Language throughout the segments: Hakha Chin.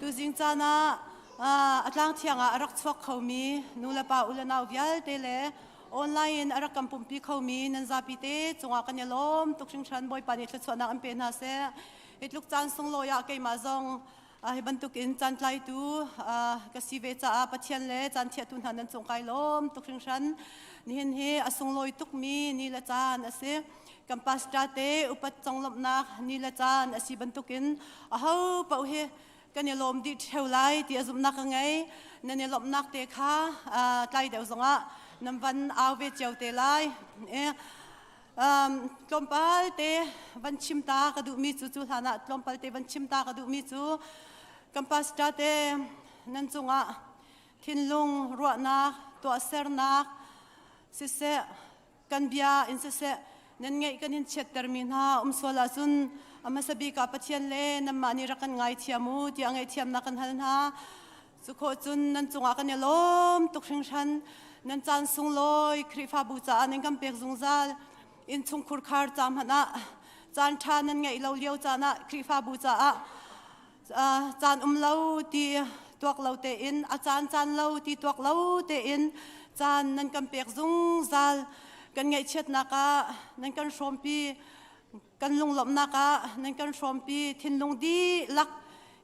Tuzing caan ah a tlang thiang ah a rak chuak khomi nu le pa u le nau vialte le online in a rak kan pumpi khomi nan zapi te cungah kan i lawm tuk hringhran. Bawipa nih thluachuahnak an pe hna seh. Hi tluk caan sunglawi ah keimah zong hi bantuk in caan tlaitu ka si ve caah Pathian le caan thiahtu hna nan cung kai lawm tuk hringhran. Nihin hi a sunglawi tukmi ni le caan a si. Kan pastor te upat conglawmhnak ni le caan a si bantukin aho paoh hi kan i lawm dih ṭheo lai ti a zumhnak ka ngei. Nan i lawmhnak te kha tlai deuh zongah nan van au ve cio te lai. Tlawmpal te van chim ta ka duhmi cu cu hlan ah tlawmpal te van chim ta ka duhmi cu kan pastor te nan cungah thinlung ruahnak tuahsernak siseh kan bia in siseh nan ngeih kan in chiattermi hna um sual ahcun a hmasa bik ah Pathian le nanmah nih rak kan ngaithiam u tiah ngaihthiamnak kan hal hna. Cu khawh cun nan cungah kan i lawm tuk hringhran. Nan caan sunglawi Khrihfabu caah nan kan pek zungzal. Innchungkhur khar ca hmanh ah caan ṭha nan ngeih lo lio caan ah Khrihfabu caah caan um lo ti tuak lo tein a caan caan lo ti tuak lo tein caan nan kan pek zungzal. Kan ngaihchiatnak ah nan kan hrawmpi, kan lunglawmhnak ah nan kan hrawmpi, thinlung dihlak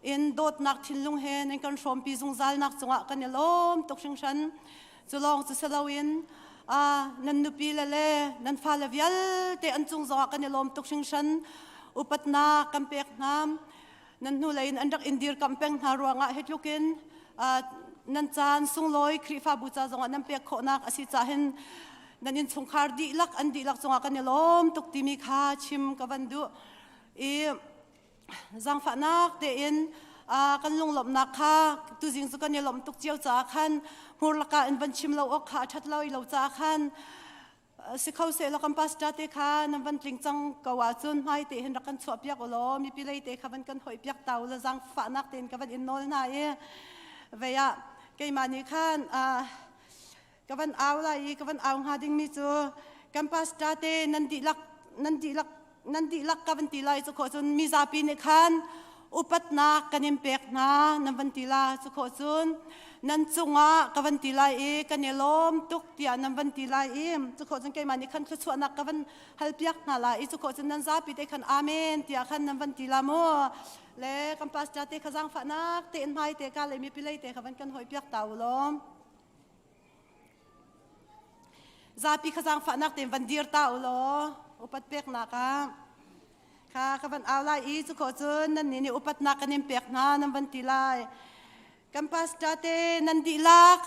in dawtnak thinlung he nan kan hrawmpi zungzalnak cungah kan i lawm tuk hringhran. Cu lawng cu si loin nan nupi le le nan fale vialte an cung zongah kan i lawm tuk hringhran. Upatnak kan pek hna. Nan hnulei in an rak in dirkamh peng hna ruangah hi tluk in nan caan sunglawi Khrihfabu ca zongah nan pek khawhnak a si caah hin nan innchungkhar dihlak an dihlak cungah kan i lawm tuk timi kha chim ka van duh i zaangfahnak tein kan lunglawmhnak kha tuzing cu kan i lawmh tuk cio caah khan hmur lakah in van chim lo awk kha a ṭhat lo i lo caah khan Si kho sehlaw kan pastor te kha nan van tling cang ko ahcun hmai te hin rak kan chuah piak ulaw mipi lei te kha van kan hoih piak ta ulaw zaangfahnak tein ka van in nawl hna i vei ah keimah nih khan ka van au lai i ka van au hnga dingmi cu kan pastor te nan dihlak nan dihlak nan dihlak ka van ti lai cu khawh cun mizapi nih khan upatnak kan in pek hna nan van ti la cu khawh cun nan cungah ka van ti lai i kan i lawm tuk tiah nan van ti lai i cu khawh cun keimah nih khan thluachuahnak ka van halpiak hna lai i cu khawh cun nan zapi te khan amen tiah khan nan van ti la mu le kan pastor te kha zaangfahnak tein hmai te ka le mipi lei te kha van kan hoi piak ta u law Zapi kha zaangfahnak tein van dir ta u law upat peknak ah kha ka van au lai i cu khawh cun nannih nih upatnak kan in pek hna nan van ti lai. Kan pastor te nan dihlak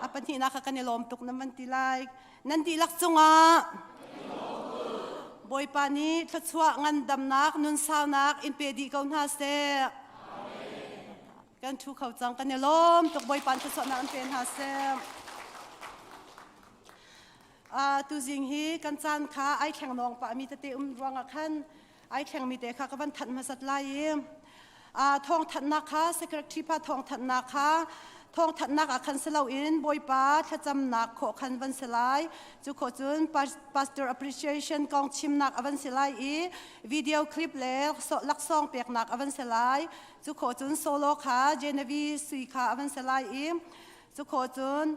a pahnihnak kha kan i lawm tuk nan van ti lai. Nan dihlak cungah Bawipa nih thluachuah ngandamnak nunsaunak in pe dih ko hna seh. Kan ṭhu kho cang. Kan i lawm tuk. Bawipa thluachuahnak an pe hna seh. Tuzing hi kan caan kha ai thleng nawng pah mi tete um ruangah khan ai thleng mi te kha ka van thanh hmasat lai i thawngthanhnak kha secretary pa thawngthanhnak kha thawngthanhnak ah khan si loin Bawipa thlacamnak khawh khan van si lai. Cu khawh cun pastor appreciation kong chimnak a van si lai i video clip le laksawng peknak a van si lai. Cu khawh cun solo kha Genevieve sui kha a van si lai i cu khawh cun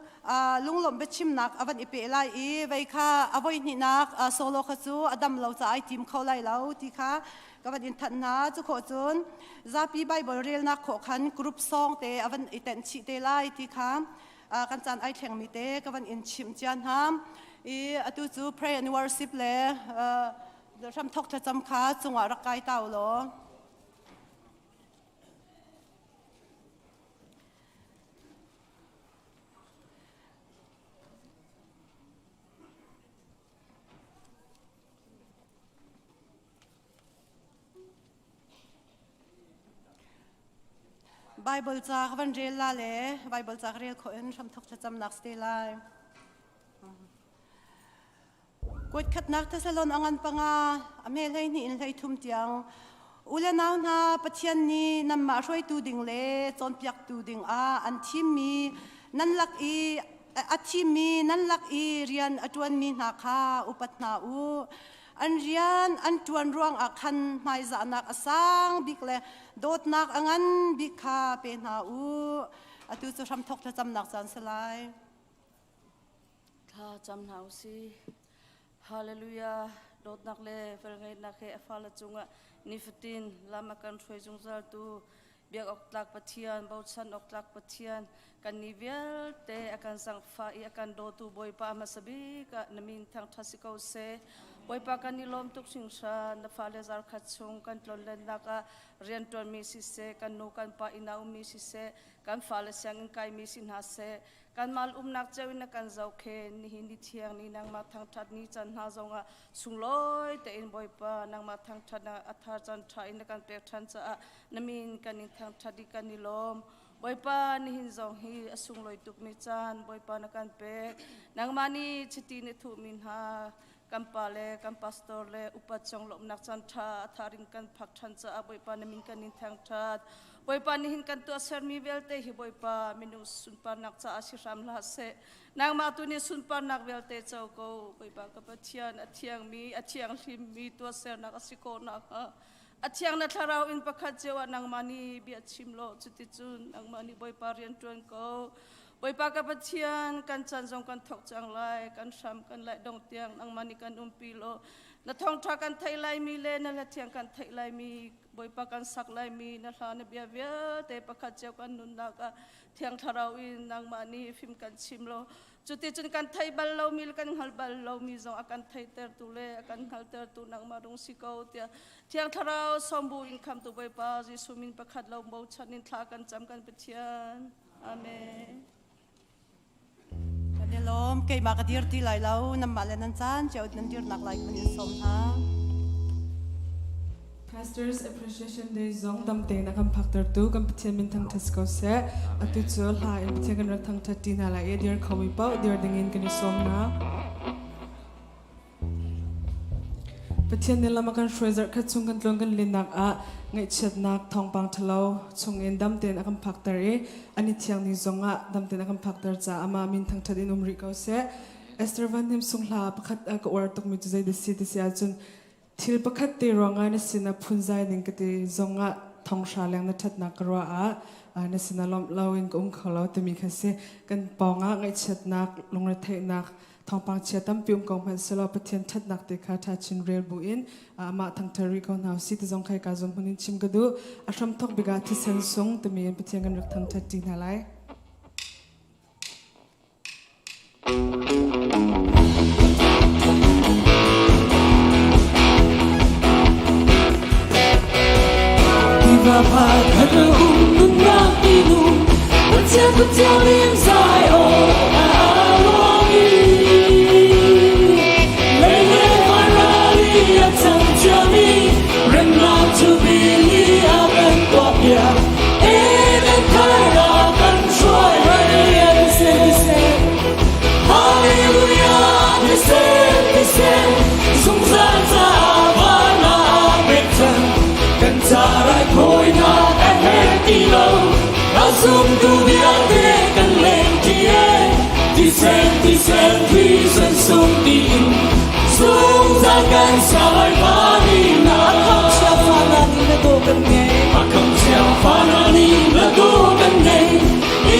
lunglawmh biachimnak a van i peh lai i vei kha a voi hnihnak solo kha cu a dam lo caah ai tim kho lai lo ti kha ka van in thanh hna. Cu khawh cun zapi Bible relnak khawh khan group song te a van i tenh chih te lai ti kha kan caan ai thlengmi te ka van in chimh cia hna i atu cu pray and worship le hramthok thlacam kha cungah rak kai ta u law. Bible ca ka van rel la le Bible ca ka rel khawh in hramthok thlacamnak si te lai. Kuatkhatnak Thessalon a ngan panga, a hme 12 in 33 tiang. U le nau hna, Pathian nih nanmah hruaitu ding le cawnpiaktu ding ah an thimmi nan lak i a thimmi nan lak i rian a ṭuanmi hna kha upat hna u. An rian an ṭuan ruangah khan hmaizahnak a sang bik le dawtnak a ngan bik kha pe hna u. Atu cu hramthawk thlacamnak caan si lai. Thla cam hna u sih. Hallelujah. Dawtnak le velngeihnak he a fale cungah nifatin lam a kan hruai zungzaltu biak awk tlak Pathian, bochan awk tlak Pathian, kan ni vialte a kan zangfah i a kan dawtu Bawipa hmasa bik ah na min thangṭhat si ko seh. Bawipa kan i lawm tuk hringhran, na fale zarkhat chung kan tlonlennak ah rianṭuanmi siseh, kan nu kan pa inn ah ummi siseh, kan fale sianginn kaimi si hna seh, kanmah umnak cio in na kan zohkhen nihin ni thiang ni nangmah thangṭhat ni can hna zongah sunglawi tein Bawipa nangmah thangṭhat a thar can ṭha in na kan pek ṭhan caah na min kan in thangṭhat i kan i lawm. Bawipa nihin zong hi a sunglawi tukmi caan Bawipa na kan pek. Nangmah nih chiti na thuhmi hna kan pa le kan pastor le upat cong lawmhnak caan ṭha a tharing kan phak ṭhan caah Bawipa na min kan in thangṭhat. Bawipa nihin kan tuahsermi vialte hi Bawipa minung sunparnak caah si hram hlah seh. Nangmah tu nih sunparnak vialte co ko. Bawipa ka Pathian a thiangmi a thianghlimmi tuahsernak a si ko nakhnga A thiang na thlarau in pakhat cio ah nangmah nih bia chim law cuticun nangmah nih Bawipa rian ṭuan ko. Bawipa ka Pathian, kan chan zong kan thawk cang lai, kan hram kan laih dong tiang nangmah nih kan umpi law na thawngṭha kan theih laimi le na hla thiang kan theih laimi Bawipa kan sak laimi na hla na bia vialte pakhat cio kan nunnak ah thiang thlarau in nangmah nih fim kan chim law Cuticun kan theih bal lomi le kan hngal bal lomi zong a kan theihtertu le a kan hngaltertu nangmah rung si ko tiah Thiang Thlarau sawmbu in khamtu Bawipa Jesuh min pakhat lo bochan in thla kan cam kan Pathian. Amen. Kan i lawm. Keimah ka dir ti lai lo. Nanmah le nan caan cio nan dirnak lai kan in sawm hna. Pastors Appreciation Day zong dam tein a kan phaktertu kan Pathian min thangṭhat si ko seh. Atu cu hla in Pathian kan rak thangṭhat ṭi hna lai i dir khomi paoh dir dingin kan i sawm hna. Pathian nih lam a kan hruai zarh khat chung kan tluan kan lennak ah ngaihchiatnak thawngpang ṭhalo chungin dam tein a kan phakter i ani thiang ni zongah dam tein a kan phakter caah amah min thangṭhat in um rih ko seh. Esther Van Hnem sung hla pakhat ka uar tukmi cu zei dah si ti si ahcun Thil pakhat te ruangah na sinah phunzai ning ka ti zongah thonghra leng na ṭhatnak ka ruah ah na sinah lawmh loin ka um kho lo timi kha si. Kan pawngah ngaihchiatnak, lungretheihnak, thawngpang chia tampi um ko hmanh selaw Pathian ṭhatnak te kha ṭha chin rel buin amah thangṭhat rih ko hna usih ti zong kha hika zum hmun in chim ka duh. A hramthawk bik ah thisen sung timi in Pathian kan rak thangṭhat ṭi hna lai. Tiva pakhat a um nunnak tinu Pathian Pathian in zai awk a luang i Lei le van i a cang ciami remnak cu bili a kan tuahpiak Eden thar ah kan hruai Hallelujah thisen thisen zungzal caah van ah pek cang kan ca raithawinak a herh ti lo a zumtu vialte kan leng ṭi e thisen thisen thisen sung tiin zungzal kan sai vanina a kham chia fa na ni na do kan ngei a kham chia fa na ni na do kan ngei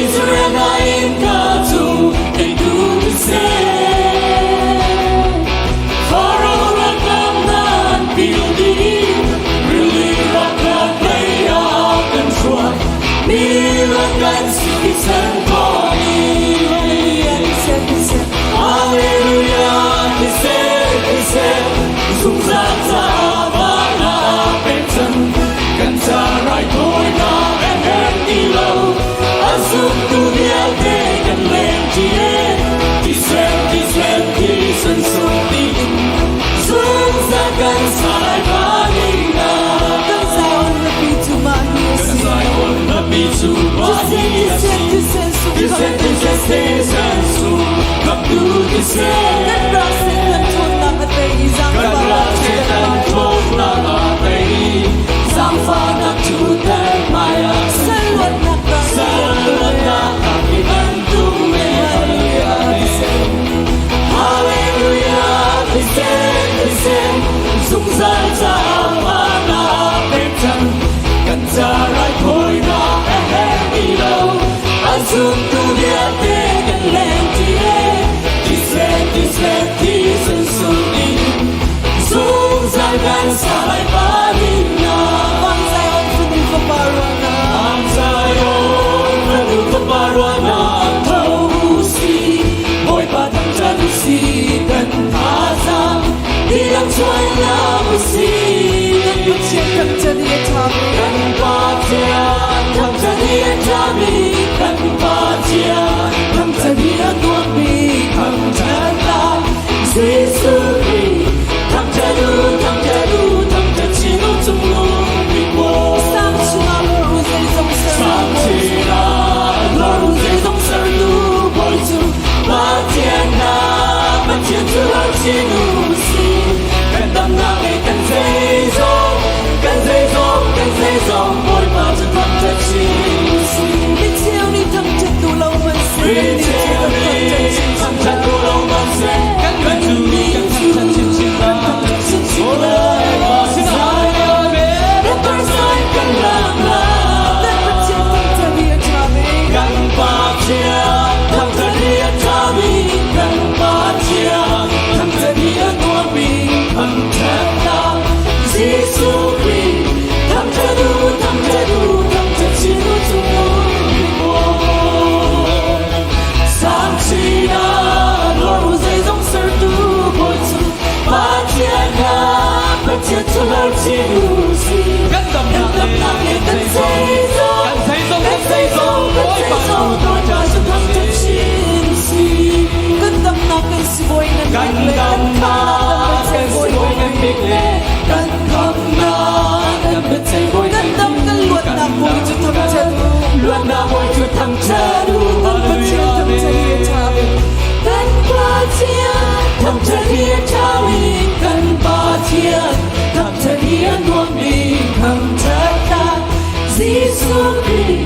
Israel na in ka cu kei tu seh Pharaoh rakam nan pil di rili rakam lei ah kan hruai mi kan si sen Hallelujah thisen thisen zungzal ca van ah pek cang kan. cang kan ca raithawinak a herh ti lo a zumtu vialte kan leng ti e thisen thisen thisen sung in zungzal kan sa lai pa dinnak Van Zion fanu fapa ruahnak Van Zion fanu fapa ruahnak tho si Bawipa thangṭhat u si kan thazaang dihlak chuainak u si Kan Pathian thangṭhat hi a ṭhami Kan Pathian thangṭhat hi a ṭhami kan Pathian thangṭhat hi a nuammi thangṭhatnak Jesuh Khrih thangṭhat u thangṭhat u thangṭhat chin u cungnung bik Bawi Sang chungah lor u zeizong ser Sang chinah lor u zeizong sertu Bawi cu Pathian hna Pathian cu ral chin u si kan damnak le kan zeizong kan zeizong kan zeizong Bawipa cu thangṭhat chin u si Micheu nih thangṭhat duh lo hmanhseh kannih cu Micheu kan nih thangṭhat chinchin thangṭhat lai. duh lo hmanhseh kannih cu kan thangṭhat chinchin lai. Zion, kan kan lak lai. Kan Pathian thangṭhat hi a ṭhami Kan Pathian thangṭhat hi a ṭhami kan Pathian thangṭhat hi a nuammi thangṭhatnak Jesuh Khrih thangṭhat u thangṭhat u thangṭhat chin u cungnung bik Bawi. Sang chinah lor u zeizong sertu Bawi cu Pathian hna Pathian cu lor chin u si. Kan damnak Kan damnak le kan zeizong Kan zeizong, kan zeizong kan Bawipa zeizong Bawipa cu thangṭhat chin u si. Kan damnak kan sibawi ngan Kan bik le kan damnak khamnak kan kan sibawi bawi ngan bik le kan khamnak kan biaceih bawi Kan dam kan luatnak Bawi cu thangṭhat u. Luatnak Bawi cu thangṭhat u. Kan Pathian thangṭhat hi a ṭhami Kan Pathian thangṭhat hi a ṭhami kan Pathian thangṭhat hi a nuammi thangṭhatnak Jesuh Khrih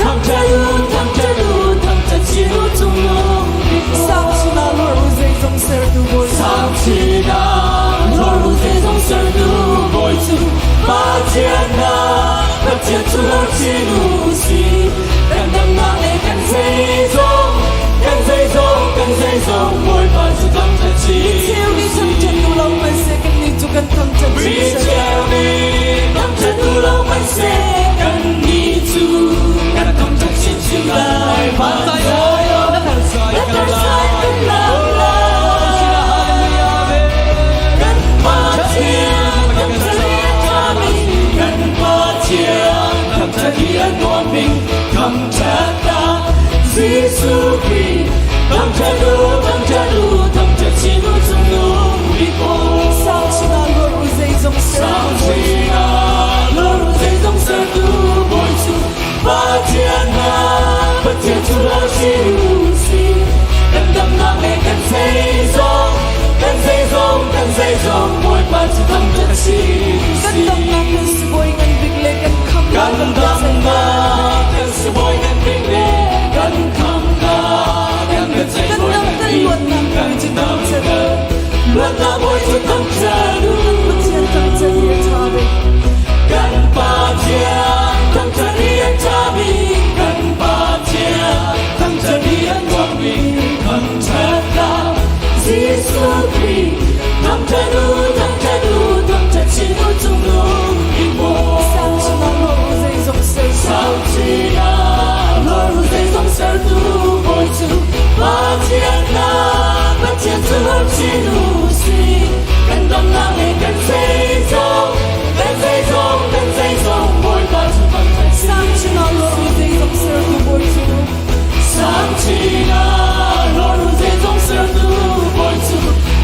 thangṭhat u thangṭhat u thangṭhat chin u cungnung bik Bawi. Sang chungah lor u zeizong sertu Bawi Sang chinah lor u zeizong sertu Bawi cu Pathian hna Pathian cu lor chin u si kan damnak le kan zeizong kan zeizong kan zeizong Bawipa cu thangṭhat chin Micheu nih thangṭhat duh lo hmanhseh kannih cu kan thangṭhat chinchin. Micheu nih thangṭhat duh lo hmanhseh kannih cu kan thangṭhat chinchin lai. Van Zion, na thar Na sai kan thar kan lai. lak lai. Kan Pathian thangṭhat hi a ṭhami kan Pathian thangṭhat hi a nuammi thangṭhatnak Jesuh Khrih thangṭhat u thangṭhat u thangṭhat chin u cungnung bik Bawi. Sang chungah lor u zeizong sertu Sang Bawi chinah lor u zeizong sertu Bawi cu Pathian hna Pathian cu ral chin u si kan damnak le kan zeizong kan zeizong kan zeizong Bawipa cu thangṭhat chin u Kan si. damnak kan sibawi ngan bik le kan khamnak Kan kan biaceih damnak kan sibawi ngan bik le kan khamnak kan biaceih Kan bawi dam ngan kan bik luatnak kan Bawi cu dam thangṭhat kan luatnak Bawi cu thangṭhat u. Kan Pathian thangṭhat hi a ṭhami Kan Pathian thangṭhat hi a ṭhami kan Pathian thangṭhat hi a nuammi thangṭhatnak Jesuh Khrih thangṭhat u thangṭhat u thangṭhat chin u cungnung bik Bawi. Sang chungah lor u zeizong sertu Sang chinah lor u zeizong sertu Bawi cu Pathian hna Pathian cu lor chin u si kan damnak le kan zeizong kan zeizong kan zeizong Bawipa cu thangṭhat Sang chin chungah lor u zeizong sertu Bawi cu Sang chinah lor u zeizong sertu Bawi cu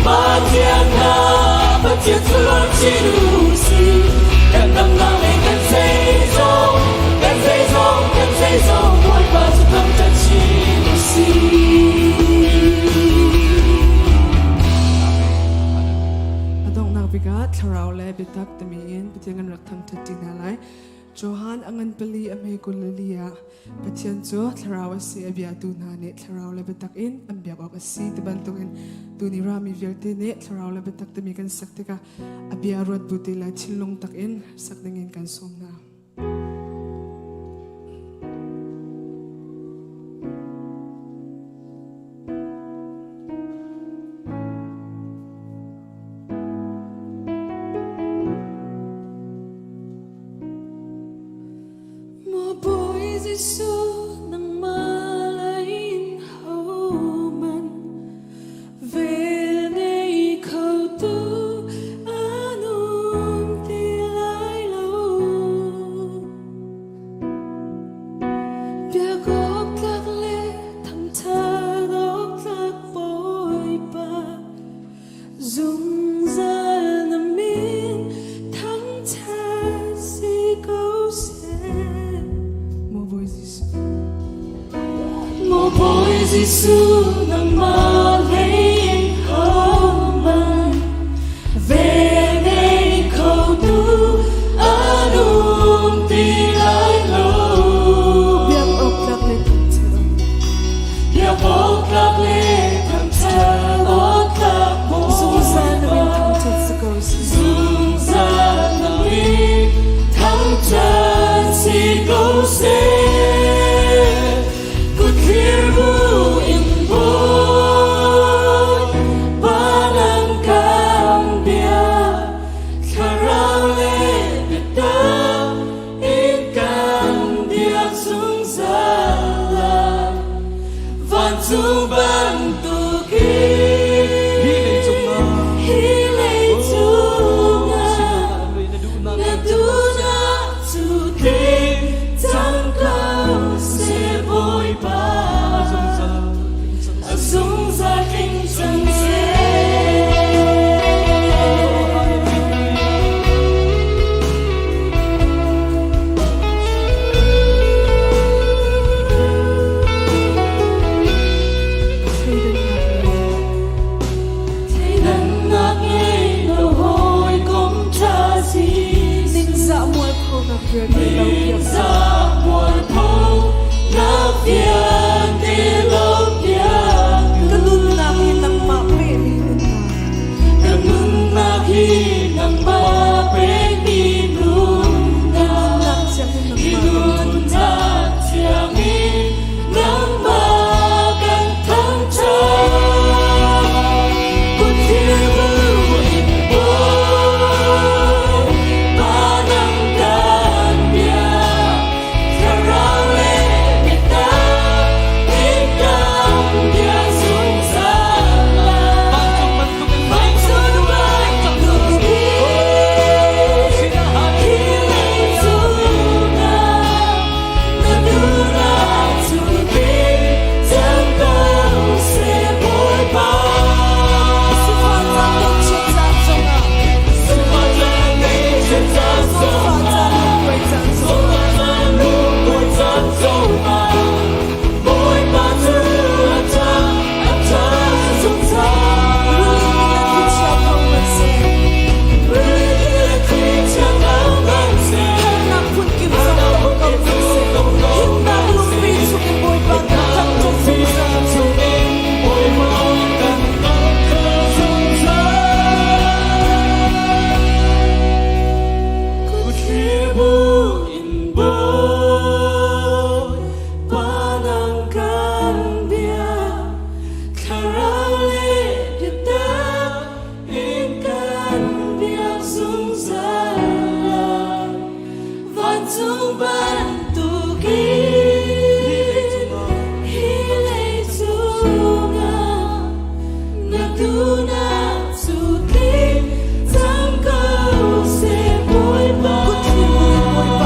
Pathian hna Pathian cu lor chin u si kan damnak le kan zeizong kan zeizong kan zeizong Bawipa cu thangṭhat chin u si. A donghnak bik ah thlarau le biatak timi in Pathian kan rak thangṭhat ṭi hna lai. Johan a ngan pali a hme 24 ah Pathian cu thlarau a si a biatu hna nih thlarau le biatak in an biak awk a si ti bantukin tuni rami vialte nih thlarau le biatak timi kan sak tikah a bia ruat bu te le thinlung tak in sak dingin kan sawm hna. Maw Bawi Jesuh nangmah lei in hohmanh vel ngei kho tu an um ti lai lo. Biak awk tlak le thangṭhat awk tlak Bawipa Zungzal na min thangṭhat si ko seh. Maw Bawi Jesuh. Maw Bawi Jesuh nangmah hlei in hohmanh vel ngei kho tu an um ti lai lo. Biak awk tlak le thangṭhat awk. Biak awk tlak le thangṭhat awk tlak Zungzal na min Bawipa. thangṭhat si ko seh. Zungzal na min thangṭhat si ko seh. Kutthlir bu in Bawipa nang kan biak, thlarau le biatak in kan biak zungzal lai. Vancung bantukin Hi leicung ah hi leicung ah na duhnak na duhnak cu tling cang ko seh Bawipa. Zungzal tling cang A zungzal tling cang seh. Thleidannak Thleidannak ngei lo hawikom ṭha si. Ningzah mualphonak vialte lo piak. Ningzah mualphonak vialte lo piak. Ka nunnak hi nangmah pekmi nunnak. Ka nunnak hi nangmah pekmi nunnak. Hi nunnak Hi thiang in nangmah nunnak thiang in nangmah kan thangṭhat. Kutthlir bu in Bawipa nang kan biak. Thlarau le biatak in kan biak zungzal lai. Vancung bantukin Vancung bantukin hi leicung ah na duhnak cu tling cang ko seh Bawipa. Sifah caan ngaihchiat caan zongah. Sifah caan ngaihchiat caan Sifah caan lungkuai caan zongah. Sifah caan lungkuai caan zongah. Bawipa cu a ṭha, a ṭha zungzal. Rili le thlichia tho hmanh seh. Rili le thlichia tho hmanh seh. Harnak phunkip zong tong ko hmanh seh. Himnak lungpi chungin Bawipa kan thangṭhat zungzal. Chungin Bawipa kan thangṭhat zungzal. Kutthlir bu in Bawipa nang kan biak, thlarau le biatak in kan biak zungzal lai. Vancung bantukin hi leicung ah na duhnak cu tling cang ko seh Bawipa. Kutthlir bu in Bawipa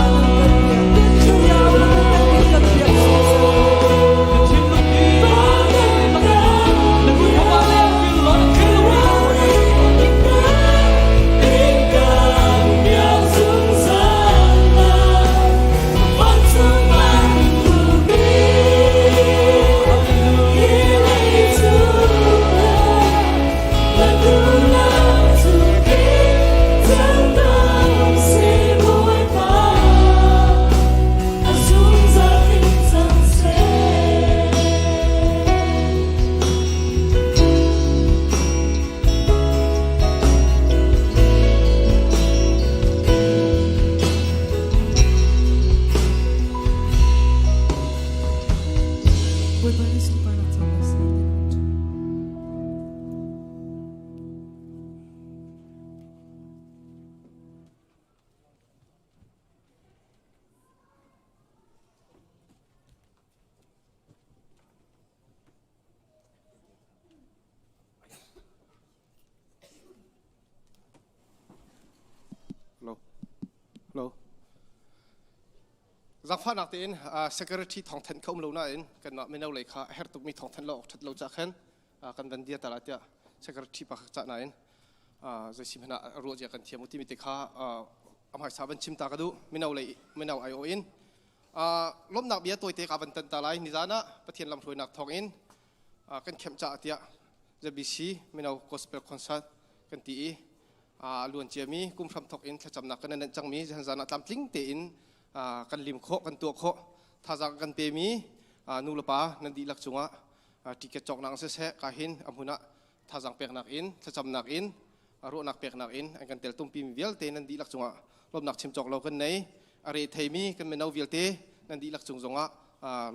nang kan biak. Thlarau le biatak in kan biak zungzal. Na thinlung hi na kut le fil law na thinlung hi In kan biak zungzal lai. Zaangfahnak tein secretary thawngthanh kha um lo nain kanmah mino lei kha a herh tukmi thawngthanh lo awk ṭhat lo ca khan kan van dir ta la tiah secretary pa kha cah nain zei si hmanh ah ruah zia kan thiam u timi te kha a hmaisa van chim ta ka duh mino lei mino aiawh in lawmhnak bia tawite ka van tan ta lai nizan ah Pathian lamhruainak thawng in kan khemh caah tiah ZBC mino gospel concert kan ti i a luan ciami kum hram thok in thlacamnak kan nenh cangmi zan ah tlamtling tein kan lim khawh kan tuah khawh thazaang kan pemi nu le pa nan dihlak cungah ticket cawknak siseh ka hin a hmun ah thazaang peknak in thlacamnak in ruahnak peknak in an kan teltumpi mi vialte nan dihlak cungah lawmhnak chim cawk lo kan nei a re theimi kan mino vialte nan dihlak cung zongah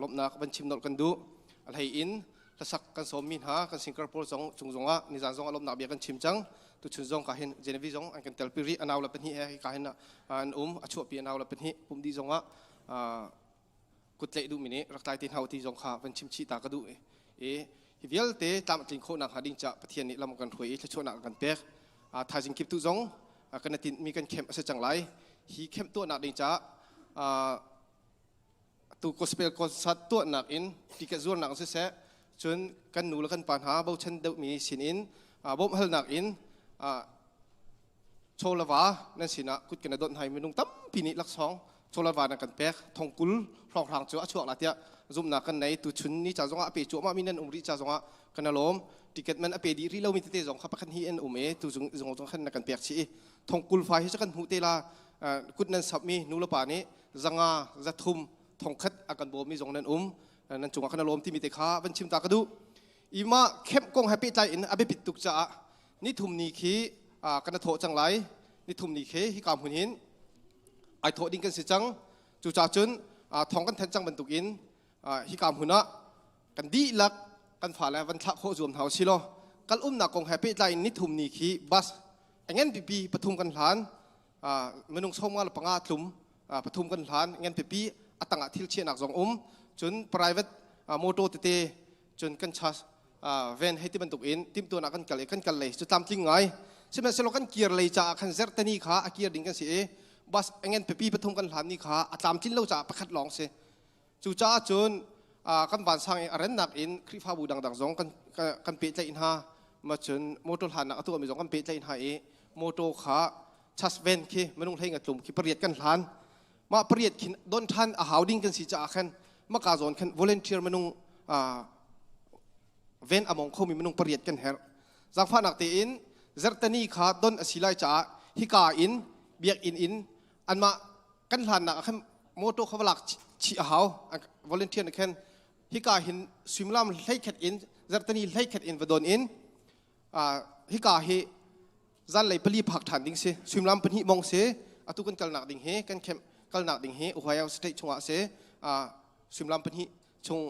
lawmhnak van chim nolh kan duh a hlei in hlasak kan sawmmi hna kan singer pawl zong cung zongah nizan zong lawmhnak bia kan chim cang tuchun zong ka hin Genevieve zong an kan telpi rih anau le pahnih he ka hin an um a chuahpi anau le pahnih pum dih zongah kutleih duhmi nih rak tlai te hna ti zong kha van chim chih ta ka duh i hi vialte tlam a tlin khawh nakhnga ding ca Pathian nih lam kan hruai i thluachuahnak kan pek thaizing kip tu zong kan tinhmi kan kemh a si cang lai hi kemh tuahnak ding ca tu gospel concert tuahnak in ticket zuarnak siseh cun kan nu le kan pa hna bochan deuhmi sin in bawmhhalnak in Chaw le va nan sinah kut kan i donh hna i minung tampi nih laksawng chaw le va nan kan pek thongkul hrawnghrang cu a chuak la tiah zumhnak kan nei tuchun ni ca zongah a pe cuahmah mi nan um rih ca zongah kan i lawm ticket man a pe dih rih lomi tete zong kha pakhat hi an um i tu zung zong khan na kan pek chih i thongkul fa hi cu kan hmuh te la kut nan sap mi nu le pa nih zanga zathum thongkhat a kan bawm mi zong nan um nan cungah kan i lawm timi te kha van chim ta ka duh ima kemp kong he pehtlai in a biapit tuk caah nithum ni khi kan thawh cang lai nithum ni khi hika hmun hin ai thawh ding kan si cang cucaah cun thong kan thanh cang bantukin hika hmun ah kan dihlak kan fale van thlah khawh zuam hna usih law kal umnak kong he pehtlai in nithum ni khi bus ngan pipi pathum kan hlan minung sawmnga le panga tlum pathum kan hlan ngan pipi atangah thil chiahnak zong um cun private motor tete cun kan chas ven hei ti bantuk in timhtuan ah kan kal i kan kal lei cu tlamtling ngai sihmanhsehlaw kan kir lei caah khan zertani kha a kir ding kan si i bus engen pipi pathum kan hlan ni kha a tlamtlin lo caah pakhat lawng si cucaah cun kan vansang i a rennak in Khrihfabu dangdang zong kan kan pehtlaih hna ma cun motor hlannak a tuahmi zong kan pehtlaih hna i motor kha chas ven khi minung hlei nga tlum khi pariat kan hlan mah pariat khin don ṭhan a hau ding kan si caah khan maka zawn khan volunteer minung ven a mong khomi minung pariat kan herh zaangfahnak tein zarhteni kha don a si lai caah hika in biakinn in anmah kan hlannak ah khan motor kha va lak chih a hau volunteer nih khan hika hin suimilam hleikhat in zarhteni hleikhat in va don in hika hi zanlei pali phak ṭhan ding si suimilam pahnih mong si atu kan kalnak ding hi kan camp kalnak ding hi Ohio State chungah si suimilam pahnih chung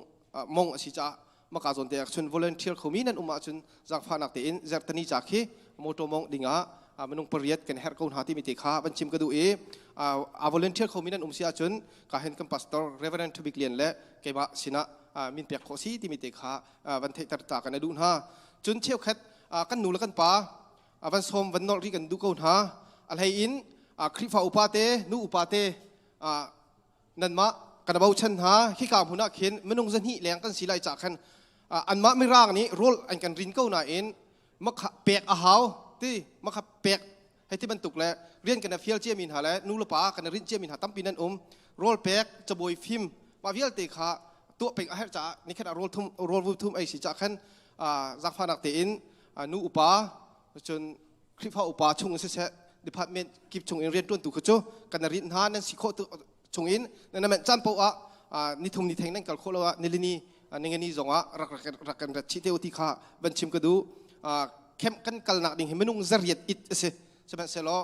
mong a si caah maka zawn te ah cun volunteer khomi nan um ahcun zaangfahnak tein zertani ca khi motor mong dingah minung pariat kan herh ko hna timi te kha van chim ka duh i a volunteer khomi nan um si ahcun ka hen kan pastor Reverend Thubik Lian le keimah sinah min pek khawh si timi te kha van theihter ta kan duh hna cun cheukhat kan nu le kan pa van sawm van nolh rih kan duh ko hna a hlei in Khrihfa upa te nu upa te nanmah kan bochan hna hika hmun ah khin minung zahnih leng kan si lai ca khan anmah mirang nih rawl an kan rin ko nain makha pek a hau ti makha pek hei ti bantuk le rian kan fial ciami hna le nu le pa kan rinh ciami hna tampi nan um rawl pek cabuai fim mah vialte kha tuah peng a herh caah nikhat ah rawl thum rawl vu thum ei si cah khan zaangfahnak tein nu upa cun Khrihfa upa chung in siseh department kip chung in riantuantu kha cu kan rinh hna nan si khawh chung in nan manh caan paoh ah nithum ni theng nan kal khawh lo ah nilini ningani zong ah rak rak kan rat chih te u ti kha van chim ka duh camp kan kalnak ding hi minung zariat it a si sihmanhsehlaw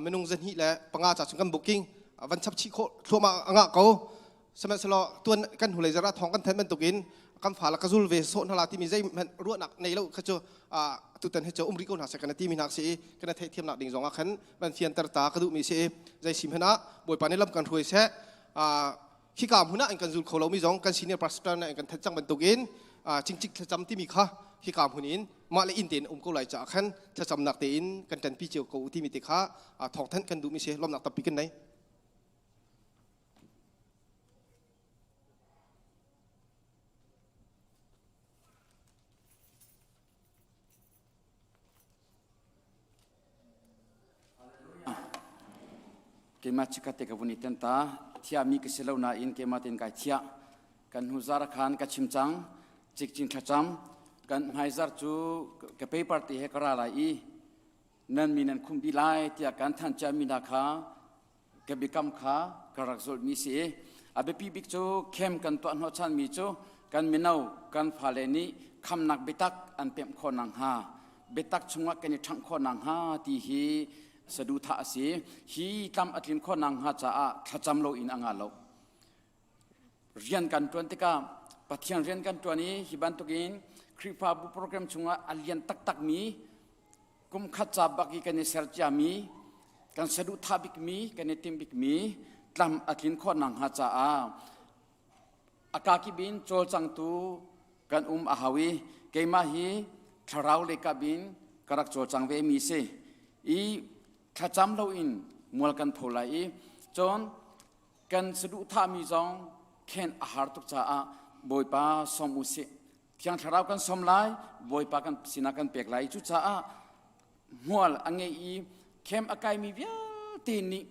minung zahnih le panga ca chung kan booking van chap chih khawh thluahmah a ngah ko sihmanhsehlaw tuan kan hnulei zarh ah thawng kan thanh bantukin kan fa la ka zul ve sawh hna la timi zeihmanh ruahnak nei lo kha cu tutan hi cu um rih ko hna seh kana timi hna si i kana theihthiamnak ding zong ah khan van fianter ta ka duhmi si i zei sim hmanh ah Bawipa nih lam kan hruai seh khika hmun ah an kan zul kho lomi zong kan senior pastor nih an kan thanh cang bantukin cingcik thlacam timi kha hika hmun in mah le inn tein um ko lai caah khan thlacamnak tein kan ṭanpi cio ko timi te kha thawngthanh kan duhmi si lawmnak tampi kan nei. Keimah chikkhat te ka vun i ten ta. Thiami ka si lo nain keimah tein kai thiah. Kan hnu zar khan ka chim cang. Cikcin thlacam. Kan hmaizar cu ka paper te he ka ra lai i nan mi nan khumh dih lai tiah kan thanh ciami hna kha ka biakam kha ka rak zulhmi si i a biapi bik cu khem kan tuah hnawhchanmi cu kan mino kan fale nih khamnak biatak an pemh khawh nakhnga biatak chungah kan i ṭhangh khawh nakhnga ti hi saduhthah a si. Hi tlam a tlin khawh nakhnga caah thlacam loin a ngah lo. Rian kan ṭuan tikah Pathian rian kan ṭuan i hi bantukin Khrihfabu program chungah a lian taktakmi kum khat ca bak i kan i ser ciami kan saduhthah bikmi kan i timh bikmi tlam a tlin khawh nakhnga caah a kakip in cawlcangtu kan um a hau i keimah hi thlarau lei kap in ka rak cawlcang ve mi si i thlacam loin mual kan tho lai i cun kan saduhthahmi zong khen a har tuk caah Bawipa sawm u sih Thiang Thlarau kan sawm lai Bawipa kan sinah kan pek lai cucaah hmual a ngei i khem a kaimi vialte nih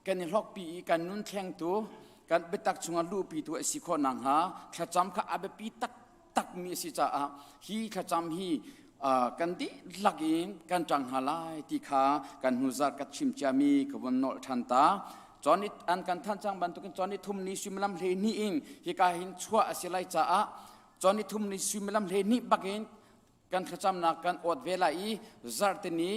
kan i hlawkpi i kan nun thlengtu kan biatak chungah luhpitu a si khawh nakhnga thlacam kha a biapi taktakmi a si caah hi thlacam hi kan dihlak in kan ṭang hna lai ti kha kan hnuzar ka chim ciami ka vun nolh ṭhan ta. Cun an kan thanh cang bantukin cun ni thum ni suimilam 12 in hika hin chuah a si lai caah cun ni thum ni suimilam 12 bakin kan thlacamnak kan awt ve lai i zarhteni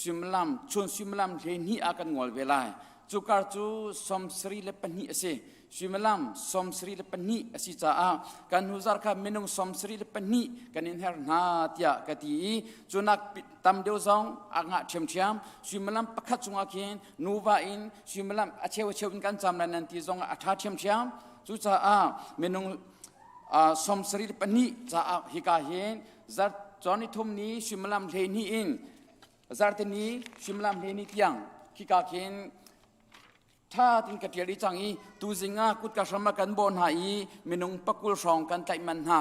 suimilam chun suimilam 12 ah kan ngol ve lai. Cu kar cu 72 a si. Suimilam 72 a si caah kan hnu zarh kha minung 72 kan in her hna tiah ka ti i cunak tam deuh zong a ngah ṭhiamṭhiam. Suimilam pakhat chungah khin nuva in suimilam a cheu a cheu in kan cam lai nan ti zong ah a ṭha ṭhiamṭhiam. Cucaah minung 74 caah hika hin zarh cawn ni thum ni suimilam 12 in zarhteni suimilam 12 tiang khika khin ṭha tin ka ṭial i cang i tuzing ah kutka hram ah kan bawh hna i minung pakul hrawng kan tlaih manh hna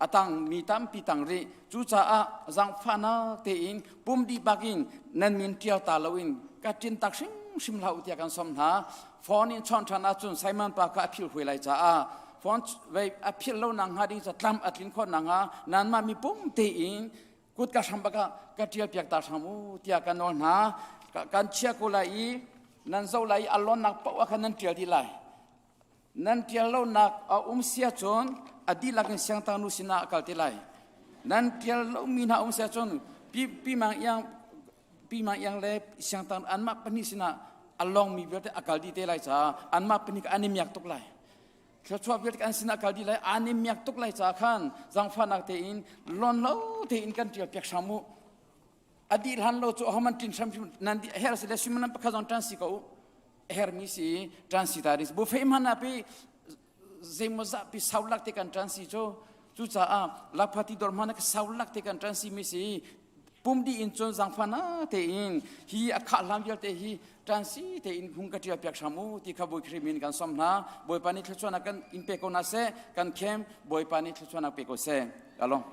a tang mi tampi tang rih cucaah zaangfahnak tein pum dih bak in nan min ṭial ta loin ka ṭin tak hrimhrim hlah u tiah kan sawm hna phone in chawnh ṭhan ahcun Simon pa kha a philh hui lai caah phone vei a philh lo nak hnga ding ca tlam a tlin khawh nak hnga nanmah mi pum tein kut ka hram bak ah ka ṭial piak ta hram u tiah ka nawl hna kan chia ko lai i nan zoh lai i a lonnak paoh ah khan nan ṭial dih lai nan ṭial lonak a um sia cun a dihlak in siangtangnu sinah a kal te lai nan ṭial lomi hna um sia cun pi pi mang iang pi mang iang le siangtang anmah pahnih sinah a longmi vialte a kal dih te lai caah anmah pahnih an i miak tuk lai thluachuah vialte an sinah kal dih lai an i miak tuk lai caah khan zaangfahnak tein lon lo tein kan ṭial piak hram u a dih hlan lo cu ahoman ṭin hram nan di her si le suimilam pakhat zong ṭan si ko u hermi si ṭan si ta ding bu fei hman ah pi zeimawzah pi saulak te kan ṭan si cu cucaah lakphati dawr hman ah saulak te kan ṭan si mi si pum dih in cun zaangfahnak tein hi a khah hlan vialte hi ṭan si tein hung ka ṭial piak hram u ti kha Bawi Khrih min kan sawm hna Bawipa nih thluachuahnak kan in pe ko hna seh kan khem Bawipa nih thluachuahnak pe ko seh along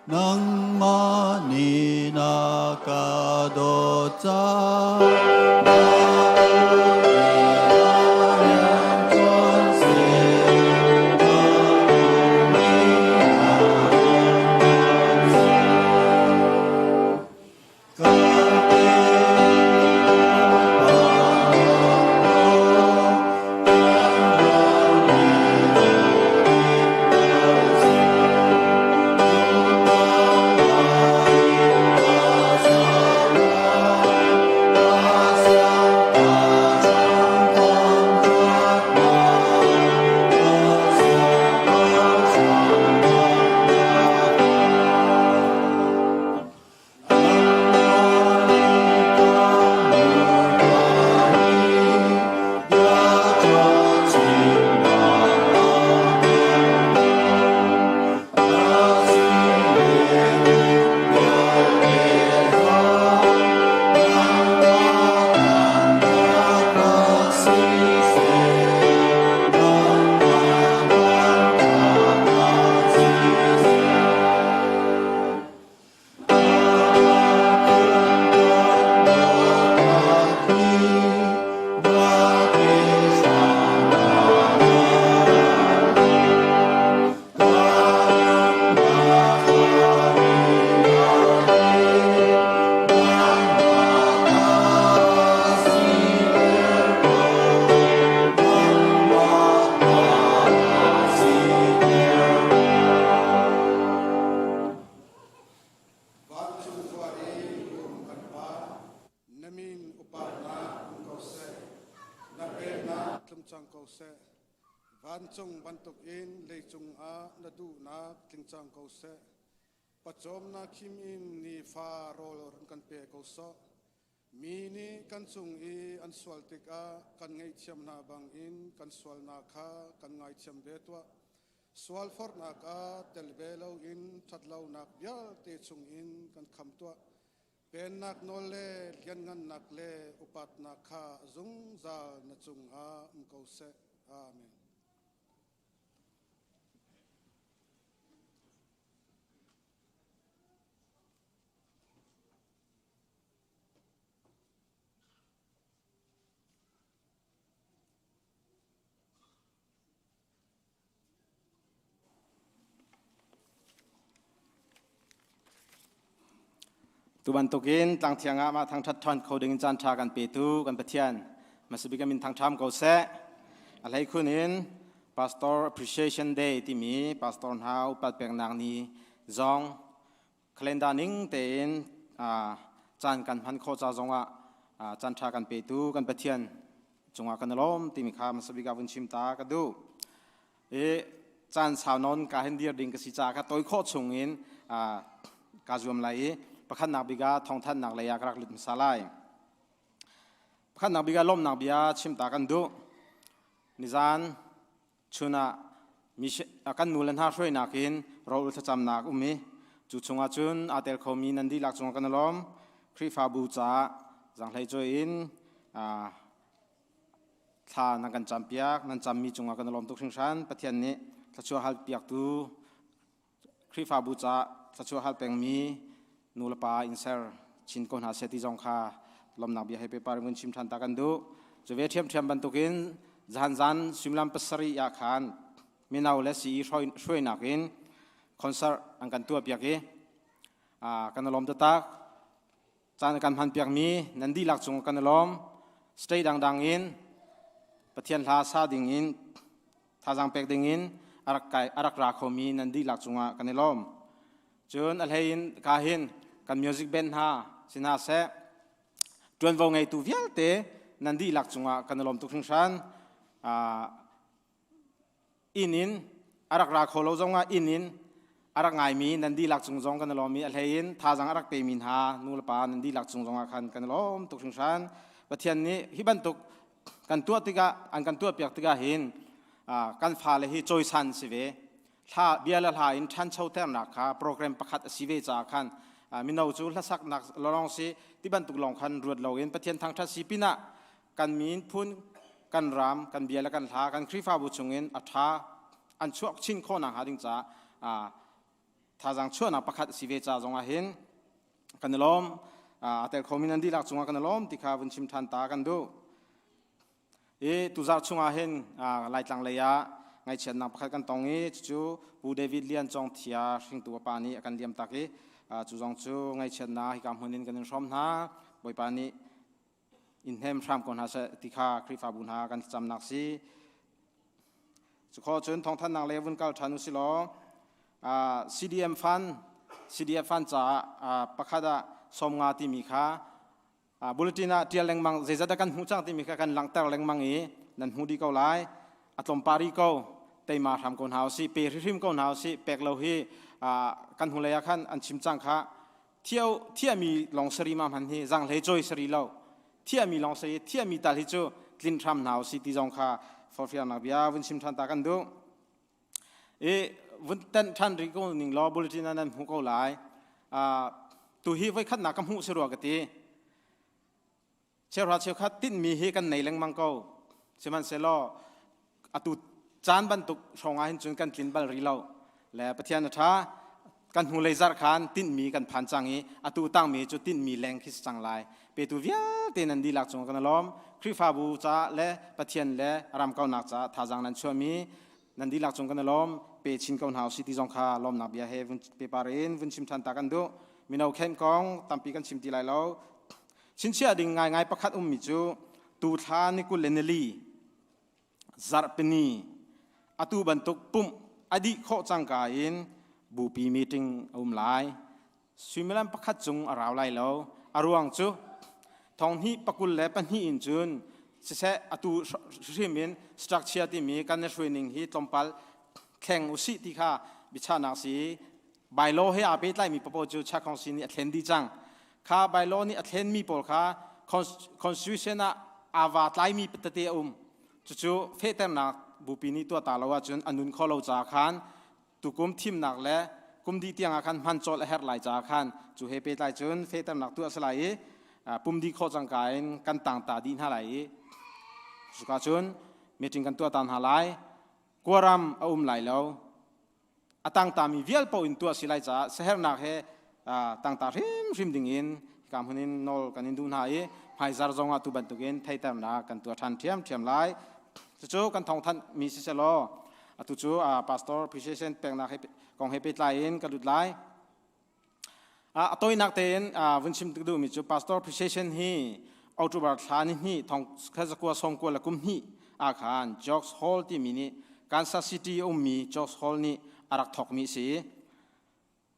Nangmah nih na ka dawt caah ko seh. Vancung bantukin leicung ah na duhnak tling cang ko seh. Pawcawmnak khim in nifa rawl run kan pe ko sawh. Mi nih kan cung i an sual tikah kan ngaihthiam hna bangin kan sualnak kha kan ngaithiam ve tuah. Sualforhnak ah tel ve loin ṭhatlonak vialte chungin kan kham tuah. Pennak nawl le lianngannak le upatnak kha zungzal na cungah um ko seh. Amen. Tu bantukin tlangthiang ah mah thangṭhat ṭhan kho ding caan ṭha kan petu kan Pathian masabik min thangṭham ko seh. A hlei khun in Pastor Appreciation Day timi pastor hna upat peknak ni zong calendar ning tein caan kan hman khawh ca zongah caan ṭha kan petu kan Pathian cungah kan i lawm timi kha hmasabik ah vun chim ta ka duh. I caan sau nawn ka hin dir ding ka si caah kha toi khawh chung in ka zuam lai i pakhatnak bik ah thawngthanhnak lei ah ka rak lut hmasa lai. Pakhatnak bik ah lawmhnak bia chim ta kan duh. Nizan chun ah kan nu le hna hruainak in ro thlacamnak um i cu chungah cun aa tel khomi nan dihlak cungah kan i lawm. Khrihfabu caah zaanghlei cawi in thla nan kan campiak, nan cammi cungah kan i lawm tuk hringhran. Pathian nih thluachuah hal piaktu Khrihfabu caah thluachuah hal pengmi nu le pa in ser chin ko hna seh ti zong kha lawmnak bia he pepar in chim ṭhan ta kan duh. Cu ve ṭhiamṭhiam bantukin zan zan suimilam pasarih ah khan mino le sii hruainak in concert an kan tuah piak i kan i lawm taktak. Caan kan hman piakmi nan dihlak cung kan i lawm. State dangdang in Pathian hla sa ding in thazaang pek ding in a rak kai a rak ra khomi nan dihlak cungah kan i lawm. Cun a hlei in ka hin kan music band hna si hna seh ṭuanvo ngeitu vialte nan dihlak cungah kan i lawm tuk hringhran. Inn in a rak ra kho lo zongah inn in a rak ngaimi nan dihlak cung zong kan i lawm i a hlei in thazaang a rak pemi hna nu le pa nan dihlak cung zongah khan kan i lawm tuk hringhran. Pathian nih hi bantuk kan tuah tikah an kan tuahpiak tikah hin kan fale hi cawisan si ve. Hla bia le hla in ṭhanchoternak kha program pakhat a si ve caah khan mino cu hlasaknak lawng si ti bantuk lawng khan ruat loin Pathian thangṭhat si pinah kan min phun kan ram kan bia le kan hla kan Khrihfabu chungin a ṭha an chuak chin khawh nakhnga ding caah thazaang chuahnak pakhat a si ve ca zongah hin kan i lawm. A tel khomi nan dihlak cungah kan i lawm ti kha vun chim ṭhan ta kan duh. I tuzarh chungah hin Laitlang lei ah ngaihchiatnak pakhat kan tong i cucu Pu David Lian Cawng Thia hringtu a pa nih a kan liam tak i cu zong cu ngaihchiatnak hika hmun in kan in hrawm hna. Bawipa nih in hnem hram ko hna seh ti kha Khrihfabu hna kan thlacamnak si. Cu cun thawngthanhnak le vun kal ṭhan u si law CDM fund CDF fund caah pakhat ah 50 timi kha bulletin ah ṭial lengmang zeizat dah kan hmuh cang timi kha kan langhter lengmang i nan hmu dih ko lai. A tlawmpar rih ko teima hram ko hna usih pe hrimhrim ko hna usih pek lo hi kan hnulei ah khan an chim cang kha Thio thiami lawng sari ma hman hi zanghlei cawi sari lo thiami lawng sari thiami tal hi cu tlin hram hna usi ti zong kha forfialnak bia vun chim than ta kan duh. I vun ten than ri ko ning law bulletin nan hmu ko lai. Tu hi voi khatnak ka hmuh si rua ka ti. Cheuhra cheukhat tinhmi hi kan nei lengmang ko. Sihmanhsehlaw atu caan bantuk hrawng ah hin cun kan tlin bal rih lo. Le Pathian a ṭha. Kan hnulei zarh khan tinhmi kan phan cang i atu tangmi cu tinhmi leng khi si cang lai. Petu vialte nan dihlak cung kan i lawm. Khrihfabu caah le Pathian le ram kaunak caah thazaang nan chuahmi nan dihlak cung kan i lawm. Pe chin ko hna usih ti zong kha lawmnak bia he vun pepar in vun chim ṭhan ta kan duh. Mino khenh kong tampi kan chim ti lai lo. Chinchiah ding ngaingai pakhat ummi cu tuthla ni 24 zarhpini atu bantuk pumh a dih khawh cangka in bupi meeting a um lai. Suimilam pakhat cung a rau lai lo. A ruang cu thong hnih pakul le pahnih in cun Siseh atu hrim in structure timi kan i hruaining hi tlawmpal thleng usih ti kha biachahnak si. Bylaw he aa pehtlaimi papoh cu Chiah Council nih a thlen dih cang. Kha bylaw nih a thlenmi pawl kha constitution ah aa vaa tlaimi tete a um. Cucu fehternak bupi nih tuah ta lo ahcun a nun kho lo caah khan tukum thimnak le kum dih tiang ah khan hman cawlh a herh lai caah khan cu he pehtlai cun fehternak tuah a si lai i pum dih khawh cangka in kan tangta dih hna lai i cuka cun meeting kan tuah ta hna lai. Kuaram a um lai lo. A tangtami vial paoh in tuah si lai caah sahernak he tangta hrimhrim ding in hika hmun in nawl kan in duh hna i hmaizar zong ah tu bantukin theiternak kan tuah ṭhan ṭhiamṭhiam lai. Cucu kan thawngthanh mi siseh law atu cu pastor appreciation peknak he kong he pehtlai in ka lut lai. A tawinak tein vun chim duhmi cu pastor appreciation hi October thla ni hnih thong khazakua sawmkua le kum hnih ah khan Jocks Hall timi nih Kansas City ummi Jocks Hall nih a rak thawkmi a si.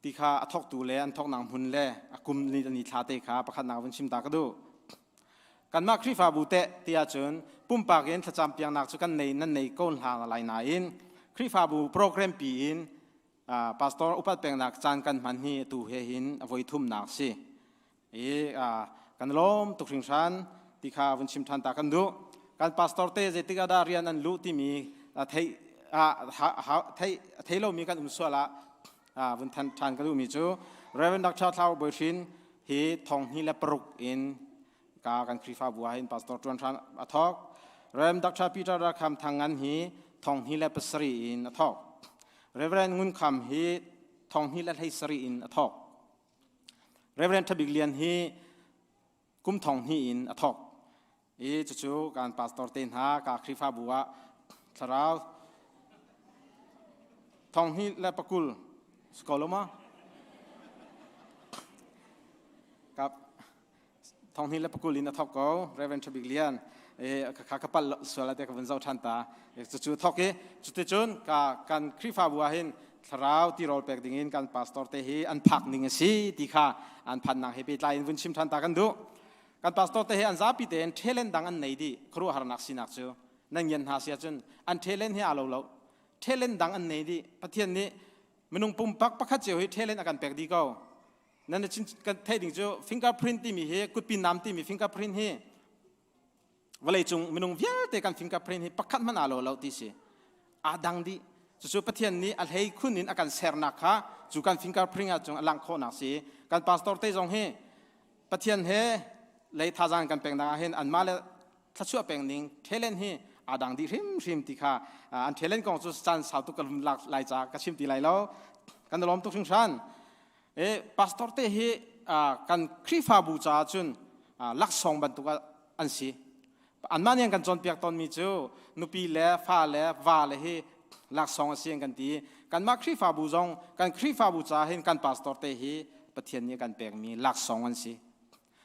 Ti kha a thawktu le an thawknak hmun le a kum ni ni thla te kha pakhatnak vun chim ta ka duh. Kanmah Khrihfabu teh ti ahcun pumpak in thlacam piaknak cu kan nei nan nei ko hna lai nain Khrihfabu program pi in pastor upat peknak caan kan hman hi tu he hin a voi thumnak si i kan lawm tuk hringhran ti kha vun chim than ta kan duh. Kan pastor te zeitik ah dah rian an luh timi thei thei thei lomi kan um sual ah vun than than ka duhmi cu Reverend Dr. Thlau Boihrin hi thong hnih le paruk in ka kan Khrihfabu ah hin pastor tuan hran a thawk. Rev. Dr. Peter Rakham Thangan hi thong hnih le pasarih in a thawk. Reverend Ngun Kham hi thong hnih le hlei sarih in a thawk. Reverend Thabik Lian hi kum thong hnih in a thawk. I cucu kan pastor te hna ka Khrihfabu ah thlarau thong hnih le pakul si ko lo ma? Kap thong hnih le pakul in a thawk ko Reverend Thabik Lian kha ka pal sual te ka vun zoh than ta. Cucu thawk i cuticun ka kan Khrihfabu ah hin thlarau tirawl pek ding in kan pastor te hi an phak ning a si ti kha an phannak he pehtlai in vun chim than ta kan duh. Kan pastor te hi an zapi tein talent dang an nei dih. Khuaruahharnak sinak cu nan ngian hna sia cun an talent hi aa lo lo, talent dang an nei dih. Pathian nih minung pumpak pakhat cio hi talent a kan pek dih ko. Nan kan theih ding cu fingerprint timi hi, kutpin nam timi fingerprint hi, vawlei cung minung vialte kan fingerprint hi pakhat hmanh aa lo lo ti si, aa dang dih. Cucu Pathian nih a hlei khun in a kan sernak kha cu kan fingerprint ah cun a langh khawhnak si. Kan pastor te zong hi Pathian he lei thazang kan peknak ah hin anmah le thluachuah pek ning talent hi aa dang dih hrimhrim ti kha, an talent kong cu caan sau tuk ka lak lai ca ka chim ti lai lo. Kan lawm tuk hringhran. E pastor te hi kan Khrihfabu caah cun laksawng bantuk an si. Anmah nih an kan cawnpiak tawnmi cu nupi le fa le va le hi laksawng a si an kan ti. Kanmah Khrihfabu zong kan Khrihfabu caah hin kan pastor te hi Pathian nih a kan pekmi laksawng an si.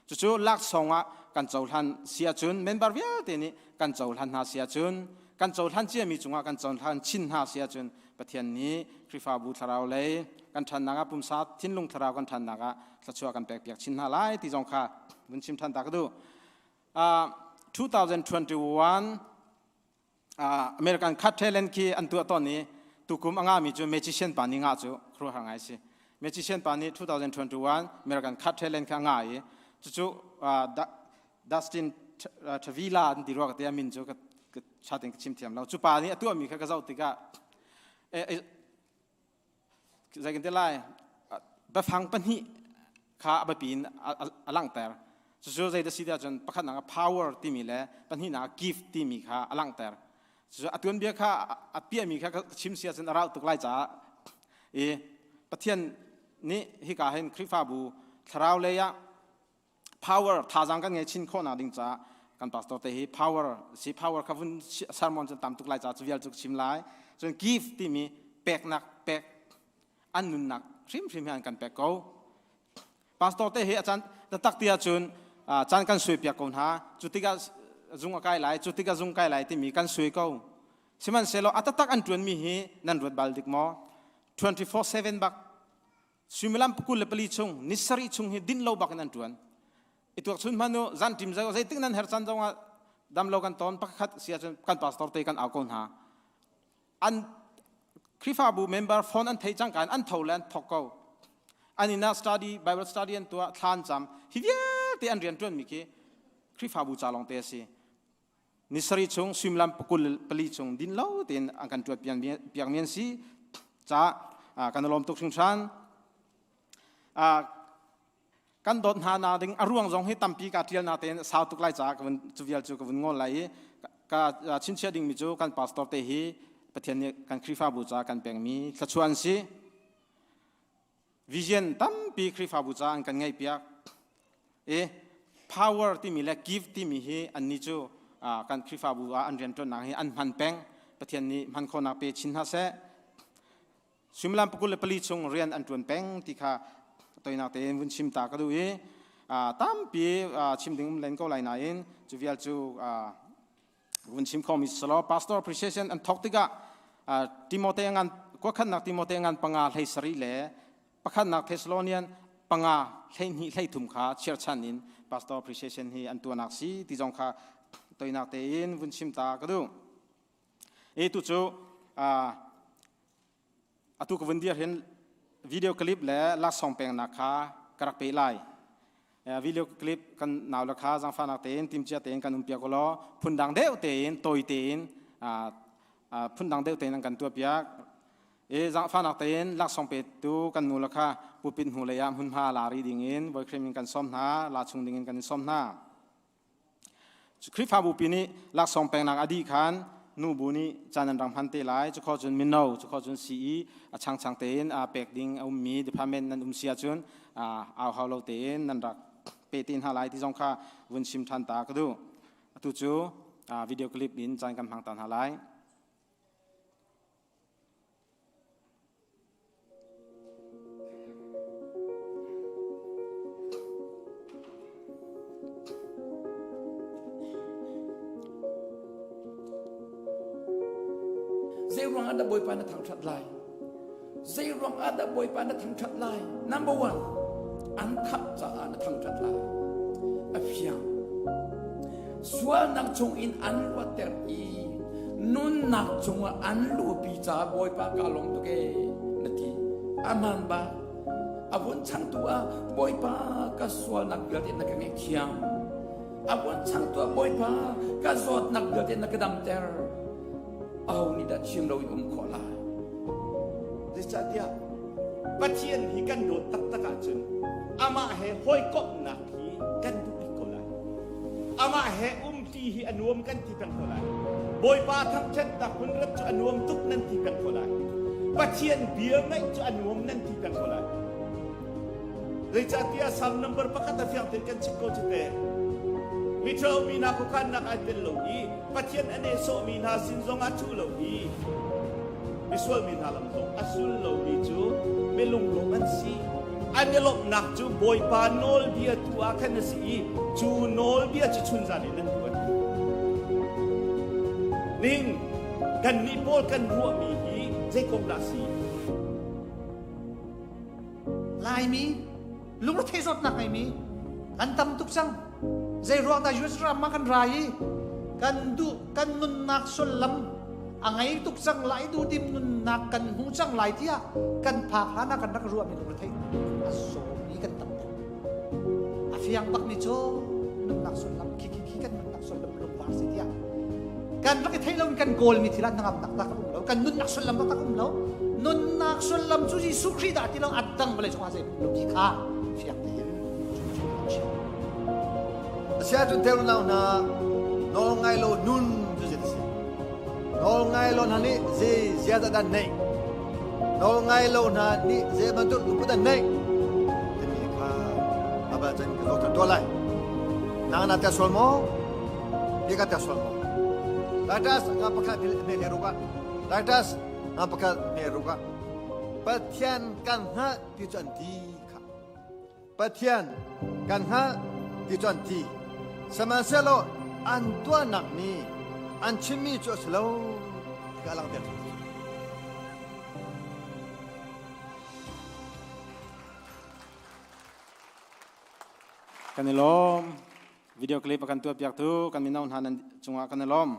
Cucu laksawng ah kan cohlan si ahcun, member vialte nih kan cohlan hna si ahcun, kan cohlan ciami cungah kan cohlan chin hna si ahcun, Pathian nih Khrihfabu thlarau lei kan ṭhannak ah, pumsa thinlung thlarau kan ṭhannak ah thluachuah kan pekpiak chin hna lai ti zong kha vun chim ṭhan ta ka duh. 2021 American Cut Talent khi an tuah tawn i tukum a ngami cu magician pa nih ngah cu khuaruahhar ngai si. Magician pa nih 2021 American Cut Talent kha a ngah i cucu Dustin Tavila an ti rua ka ti, a min cu ka chatin ka chim thiam lo. Cu pa nih a tuahmi kha ka zoh tikah zei kan ti lai, biafang pahnih kha a biapi in a langhter. Cucu zei dah si tiah cun pakhatnak ah power timi le pahnihnak ah gift timi kha a langhter. Cucu a tuanbia kha a piahmi kha ka chim si ahcun a rauh tuk lai caah i Pathian nih hika hin Khrihfabu thlarau lei ah power thazaang kan ngei chin khawhnak ding caah kan pastor te hi power si. Power kha vun sermon cun tam tuk lai caah cu vial cu chim lai cun gift timi peknak pek an nunnak hrimhrim hi an kan pek ko. Pastor te hi a caan taktak ti ahcun caan kan suai piak ko hna. Cu tikah zung a kai lai, cu tikah zung kai lai timi kan suai ko. Sihmanhsehlaw a taktak an ṭuanmi hi nan ruat bal dik maw? 24/7 bak, suimilam 24 chung, ni sarih chung hi din lo bak in an ṭuan. I tuak chun hmanu zan ṭim zeitik nan her caan zongah. Dam lo kan ton pakhat si ahcun kan pastor te kan au ko hna. An Khrihfabu member phone an thei cangka in an tho le an thok ko. An inn ah study, Bible study an tuah, thla an cam. Hi vialte an rian ṭuanmi khi Khrihfabu ca lawng te a si. Ni sarih chung suimilam 24 chung din lo tein an kan ṭuat piakmi an si. Ca kan i lawm tuk hringhran. Kan dawt hna na ding a ruang zong hi tampi ka ṭial na tein sau tuk lai caah ka vun cu vial cu ka vun ngol lai i ka chinchiah dingmi cu kan pastor te hi Pathian nih kan Khrihfabu caah kan pekmi thluachuah an si. Vision tampi Khrihfabu caah an kan ngeihpiak. I power timi le give timi hi annih cu kan Khrihfabu ah an rianṭuannak hi an hman peng. Pathian nih hman khawhnak pe chin hna seh. Suimilam 24 chung rian an ṭuan peng ti kha toinak tein vun chim ta ka duh i tampi chim ding um len ko lai nain cu vial cu vun chim khomi selaw pastor appreciation an thok tikah Timote ngan kuakhatnak Timote ngan panga hlei sarih le pakhatnak Thessalonian panga 12 13 kha chirchan in pastor appreciation hi an tuanak si ti zong kha toinak tein vun chim ta ka duh. E tu cu atu ka vun dir hin video clip le laksawng peknak kha ka rak pe lai. Video clip kan nau le kha zangfahnak tein timcia tein kan um piak law phundang deuh tein tawi tein phundang deuh tein an kan tuah piak. E zangfahnak tein laksawng petu kan nu le kha pulpit hnu lei ah hmunhma la ri ding in voikhrim in kan sawm hna, la chung ding in kan in sawm hna. Khrihfabu pi nih laksawng peknak a dih khan nubu nih caan an rak hman te lai. Cukhawh cun mino, cukhawh cun CE a changchang tein aa pek ding a ummi department nan um si ahcun au hau lo tein nan rak pe te hna lai ti zong kha vun chim ṭhan ta ka duh. Atu cu video clip in caan kan hmang ta hna lai. Zei ruang ah dah Bawipa na thangṭhat lai? Zei ruang ah dah Bawipa na thangṭhat lai? Number one, an khamh caah na thangṭhat lai. A fiang. Sualnak chung in an luatter i nunnak chungah an luhpi caah Bawipa ka lawm tuk ee na ti. Aman ba a vun changtu ah Bawipa ka sualnak vialte na ka ngaihthiam. A vun changtu ah Bawipa ka zawtnak vialte na ka damter. Aho nih dah chim loin um khawh lai? Zeicahtiah Pathian hi kan dawt taktak ahcun amah he hawikomhnak hi kan duh bik ko lai. Amah he umṭi hi a nuam kan ti peng ko lai. Bawipa thangṭhatnak hun rat cu a nuam tuk nan ti peng ko lai. Pathian bia ngaih cu a nuam nan ti peng ko lai. Zeicahtiah Salm number pakhat a fiang tein kan chim ko cu te. Miṭhalo mi hna khuakhannak ai tel lo i Pathian a nehsawhmi hna sin zong ah ṭhu lo i misual mi hna lam zong a sul lomi cu milunglawm an si. An i lawmhnak cu Bawipa nawlbia tu ah khan a si i cu nawlbia cu chunzan in an tuan. Ning kannih pawl kan ruahmi hi zeikom dah si? Laimi lungrethei zawtnak ngeimi kan tam tuk cang. Zei ruang dah US ram ah kan ra i kan duh kan nunnak sullam a ngei tuk cang lai duhdim nunnak kan hmu cang lai tiah kan phak hlan ah kan rak ruahmi lungrethei a zawmi kan tam deuh. A fiang bakmi cu nunnak sullam khi khi khi kan nunnak sullam lungvar si tiah kan rak i theih lo in kan kawlmi thil ah hnangamnak tak um lo kan nunnak sullam tak um lo nunnak sullam cu Jesuh Khrih dah ti lo a dang vawlei cungah zei um lo ti kha fiang tein Asiahcun te unau hna nawl ngai lo nun cu zei si nawl ngai lo hna nih zei ziaza dah neih nawl ngai lo hna nih zei bantuk lungput an neih timi kha abal chan ka zoh tuah lai nang na tia sual maw Hi ka sual maw? Titus nga pakhat me le ruk ah Titus nga pakhat me ruk ah Pathian kan hngalh ti cu an ti kha. Pathian kan hngalh ti cu an ti. Sihmanhsehlaw an tuahnak nih an chimmi cu a si lo ti kha a langhter. Kan i lawm. Video clip a kan tuah piak tu kan mino hna nan cungah kan i lawm.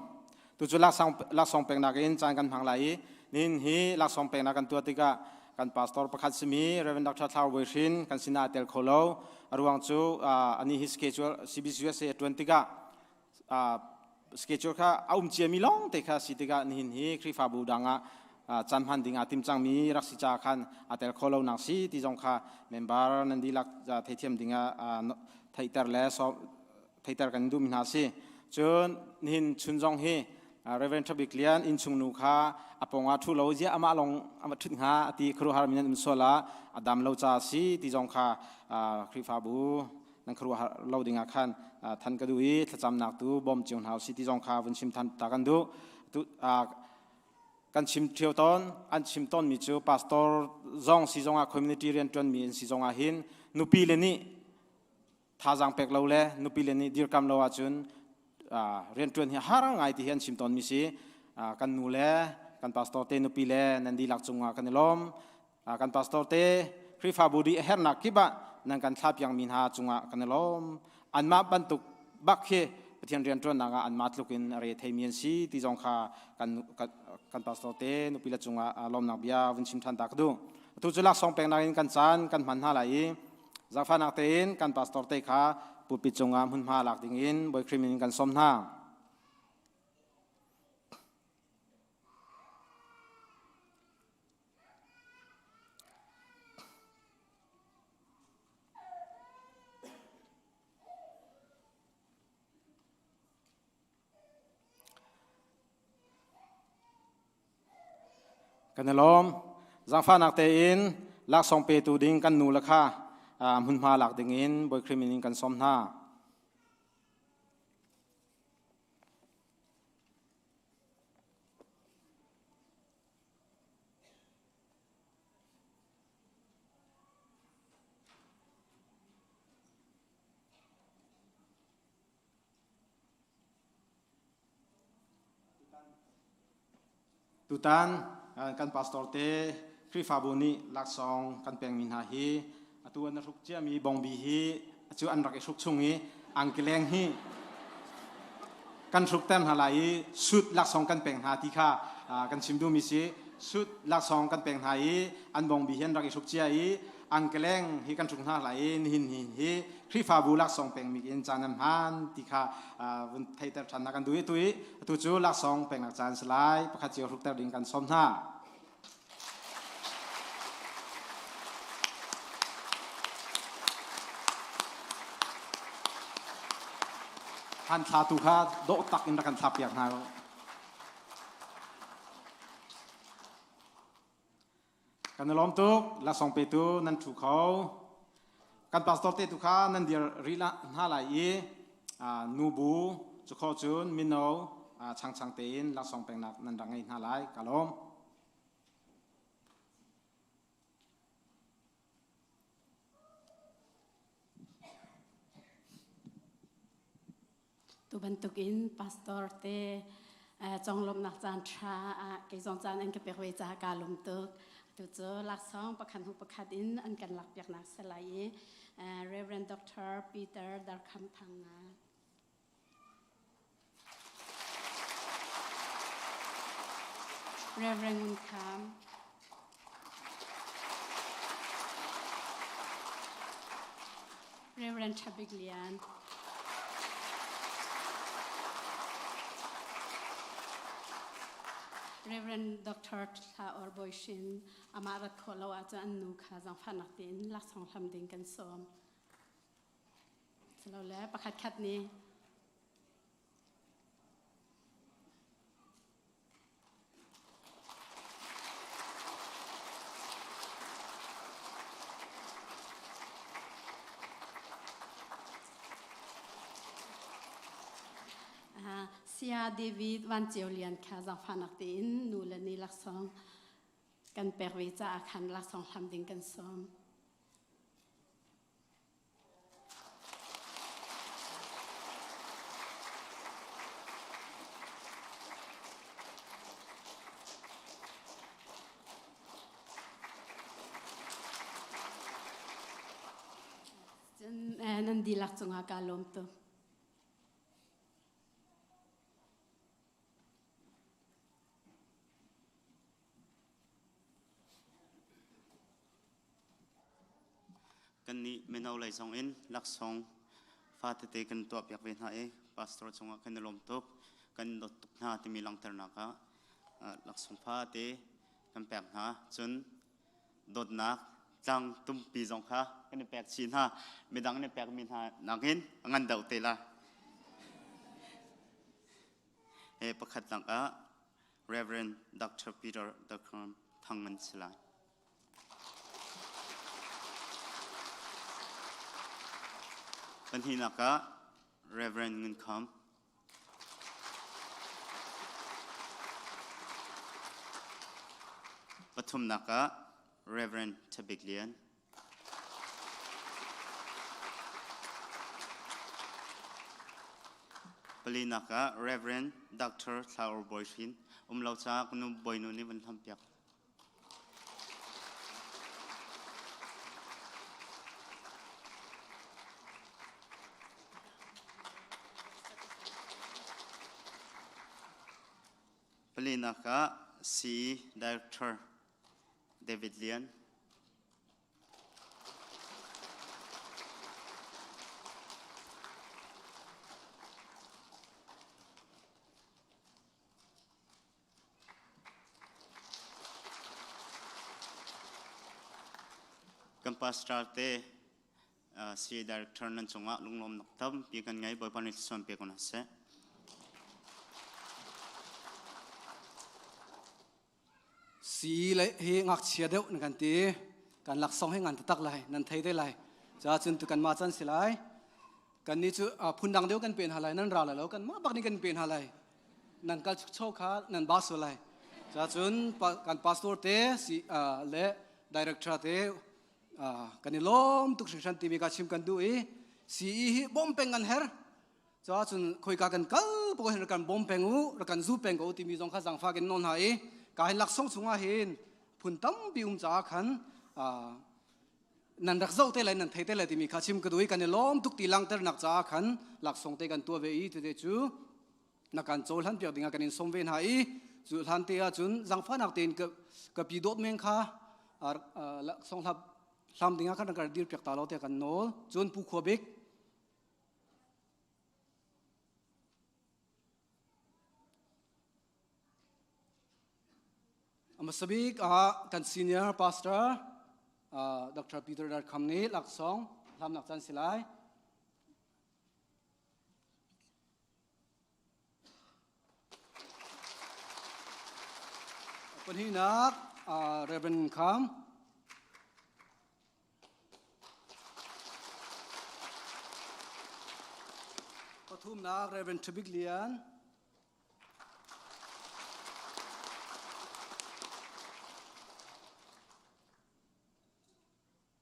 Tu cu laksawng peknak in caan kan hmang lai i nihin hi laksawng peknak kan tuah tikah kan pastor pakhat simi Reverend Dr. Thlau Bawi Hrin kan sinah a tel kho lo. A ruang cu ani hi schedule CBCUSA a tuan tikah schedule kha a um ciami lawng te kha si tikah nihin hi Khrihfabu dang ah caan hman ding ah timcangmi rak si ca khan a tel kho lo nak si ti zong kha member nan dihlak theithiam ding ah theihter le theihter kan duhmi hna si. Cun nihin chun zong hi Reverend Thabik Lian innchung nu kha a pawng ah ṭhu lo ziah amah lawng a ṭhut hnga ti khuaruahhar mi nan um sual ah a dam lo ca si ti zong kha Khrihfabu nan khuaruahhar lo ding ah khan than ka duh i thlacamnak tu bawm cio hna usih ti zong kha vun chim than ta kan duh. Kan chim ṭheo tawn an chim tawnmi cu pastor zong si zongah community rianṭuanmi an si zongah hin nupi le nih thazaang pek lo le nupi le nih dirkam lo ahcun rianṭuan hi har ngai ti hi an chim tawnmi si. Kan nu le kan pastor te nupi le nan dihlak cungah kan i lawm. Kan pastor te Khrihfabu dih a herhnak kip ah nan kan thlapiangmi hna cungah kan i lawm. Anmah bantuk bak khi Pathian rianṭuannak ah anmah tluk in a re theimi an si ti zong kha kan pastor te nupi le cungah lawmnak bia vun chim ṭhan ta ka duh. Atu cu laksawng peknak in kan caan kan hman hna lai i zaangfahnak tein kan pastor te kha pulpit cungah hmunhma lak dingin Bawi Khrih min in kan sawm hna. Kan i lawm. Zaangfahnak tein laksawng petu ding kan nu le kha hmunhma lak dingin Bawi Khrih min in kan sawm hna. Tutan kan pastor te Khrihfabu nih laksawng kan pekmi hna hi atu an hruk ciami bongbi hi cu an rak i hruk chung i angkileng hi kan hrukter hna lai i sut laksawng kan pek hna ti kha kan chim duhmi si. Sut laksawng kan pek hna i an bongbi hi an rak i hruk cia i angkeleng hi kan hruk hna lai i nihin hi hi Khrihfabu laksawng pekmi in caan an hman ti kha vun theihter ṭhan hna kan duh i tu i atu cu laksawng peknak caan si lai pakhat cio hrukter ding kan sawm hna. Han thlatu kha dawh tak in rak kan thlak piak hna. Kan i lawm tuk. Laksawng petu nan ṭhu kho. Kan pastor te tu kha nan dir rih hna lai i nubu cu kho cun mino changchang tein laksawng peknak nan rak ngei hna lai. Ka lawm. Tu bantukin pastor te conglawmhnak caan ṭha ah kei zong caan an ka pek ve caah kaa lawm tuk. Tu cu laksawng pakhat hnu pakhat in an kan lakpiaknak si lai i Reverend Dr. Peter Darkham Thang Reverend Ngun Kham Reverend Thabik Lian Reverend Dr. Thla Or Boy Shin amah rat khawh lo ahcun an nu kha zaangfahnak tein laksawng hlam ding kan sawm. Silole pakhat khat nih Saya David Van Ceu Lian kha zaangfahnak tein nu le ni laksawng kan pek ve caah khan laksawng hlam ding kan sawm. Cun nan dihlak cungah kaa lawm tuk. Kan nih mino lei zong in laksawng fatete kan tuahpiak ve hna i pastor cungah kan i lawm tuk, kan dawt tuk hna timi langhternak ah laksawng fate kan pek hna. Cun dawtnak tlang tumpi zong kha kan i pek chih hna. Midang nih pekmi hna nakin a ngan deuh te lai. He pakhat lang ah Reverend Dr. Peter Dakram Thang an si lai. Pahnihnak ah Reverend Ngun Kham. Pathumnak ah Reverend Thabik Lian. Palinak ah Reverend Dr. Thlaur Bawi Hrin. Um lo caah nu bawinu nih van hlampiak. Palinak ah CE Director David Lian. Kan pastor te CA director nan cungah lunglawmnak tampi kan ngei. Bawipa nih thluachuah pe ko hna seh. Si le hi ngakchia deuh nan kan ti. Kan laksawng hi ngan taktak lai, nan thei te lai. Ca cun tu kan ma can si lai. Kan ni cu phundang deuh kan pen ha lai, nan ra lai lo, kan mah bak nih kan pen ha lai. Nan kal chukcho kha nan ba sual lai. Ca cun kan pastor te si le director te kan i lawm tuk hringhran timi ka chim kan duh i CE hi bom peng kan her. Ca cun khoika kan kal pok hin kan bom peng u, kan zu peng ko timi zong kha zangfak in nawl hna i ka hin laksawng chungah hin phun tampi um caah khan nan rak zoh te lai nan thei te lai timi kha chim ka duh i kan i lawm tuk ti langhternak caah khan laksawng te kan tuah ve i tete cu na kan cohlan piak dingah kan in sawm ve hna i cu hlan te ah cun zangfahnak tein ka ka pi dawt meng kha laksawng hlap hlam dingah khan kan dir piak ta lo te kan nawl cun pu khua bik Hmasabik ah kan senior pastor Dr. Peter Darkham nih laksawng hlamnak caan si lai. Pahnihnak Reverend Kham. Pathumnak Reverend Thabik Lian.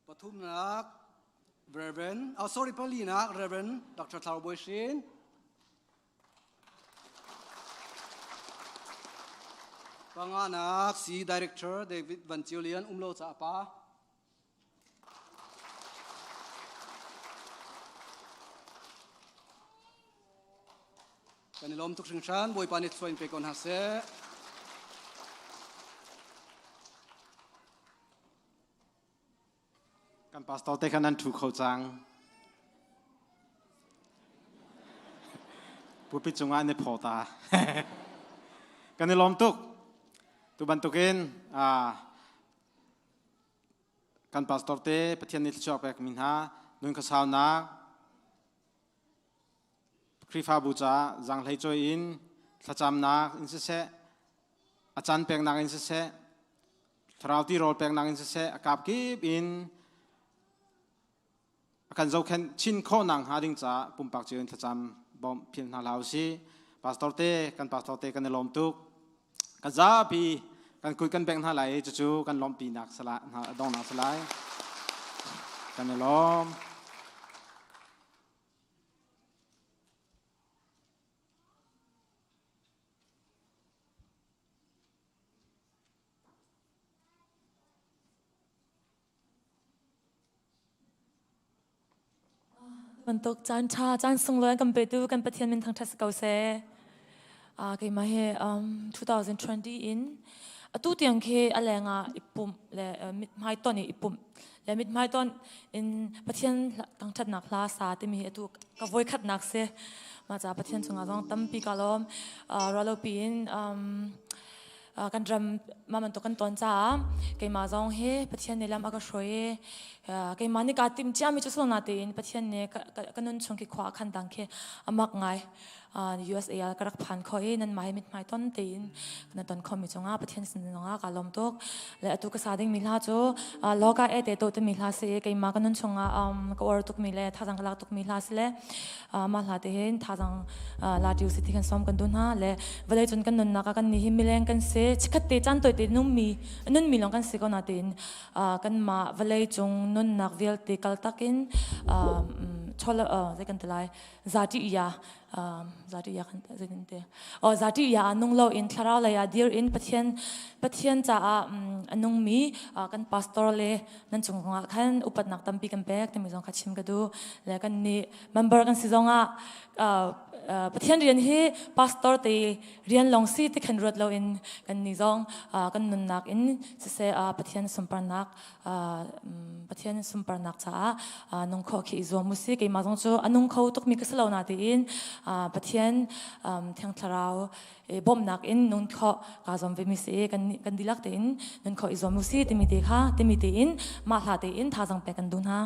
Pathumnak Reverend, oh sorry, palinak Reverend Dr. Thlau Bawi Hrin. Panganak C Director David Van Cio Lian umlo ca pa. Kan i lawm tuk hringhran. Bawipa nih thluain pe ko hna seh. Kan pastor te khan nan thu kho cang. Pulpit cungah an i phaw ta. Kan i lawm tuk. Tu bantukin kan pastor te Pathian nih thluachuah pek mi hna nun khuasaunak Khrihfabu caah zaanghlei cawi in thlacamnak in siseh, a caan peknak in siseh, thlarau tirawl peknak in siseh, a kap kip in a kan zohkhenh chin khawh nak hnga ding caah pumpak cio in thlacam bawmh phil hna hlah usih. Pastor te, kan pastor te kan i lawm tuk. Kan zapi kan kut kan bengh hna lai i cucu kan lawmhpinak sala hna dongnak salai. Kan i lawm. Bantuk caan ṭha caan sunglawi kan petu kan Pathian min thangṭhat si ko seh. Uh, keimah hi um, 2020 in Atu tiang khi a leng ah i pumh le mithmai ton i i pumh le mithmai ton in Pathian thangṭhatnak hla sa timi hi atu ka voikhatnak si. Mah caah Pathian cungah zong tampi ka lawm. Ruahlopi in kan ram mah bantuk kan ton caah keimah zong hi Pathian nih lam a ka hruai i keimah nih kaa timh ciami cu si natein Pathian nih ka nun chung khi khua a khan dang khi a mak ngai. USA ah ka rak phan kho i nanmah he mithmai ton tein na ton khomi cungah Pathian sin zongah kaa lawm tuk. Le atu ka sa dingmi hla cu Loka e te to timi hla si i keimah ka nun chungah ka uar tukmi le thazang ka lak tukmi hla si le mah hla te hin thazang la ṭi usih ti kan sawm kan duh hna le vawlei cun kan nunnak ah kan nih hi mileng kan si chikkhat te caan tawi te nungmi nunmi lawng kan si ko natein kanmah vawlei cung nunnak vialte kal takin chola zei kan ti lai zati iya zati iya kan zeitin te oh zati iya ah nung lo in thlarau lei ah dir in Pathian Pathian caah a nungmi kan pastor le nan cung ah khan upatnak tampi kan pek timi zong kha chim ka duh le kan nih member kan si zongah Pathian rian hi pastor te rian lawng si ti khan ruat loin kan nih zong kan nunnak in siseh Pathian sunparnak Pathian sunparnak caah nung khawh khi i zuam u si keimah zong cu a nung kho tukmi ka si lo na tiin Pathian Thiang Thlarau bawmhnak in nun khawh kaa zuam ve mi si i kan kan dihlak tein nun khawh i zuam u si timi te kha timi tein mah hla tein thazaang pek kan duh hna.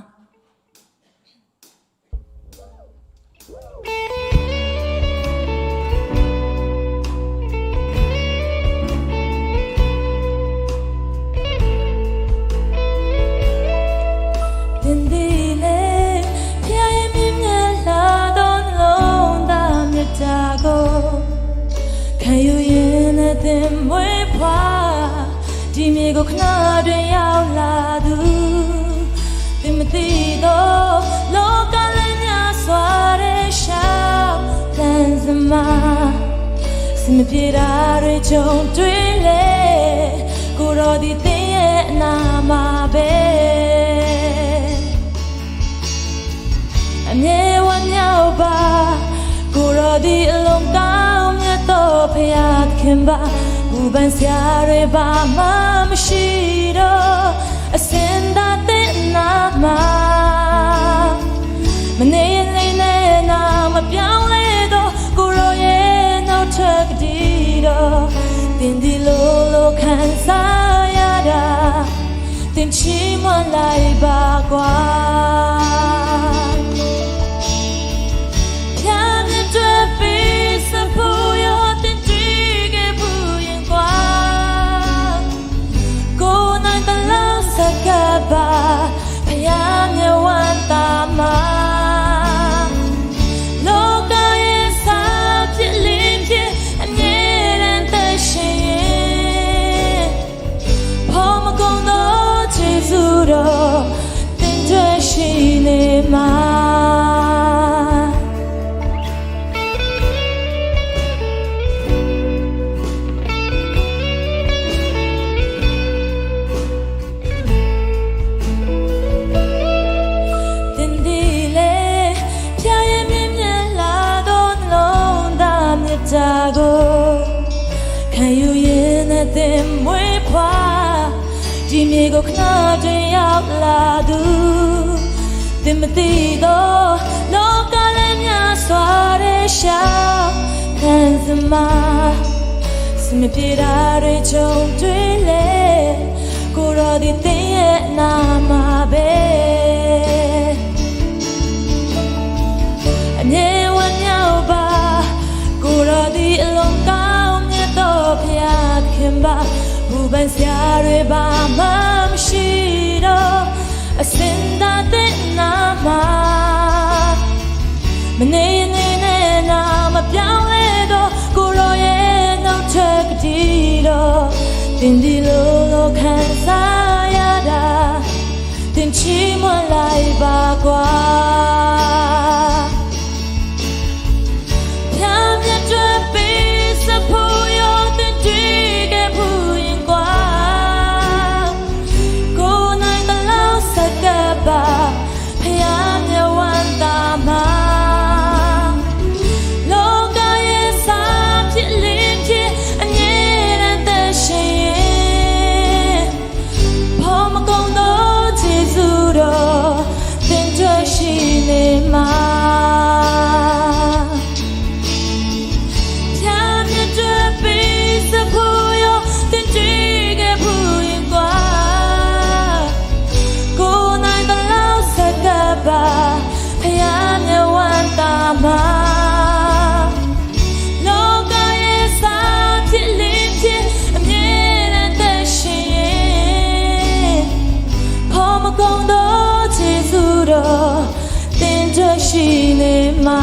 ရှိနေမှာ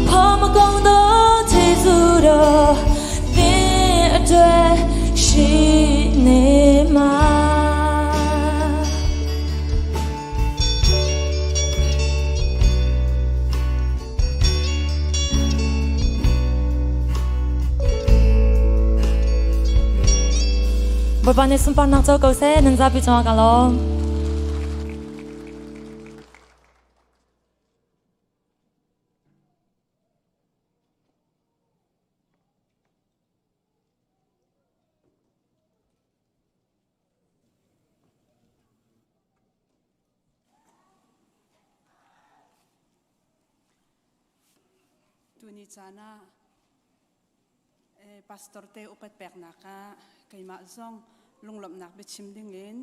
ဖော်မကုန်သောခြေဆုတော်သင်အတွက်ရှိနေမှာ Bawipa nih sunparnak co ko seh, nan zapi cungah ka lawm. Tuni caan ah pastor te upat peknak ah keimah zong lunglawmhnak biachim dingin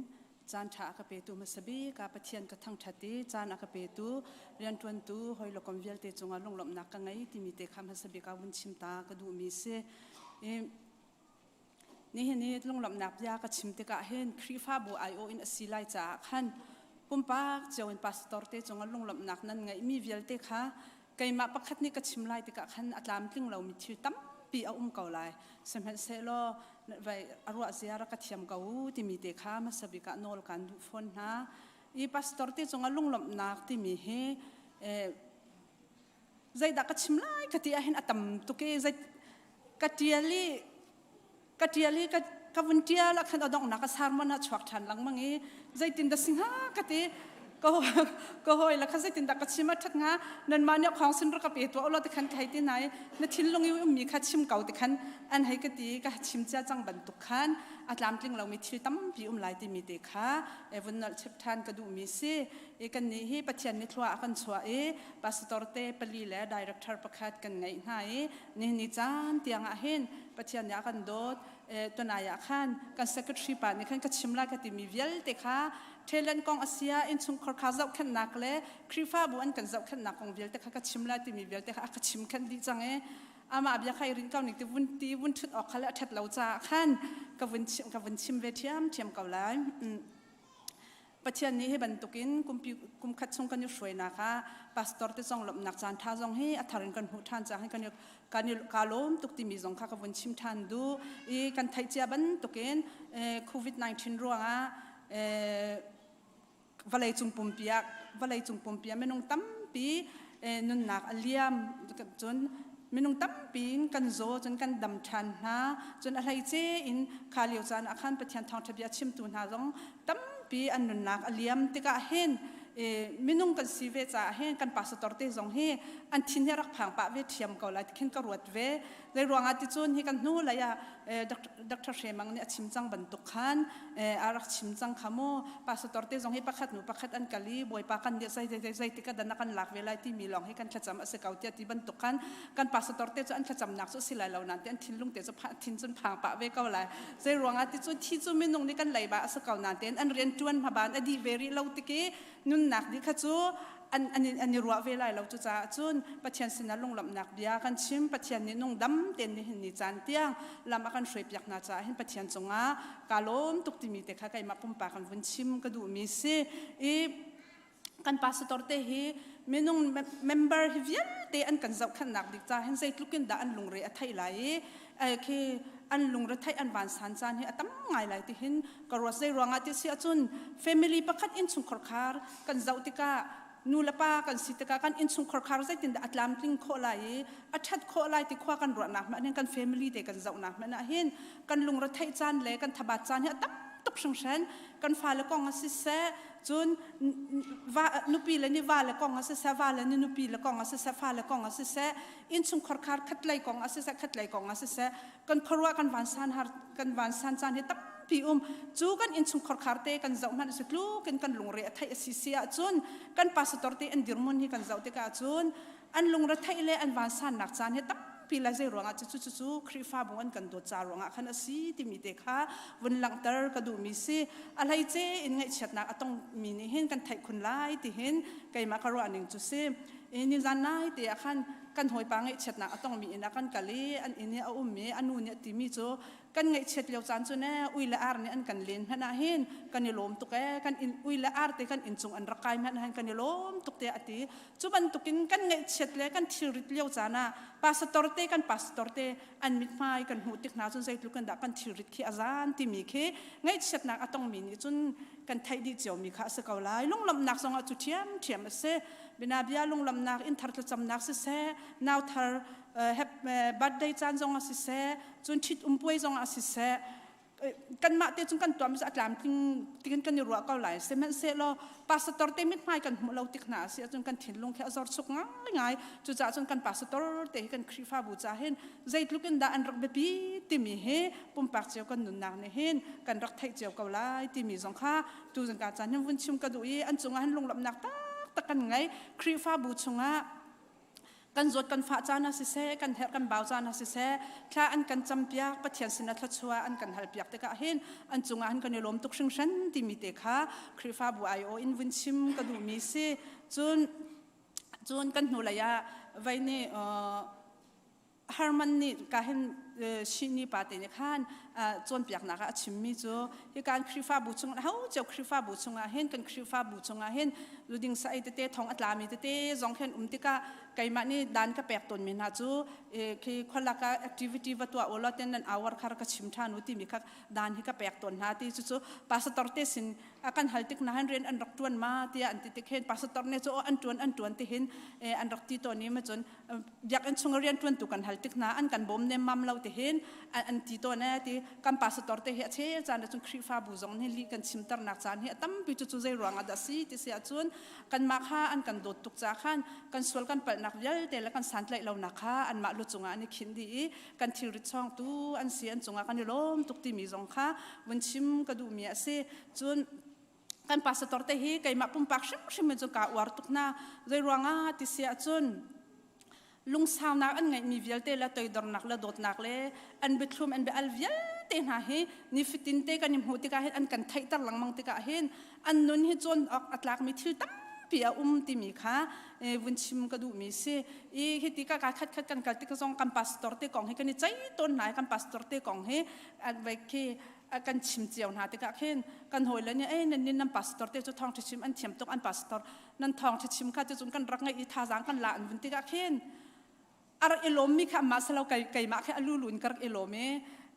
caan ṭha a ka petu hmasa bik ah Pathian ka thangṭhat i caan a ka petu rianṭuantu hawi le kom vialte cungah lunglawmhnak ka ngei timi te kha hmasa bik ah vun chim ta ka duhmi si. Nihin i lunglawmhnak bia ka chim tikah hin Khrihfabu aiawh in a si lai caah khan pumpak cio in pastor te cungah lunglawmhnak nan ngeihmi vialte kha keimah pakhat nih ka chim lai tikah khan a tlamtling lomi thil tampi a um ko lai. Sihmanhsehlaw vai a ruah zia rak ka thiam ko u timi te kha hmasa bik ah nawl kaan duh fawn hna. I pastor te cungah lunglawmhnak timi hi zeidah ka chim lai ka ti ahhin a tam tuk i zei ka ṭial i ka ṭial i ka vun ṭial ah khan a donghnak a sermon ah chuak ṭhan lengmang i zeitin dah si hnga ka ti. Ka hawi le kha zeitin dah ka chim a ṭhat hnga, nanmah nih khawng sin rak ka pe tuah ulaw ti khan ka hei ti hna i na thinlung i ummi kha chim ko ti khan an hei ka ti. Ka chim cia cang bantuk khan a tlamtling lomi thil tampi um lai timi te kha vun nolh chep ṭhan ka duhmi si. I kannih hi Pathian nih thlua a kan chuah i pastor te pali le director pakhat kan ngeih hna i nihin caan tiang ah hin Pathian nih a kan dawt. Tunai ah khan kan secretary pa nih khan ka chim lai ka timi vialte kha talent kong a sia innchungkhar kha zohkhenhnak le Khrihfabu an kan zohkhenhnak kong vialte kha ka chim lai timi vialte kha a ka chim khenh dih cang i amah bia kha i rin ko ning ti vun ti vun ṭhut awk kha le a ṭhat lo caah khan ka vun chim ve ṭhiamṭhiam ko lai. Pathian nih hi bantukin kumpi kumkhat chung kan i hruainak ah pastor te zong lawmhnak caan ṭha zong hi a thar in kan hmuh ṭhan caah hin kan i kan i kaa lawm tuk timi zong kha ka vun chim ṭhan duh i kan theih cia bantukin COVID-19 ruangah vawleicung pumpi ah vawleicung pumpi ah minung tampi nunnak a liam, cun minung tampi in kan zaw, cun kan dam ṭhan hna. Cun a hleice in kha lio caan ah khan Pathian thawngṭha bia chimtu hna zong tampi an nunnak a liam tikah hin minung kan si ve caah hin kan pastor te zong hi an thin hi rak phang pah ve ṭhiam ko lai ti khin ka ruat ve. Zei ruangah ti cun hi kan hnu lei ah Dr. Hremang nih a chim cang bantuk khan a rak chim cang kha mu, pastor te zong hi pakhat nu pakhat an kal i Bawipa kan nih zei zei zei tik dan kan lak ve lai timi lawng hi kan thlacam a si ko tiah ti bantuk khan kan pastor te cu an thlacamnak cu si lai lo nain te an thinlung te cu thin cun phang pah ve ko lai. Zei ruangah ti cu thi cu minung nih kan leiba a si ko nain tein an rian ṭuan hmaban a dih ve rih lo tik i nunnak dih kha cu an, an, an i ruah ve lai lo. Cucaah cun Pathian sinah lunglawmhnak bia kan chim. Pathian nih nung dam tein nihin ni caan tiang lam a kan hruaipiak hna caah hin Pathian cungah kaa lawm tuk timi te kha keimah pumpak kan vun chim ka duhmi si. I kan pastor te hi minung member hi vialte an kan zohkhenhnak dik ca hin zeitluk in dah an lungre a theih lai i khi an lungre theih an vansan caan hi a tam ngai lai ti hin ka ruat. Zei ruangah ti si ahcun family pakhat innchungkhar khar kan zoh tikah, nu le pa kan si tikah kan innchungkhar khar zeitin dah a tlamtling khawh lai i a ṭhat khawh lai ti khua kan ruahnak hmanh hin, kan family te kan zohnak hmanh ah hin kan lungre theih caan le kan thabat caan hi a tam tuk hringhran. Kan fale kong ah siseh, cun va nupi le nih va le kong ah siseh, va le nih nupi le kong ah siseh, fa le kong ah siseh, innchungkhar khar khatlei kong ah siseh, khatlei kong ah siseh, kan khuaruah kan vansan har kan vansan caan hi tampi um. Cu kan innchungkhar khar te kan zoh hmanh si tluk in kan lungre a theih a si si ahcun kan pastor te an dirhmun hi kan zoh tikah cun an lungre theih le an vansannak caan hi tampi lai. Zei ruangah cu cu cu Khrihfabu an kan dawt ca ruangah khan a si timi te kha vun langhter ka duhmi si. A hleice in ngaihchiatnak a tongmi nih hin kan theih khun lai ti hin keimah ka ruah ning cu si. Nizan nai te ah khan kan hawipa ngaihchiatnak a tongmi inn ah kan kal i an inn i a um i a nu nih a timi cu. Kan ngaihchiat lio caan cu ne ui le ar nih an kan len hmanh ah hin kan i lawm tuk ee. Kan inn ui le ar te kan inn cung an rak kai hmanh ah hin kan i lawm tuk tiah a ti. Cu bantukin kan ngaihchiat le kan thilrit lio caan ah pastor te kan pastor te an mithmai kan hmuh tik hna cun zeitluk in dah kan thilrit khi a zan timi khi ngaihchiatnak a tongmi nih cun kan theih dih ciomi kha a si ko lai. Lunglawmhnak zongah cu ṭhiamṭhiam a si. Binabia lunglawmhnak inn thar thlacamnak siseh, nau thar birthday caan zongah siseh, cun ṭhit um puai zongah siseh, kanmah te cun kan tuahmi cu a tlamtling tiin kan i ruah ko lai. Sihmanhsehlaw pastor te mithmai kan hmuh lo tik hna a si ahcun kan thinlung khi a zor chuk ngaingai. Cucaah cun kan pastor te hi kan Khrihfabu ca hin zeitluk in dah an rak biapi timi hi pumpak cio kan nunnak nih hin kan rak theih cio ko lai timi zong kha tuzan ka caan hin vun chim ka duh i an cungah hin lunglawmhnak taktak kan ngei. Khrihfabu chungah kan zawt kan fah caan ah siseh, kan herh kan bau caan ah siseh, thla an kan campiak, Pathian sinah thluachuah an kan halpiak tikah hin an cungah hin kan i lawm tuk hringhran timi te kha Khrihfabu aiawh in vun chim ka duhmi si. Cun cun kan hnulei ah vei nih Herman nih ka hin Shini pa te nih khan cawnpiaknak ah a chimmi cu hi kan Khrihfabu chung ho cio Khrihfabu chungah hin kan Khrihfabu chungah hin luding sa ei tete thong a tlami tete zong khin um tikah keimah nih dan ka pek tawnmi hna cu khi khualak ah activity va tuah ulaw ten nan hour khar ka chim ṭhan u timi kha dan hi ka pek tawn hna ti cucu pastor te sin a kan hal tik na han rian an rak ṭuan ma tiah an ti tik hin pastor ne cu an ṭuan an ṭuan ti hin an rak ti tawn i ma cun biakinn chung rian ṭuantu kan hal tik hna an kan bawm nemmam lo ti hin an ti tawn e ti kan pastor te hi a chel caan cun Khrihfabu zong nih lih kan chimternak caan hi a tampi cu cu zei ruang ah dah si ti si ahcun kanmah kha an kan dawt tuk ca khan kan sual kan palhnak vialte le kan santlaih lonak kha anmah lu cungah an i khinh dih i kan thilrit chawngtu an si an cungah kan i lawm tuk timi zong kha vun chim ka duhmi a si. Cun kan pastor te hi keimah pumpak hrimhrim in cun kaa uar tuk hna. Zei ruangah ti si ahcun lungsaunak an ngeihmi vialte le toidornak le dawtnak le an biathlum an biaal vialte hna hi nifatin te kan i hmuh tikah hin an kan theihter lengmang tikah hin an nun hi cawn awk a tlakmi thil tampi a um timi kha vun chim ka duhmi si. I hiti ka ka khat khat kan kal tik zong kan pastor te kong hi kan i ceih tawn hna i kan pastor te kong hi vai khi kan chim cio hna tikah khin kan hawile nih ei nan nin nan pastor te cu thawngṭha chim an thiam tuk, an pastor nan thawngṭha chim kha cu kan rak ngaih i thazaang kan la an vun tikah khin a rak i lawmmi kha amah silo keimah khi a lulu in ka rak i lawm i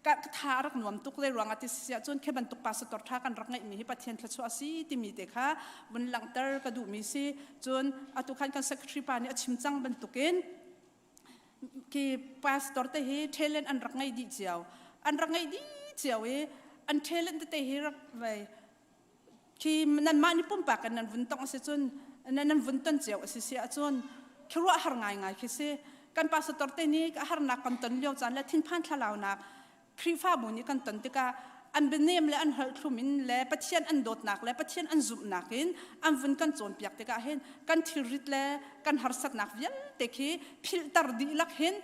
ka tha a rak nuam tuk. Zei ruangah ti si ahcun khi bantuk pastor ṭha kan rak ngeihmi hi Pathian thluachuah a si timi te kha vun langhter ka duhmi si. Cun atu khan kan secretary pa nih a chim cang bantukin khi pastor te hi talent an rak ngei dih cio, an rak ngei dih cio i an talent tete hi rak vei khi nanmah nih pumpak in nan vun tong a si cun nan vun ton cio a si si ahcun khi ruah har ngaingai khi si. Kan pastor te nih harnak kan ton lio caan le thinphan thlalaunak Khrihfabu nih kan ton tikah an bianem le an holh thlum in le Pathian an dawtnak le Pathian an zumhnak in an vun kan cawnpiak tikah hin kan thilrit le kan harsatnak vialte khi philhter dihlak hin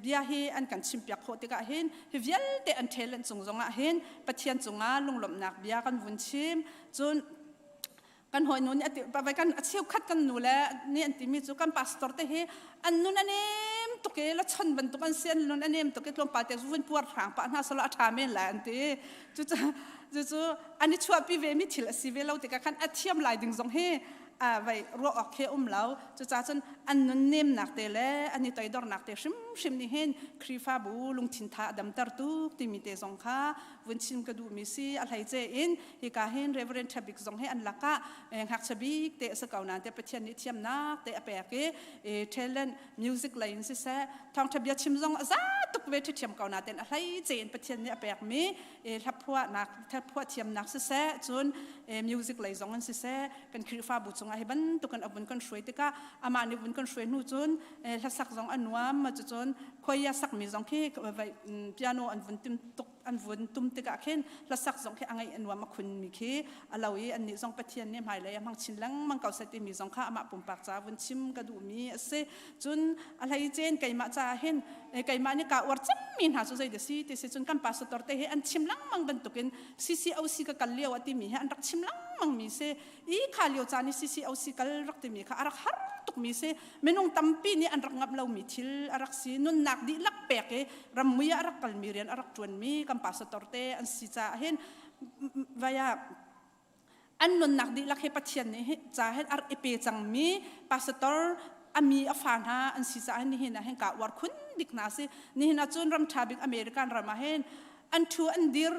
bia hi an kan chimpiak khawh tikah hin hi vialte an talent cung zongah hin Pathian cungah lunglawmhnak bia kan vun chim. Cun kan hawinu nih ati vai kan a cheukhat kan nu le nih an timi cu kan pastor te hi an nun a nem tuk i lachon bantuk an si, an nun a nem tuk i tlawmpal te vun puar hrang pah hna salo a ṭha men lai an ti. Cu cu an i chuahpi ve mi thil a si ve lo tikah khan a thiam lai ding zong hi vai ruah awk khi um lo. Cucaah cun an nun nemnak te le an i toidornak te hrimhrim nih hin Khrihfabu lungthin tha a damter tuk timi te zong kha vun chim ka duhmi si. A hleice in hika hin Reverend Ṭhabik zong hi an lakah ngakchia bik te a si ko nain te Pathian nih thiamnak te a pek i talent music lei in siseh, thawngṭha bia chim zong a za tuk ve ṭhiṭhiam ko nain a hleice in Pathian nih a pekmi hlaphuahnak hlaphuah thiamnak siseh, cun music lei zong in siseh, kan Khrihfabu cungah hi bantukin a vun kan hruai tikah amah nih vun kan hruai hnu cun hlasak zong a nuam. Cucun choir sakmi zong khi piano an vun tim tuk an vun tum tikah khin hlasak zong khi a ngaih a nuam a khunmi khi a lo i annih zong Pathian nih hmailei a hmang chin lengmang ko seh timi zong kha amah pumpak ca vun chim ka duhmi a si. Cun a hleicen keimah caah hin keimah nih kaa uar cemmi hna cu zei dah si ti si cun kan pastor te hi an chim lengmang bantukin CCOC ka. kal lio a timi hi an rak chim lengmang mi si. I kha lio caan i CCOC kal rak timi kha a rak har tukmi si. Minung tampi nih an rak ngamh lomi thil a rak si. Nunnak dihlak pek i rammui ah a rak kalmi rian a rak ṭuanmi kan pastor te an si caah hin vaya an nunnak dihlak hi Pathian nih ca hin a rak i pe cangmi pastor a mi a fa hna an si caah nihin ah hin kaa uar khun bik hna si. Nihin ah cun ram ṭha bik American ram ah hin an ṭhu an dir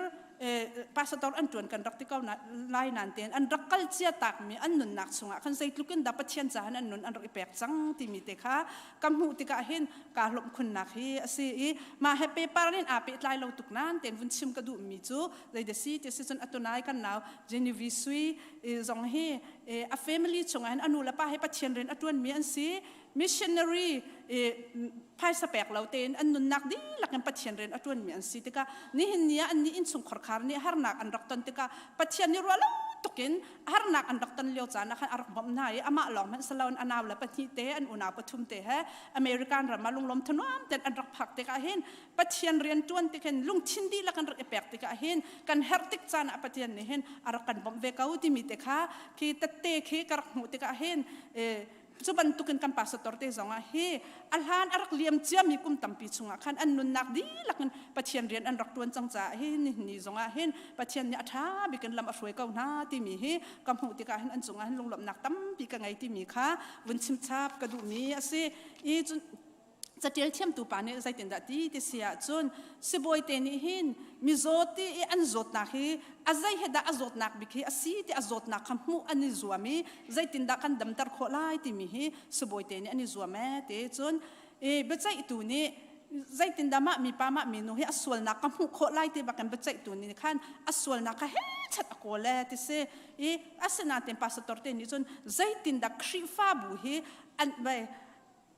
pastor an ṭuan kan rak ti ko lai nan tein an rak kal cia takmi an nunnak chungah khan zeitluk in dah Pathian caah an nun an rak i pek cang timi te kha ka hmuh tikah hin kaa lawmh khunnak hi a si i mah he paper in aa pehtlai lo tuk nan tein vun chim ka duhmi cu zei si ti si cun atunai kan nau Genevieve Sui zong hi a family chungah hin a nu le pa he Pathian rian a ṭuanmi an si. Missionary phaisa pek lo tein an nunnak dihlak in Pathian rian a ṭuanmi an si tikah nihin ni ah annih innchungkhar khar nih harnak an rak ton tikah Pathian nih ruah lo tukin harnak an rak ton lio caan ah khan a rak bawmh hna i amah lawng hmanh si loin a nau le pahnih te an unau pathum te he American ram ah lunglawm thanuam tein an rak phak tikah hin Pathian rian ṭuan tik hin lungthin dihlak an rak i pek tikah hin kan herh tik caan ah Pathian nih hin a rak kan bawmh ve ko timi te kha khi tette khi ka rak hmuh tikah hin cu bantukin kan pastor te zong ah hi a hlan a rak liam ciami kum tampi chungah khan an nunnak dihlak in Pathian rian an rak ṭuan cang caah hi ni zong ah hin Pathian nih a ṭha bikin lam a hruai ko hna timi hi ka hmuh tikah hin an cungah hin lunglawmhnak tampi ka ngei timi kha vun chimchap ka duhmi a si. I cun catial thiamtu pa nih zeitindah ti ti si ahcun sibawi te nih hin mizaw ti i an zawtnak hi a zei he dah a zawtnak bik hi a si ti a zawtnak kha hmuh an i zuam i zeitindah kan damter khawh lai timi hi sibawi te nih an i zuam ee ti cun i biaceihtu nih zeitindah mah mipa mah minu hi a sualnak ka hmuh khawh lai ti bakin biaceihtu nih khan a sualnak kha he chat a kawl ee ti si i asinain pastor te nih cun zeitindah Khrihfabu hi an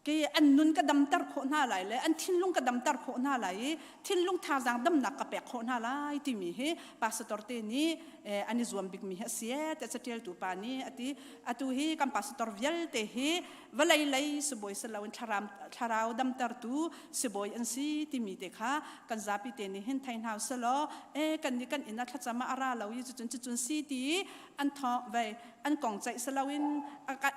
ke an nun ka damter khawh hna lai le an thinlung ka damter khawh hna lai i thinlung thazaang damnak ka pek khawh hna lai timi hi pastor te nih an i zuam bikmi hi a si e te catialtu pa nih ati atu hi kan pastor vialte hi vawlei lei sibawi si loin thlarau damtertu sibawi an si timi te kha kan zapi te nih hin thei hna uselaw e kan nih kan inn ah thlacam ah a ra lo i cucun cucun si ti an thawng vei an kong ceih si loin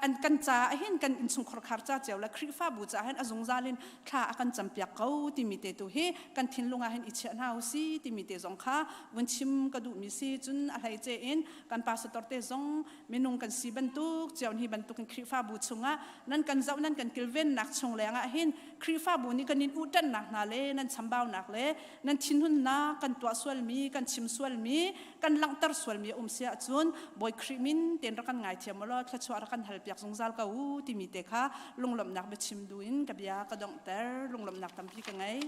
an kan ca hin kan innchungkhar khar ca cio le Khrihfabu ca hin a zungzal in thla a kan campiak ko timi te tu hi kan thinlung ah hin i chiah hna usi timi te zong kha vun chim ka duhmi si. Cun a hleice in kan pastor te zong minung kan si bantuk cio hi bantuk in Khrihfabu chungah nan kan zoh nan kan kilvennak chung lengah hin Khrihfabu nih kan in uhṭannak hna le nan chambaunak le nan thinhunnak kan tuah sualmi kan chim sualmi kan langhter sualmi a um si ahcun Bawi Khrih min tein rak kan ngaithiam u law thluachuah rak kan halpiak zungzal ko u timi te kha lunglawmhnak biachim duh in ka bia ka donghter. Lunglawmhnak tampi ka ngei.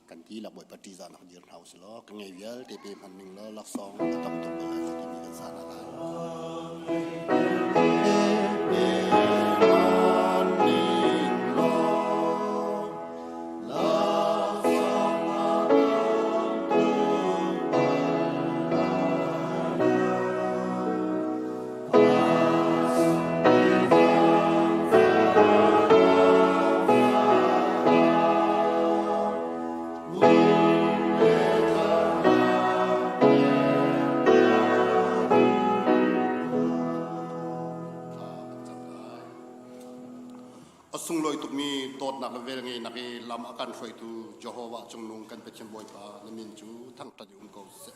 Kan dihlak Bawipa ṭihzah nak dir hna usih law ka ngei vialte pe hman ning law laksawng a tam tuk bal lai lo timi kan sa hna lai. A sunglawi tukmi dawtnak le velngeihnak i lam a kan hruaitu Jehovah cungnung kan Pathian Bawipa na min cu thangṭhat i um ko seh.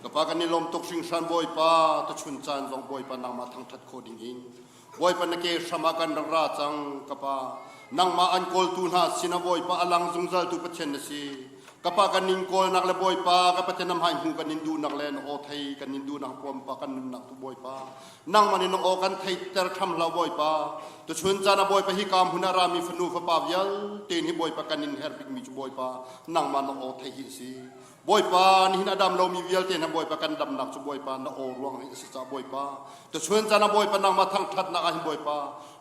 Ka pa kan i lawm tuk hringhran Bawipa tuchun caan zong Bawipa nangmah thangṭhat khawh ding in Bawipa na ke hram ah kan rak ra cang ka pa nangmah an kawltu hna sinah Bawipa a lang zungzaltu Pathian na si ka pa kan nin kawlnak le Bawipa ka Pathian na hmai hmu kan nin duhnak le na aw thei kan nin duhnak puampa kan nunnak tu Bawipa nangmah nih na aw kan theiter ṭham hlah Bawipa tuchun caan ah Bawipa hi ka hmun ah rami fanu fapa vialte hi Bawipa kan in herh bikmi cu Bawipa nangmah na aw thei hi a si. Bawipa nihin a dam lomi vialte hna Bawipa kan damnak cu Bawipa na aw ruang hi a si caah Bawipa tuchun caan ah Bawipa nangmah thangṭhatnak ah hin Bawipa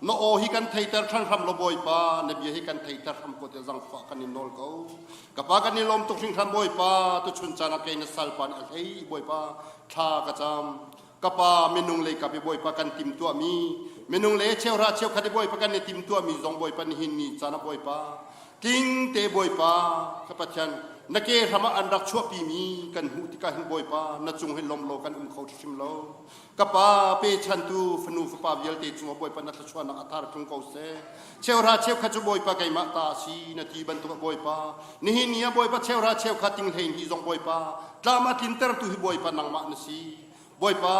na aw hi kan theiter ṭhan hram law Bawipa na bia hi kan theiter hram ko tiah zangfah kan in nawl ko. Ka pa kan i lawm tuk hringhran Bawipa tuchun caan ah kei na salpa nih a hlei Bawipa thla ka cam. Ka pa minung lei kap i Bawipa kan timtuahmi minung le cheuhra cheukhat i Bawipa kan i timtuahmi zong Bawipa nihin ni caan ah Bawipa tling te Bawipa ka Pathian na ke hram ah an rak chuahpimi kan hmuh tikah hin Bawipa na cung hin lawm lo kan um kho hrim lo. Ka pa pechantu fanu fapa vialte cungah Bawipa na thluachuahnak a thar tlung ko seh. Cheuhra cheukhat cu Bawipa keimah ta a si na ti bantuk ah Bawipa nihin ni ah Bawipa cheuhra cheukhat ting hlei hi zong Bawipa tlam a tlintertu hi Bawipa nangmah na si. Bawipa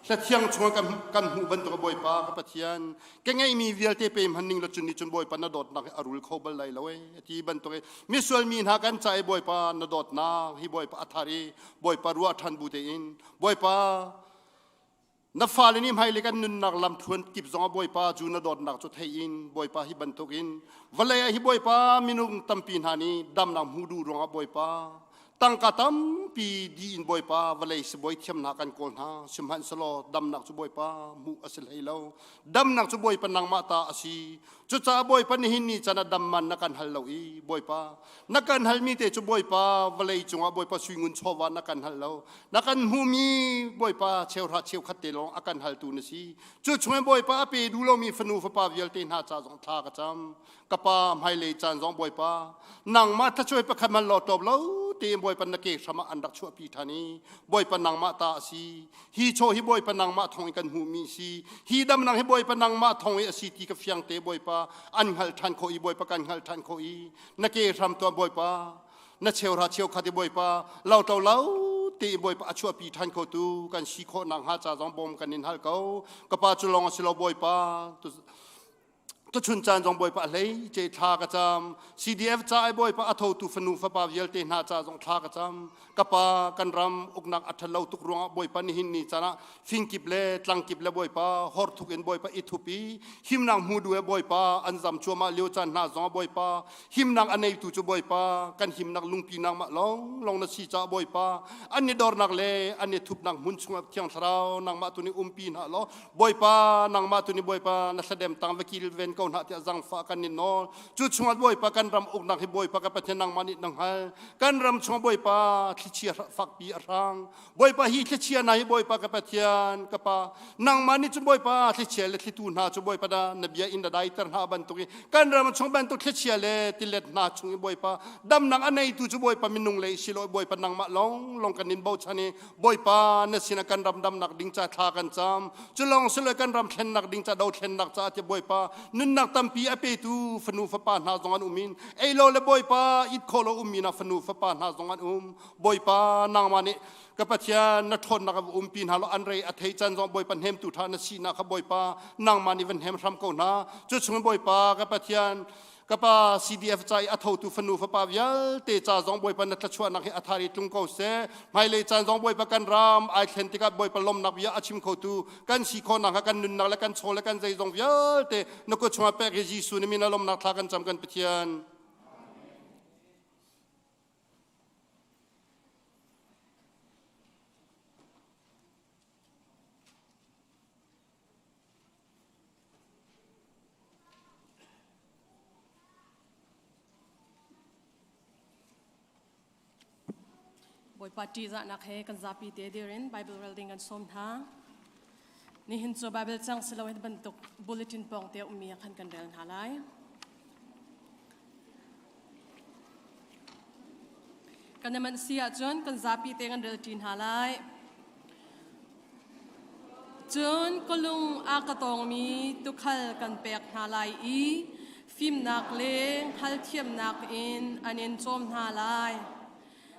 hlathiang chungah kan, kan hmuh bantuk ah Bawipa ka Pathian ka ngeihmi vialte pe hman ning la cun nih cun Bawipa na dawtnak hi a rul kho bal lai lo e ti bantuk i misual mi hna kan ca i Bawipa na dawtnak hi Bawipa a thar i Bawipa ruah ṭhan bu tein Bawipa na fale nih hmailei kan nunnak lamthluan kip zongah Bawipa cu na dawtnak cu thei in Bawipa hi bantukin vawlei ah hi Bawipa minung tampi hna nih damnak hmu duh ruangah Bawipa tangka tampi di in Bawipa vawlei sibawi thiam hna kan kawl hna sihmanhsehlaw damnak cu Bawipa hmuh a si hlei lo damnak cu Bawipa nangmah ta a si cucaah Bawipa nihin ni can ah dam man na kan hal lo i Bawipa na kan halmi te cu Bawipa vawlei cungah Bawipa suingun chawva na kan hal lo na kan hmuhmi Bawipa cheuhra cheukhat te lawng a kan haltu na si cu chungin Bawipa a pe duh lomi fanu fapa vialte hna ca zong thla ka cam ka pa hmailei caan zong Bawipa nangmah thlachuai pakhat man law tawp lo tein Bawipa na ke hram ah an rak chuahpi ṭhan i Bawipa nangmah ta a si hi chaw hi Bawipa nangmah thawng in kan hmuhmi si hi damnak hi Bawipa nangmah thawng i a si ti ka fiang te Bawipa an hngalh ṭhan khawh i Bawipa kan hngalh ṭhan khawh i na ke hram tuah Bawipa na cheuhra cheukhat i Bawipa lo to lo te i Bawipa a chuahpi ṭhan khotu kan si khawh nakhnga ca zong bawm kan in hal ko ka pa cu lawng a si lo Bawipa Tuchun caan zong Bawipa a hlei ce thla ka cam. CDF ca ai Bawipa a thotu fanu fapa vialte hna ca zong thla ka cam. Ka pa kan ram uknak a ṭhat lo tuk ruangah Bawipa nihin ni caan ah fingkip le tlangkip le Bawipa horthuk in Bawipa i thup i himnak hmu duh e Bawipa an zam cuahmah lio caan hna zong ah Bawipa himnak a neitu cu Bawipa kan himnak lungpi nangmah lawng lawng na si caah Bawipa an i dornak le an i thupnak hmun chungah Thiang Thlarau nangmah tu nih umpi hna law Bawipa nangmah tu nih Bawipa na thladem tang va kilven ko hna tiah zangfah kan in nawl. Cu chungah Bawipa kan ram uknak hi Bawipa ka Pathian nangmah nih na hngal. Kan ram chungah Bawipa thlichia fakpi a hrang. Bawipa hi thlichia hna hi Bawipa ka Pathian ka Pa nangmah nih cun Bawipa thlichia le thlitu hna cu Bawipa da na bia in na daiter hna bantuk i kan ram chung bantuk thlichia le tilet hna chung i Bawipa damnak a neitu cu Bawipa minung lei si lo Bawipa nangmah lawng lawng kan in bochan i Bawipa na sinah kan ram damnak ding ca thla kan cam. Cu lawng si lo kan ram thlennak ding ca dothlennak ca ti Bawipa nunnak tampi a petu fanu fapa hna zong an um in ei lo le Bawipa it kho lo ummi na fanu fapa hna zong an um. Bawipa nangmah nih ka Pathian na ṭhawnnak a va umpi hna lo an rei a thei can zong Bawipa hnemtu ṭha na sinak kha Bawipa nangmah nih van hnem hram ko hna. Cu chungin Bawipa ka Pathian Ka pa CDF ca i a thotu fanu fapa vialte ca zong Bawipa na thluachuahnak hi a thar i tlung ko seh. Hmailei caan zong Bawipa kan ram ai thlen tikah Bawipa lawmnak bia a chim khotu kan si khawhnak hnga kan nunnak le kan chaw le kan zeizong vialte na kut chungah pek hi Jesuh na min ah lawmnak thla kan cam kan Pathian. Bawipa ṭihzahnak he kan zapi te dir in Bible rel ding kan sawm hna. Nihin cu Bible cang si lo hi bantuk bulletin pawng te ummi ah khan kan rel hna lai. Kan i manh si ahcun kan zapi te kan rel ṭi hna lai. Cun ka lung a ka tawngmi tuukhal kan pek hna lai i fimnak le hngalhthiamnak in an in cawm hna lai.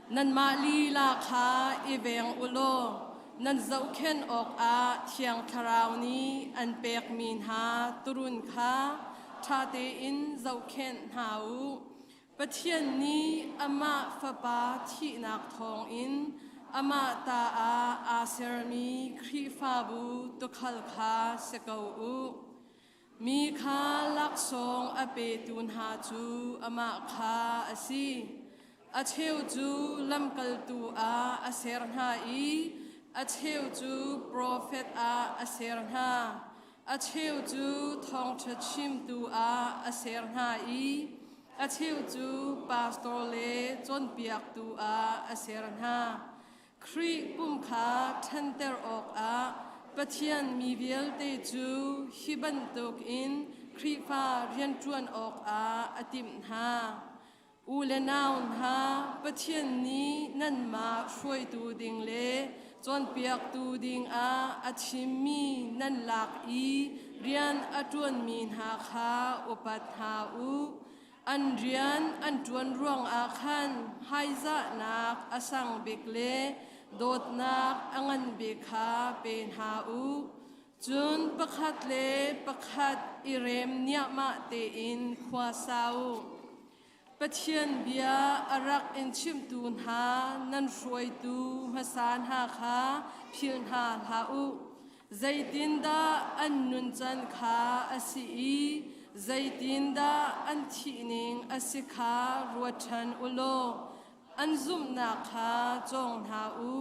Nanmah lila kha i veng u law nan zohkhenh awkah Thiang Thlarau nih an pekmi hna tuurun kha ṭha tein zohkhenh hna u. Pathian nih amah Fapa thihnak thawngin amah ta ah aa sermi Khrihfabu tuukhal kha si ko u. Mi kha laksawng a petu hna cu amah kha a si. A cheu cu lamkaltu ah a ser hna i a cheu cu profet ah a ser hna. A cheu cu thawngṭha chimtu ah a ser hna i a cheu cu pastor le cawnpiaktu ah a ser hna. Khrih pum kha ṭhanter awkah Pathian mi vialte cu hi bantukin Khrihfa rianṭuan awkah a timh hna. U le nau hna, Pathian nih nanmah hruaitu ding le cawnpiaktu dingah a thimmi nan lak i rian a ṭuanmi hna kha upat hna u. An rian an ṭuan ruangah khan hmaizahnak a sang bik le dawtnak a ngan bik kha pe hna u. Cun pakhat le pakhat i rem niahmah tein khua sa u. Pathian bia a rak in chimtu hna nan hruaitu hmasa hna kha philh hna hlah u. Zeitindah an nuncan kha a si i zeitindah an thihning a si kha ruat ṭhan u law an zumhnak kha cawng hna u.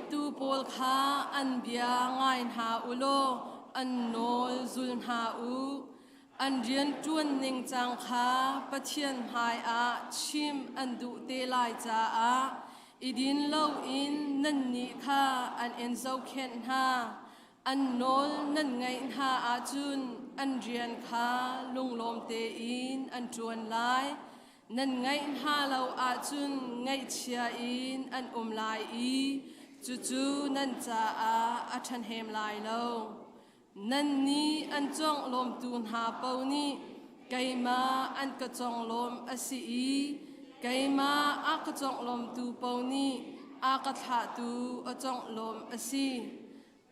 Tuu pawl kha an bia ngai hna u law an nawl zul hna u. An rian ṭuan ningcang kha Pathian hmaiah chim an duh te lai caah i din loin nannih kha an in zohkhenh hna. An nawl nan ngaih hna ahcun an rian kha lunglawm tein an ṭuan lai. Nan ngaih hna lo ahcun ngaihchia in an um lai i cucu nan caah a ṭhahnem lai lo. Nannih an conglawmtu hna paoh nih keimah an ka conglawmh a si i keimah a ka conglawmtu paoh nih a ka thlahtu a conglawmh a si.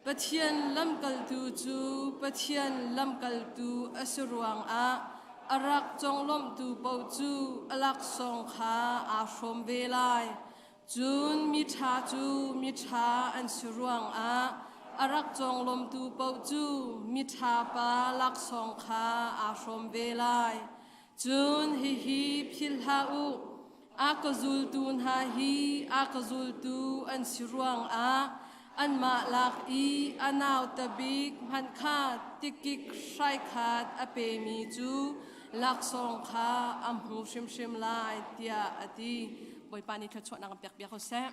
Pathian lamkaltu cu Pathian lamkaltu a si ruangah a rak conglawmhtu paoh cu a laksawng kha aa hrawm ve lai. Cun miṭha cu miṭha an si ruangah a rak conglawmtu paoh cu miṭha pa laksawng kha aa hrawm ve lai. Cun hihi philh hlah u, a ka zultu hna hi a ka zultu an si ruangah anmah lak i a nauta bik hmanh kha tikik hraikhat a pemi cu laksawng kha a hmu hrimhrim lai, tiah a ti. Bawipa nih thluachuahnak an pek piak ko seh.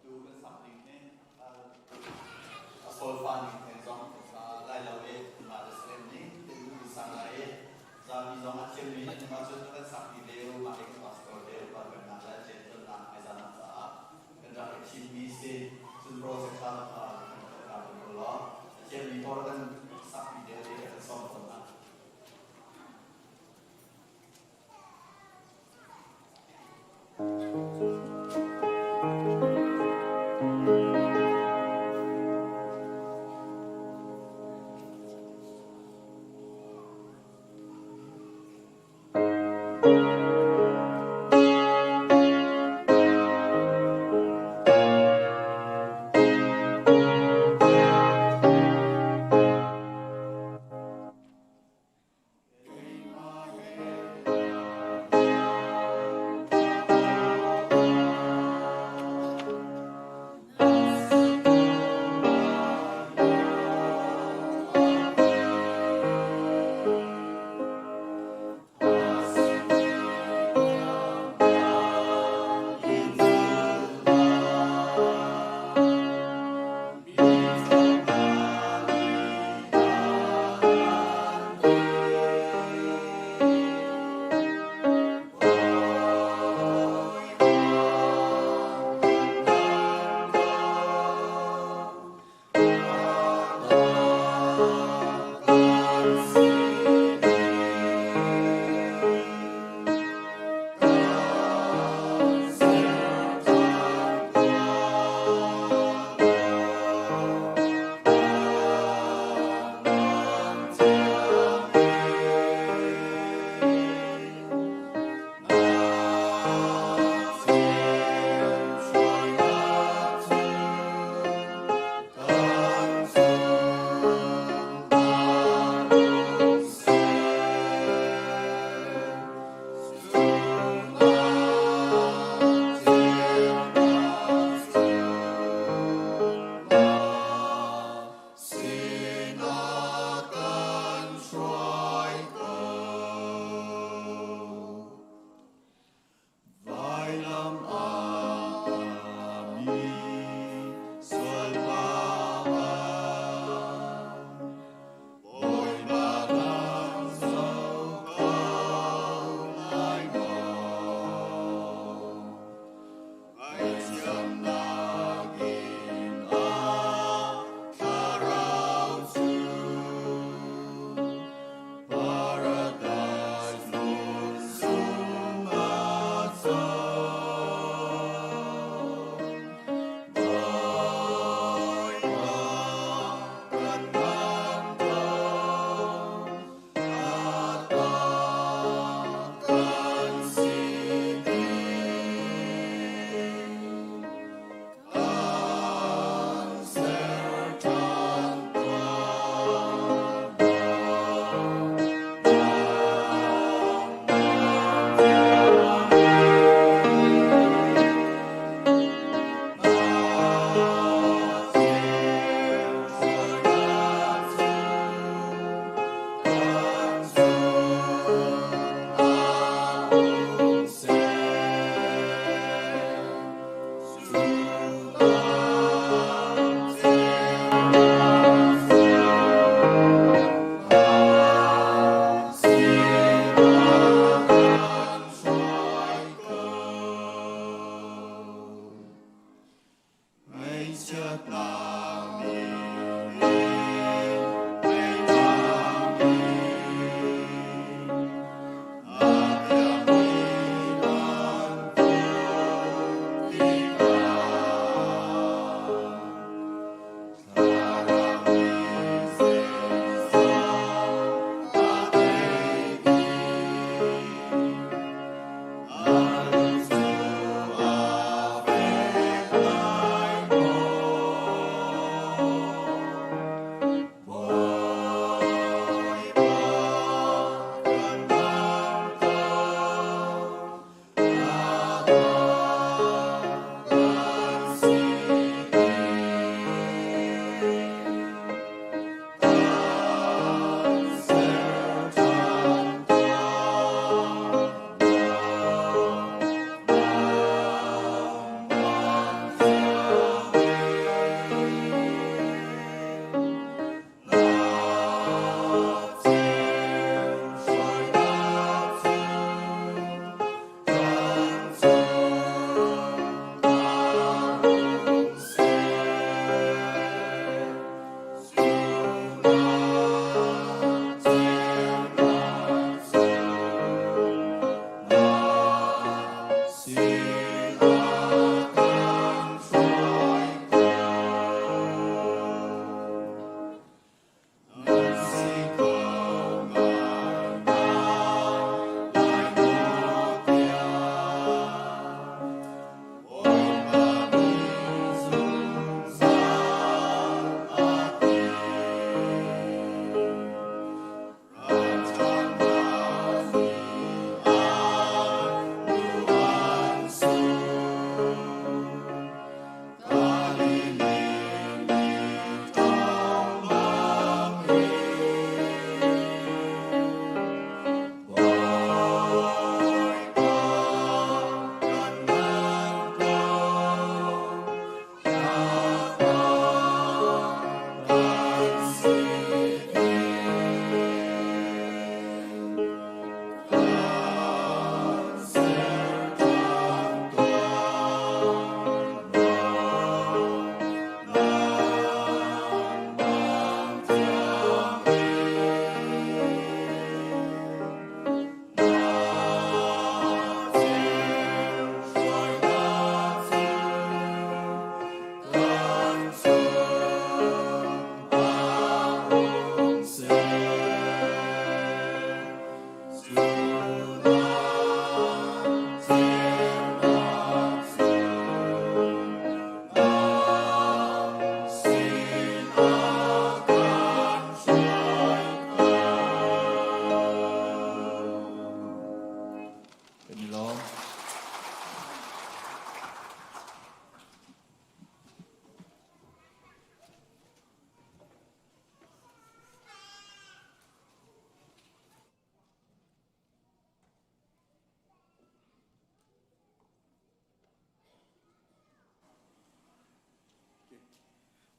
Atu kan sak ding hi a solfa ning theng zong kan sa lai lo i mah le salem ning tein kan sang lai i zami zong a thiammi an um ahcun kan sak ti ve u mah hi kan pastor te upa peknak le ṭianṭuannak hmaizahnak caah kan rak i thimmi si cun project hla kha kan kan ko law a thiammi pawl kan sak ti te i kan sawm tawn hna.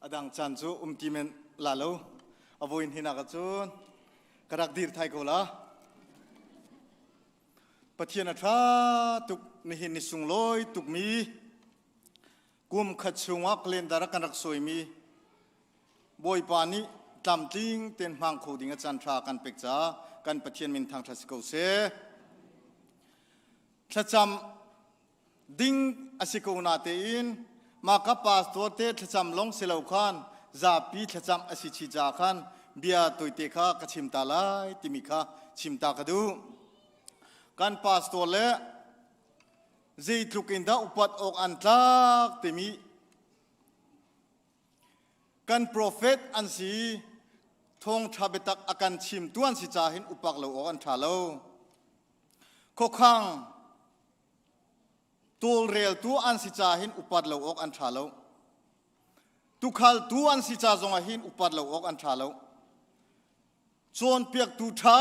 Adang caan cu um ti men la lo. A voin hinak ahcun ka rak dir thai ko la. Pathian a ṭha tuk nihin ni sunglawi tukmi kum khat chungah calendar ah kan rak sawimi Bawipa nih tlamtling tein hmang kho ding a caan ṭha kan pek caah kan Pathian min thangṭhat si ko seh. Thlacam ding a si ko na tein mah ka pastor te thlacam long si lo khan zapi thlacam a si chi ca khan bia toite kha ka chim ta lai timi kha chim ta ka duh. Kan pastor le zeitluk in dah upat awk an tlak timi kan profet an si thawngṭha biatak a kan chimtu an si ca hin upak lo awk an ṭha lo. Khuakhang tawlreltu an si ca hin upat lo awk an ṭha lo. Tukhaltu an si ca zongah hin upat lo awk an ṭha lo. Cawnpiaktu ṭha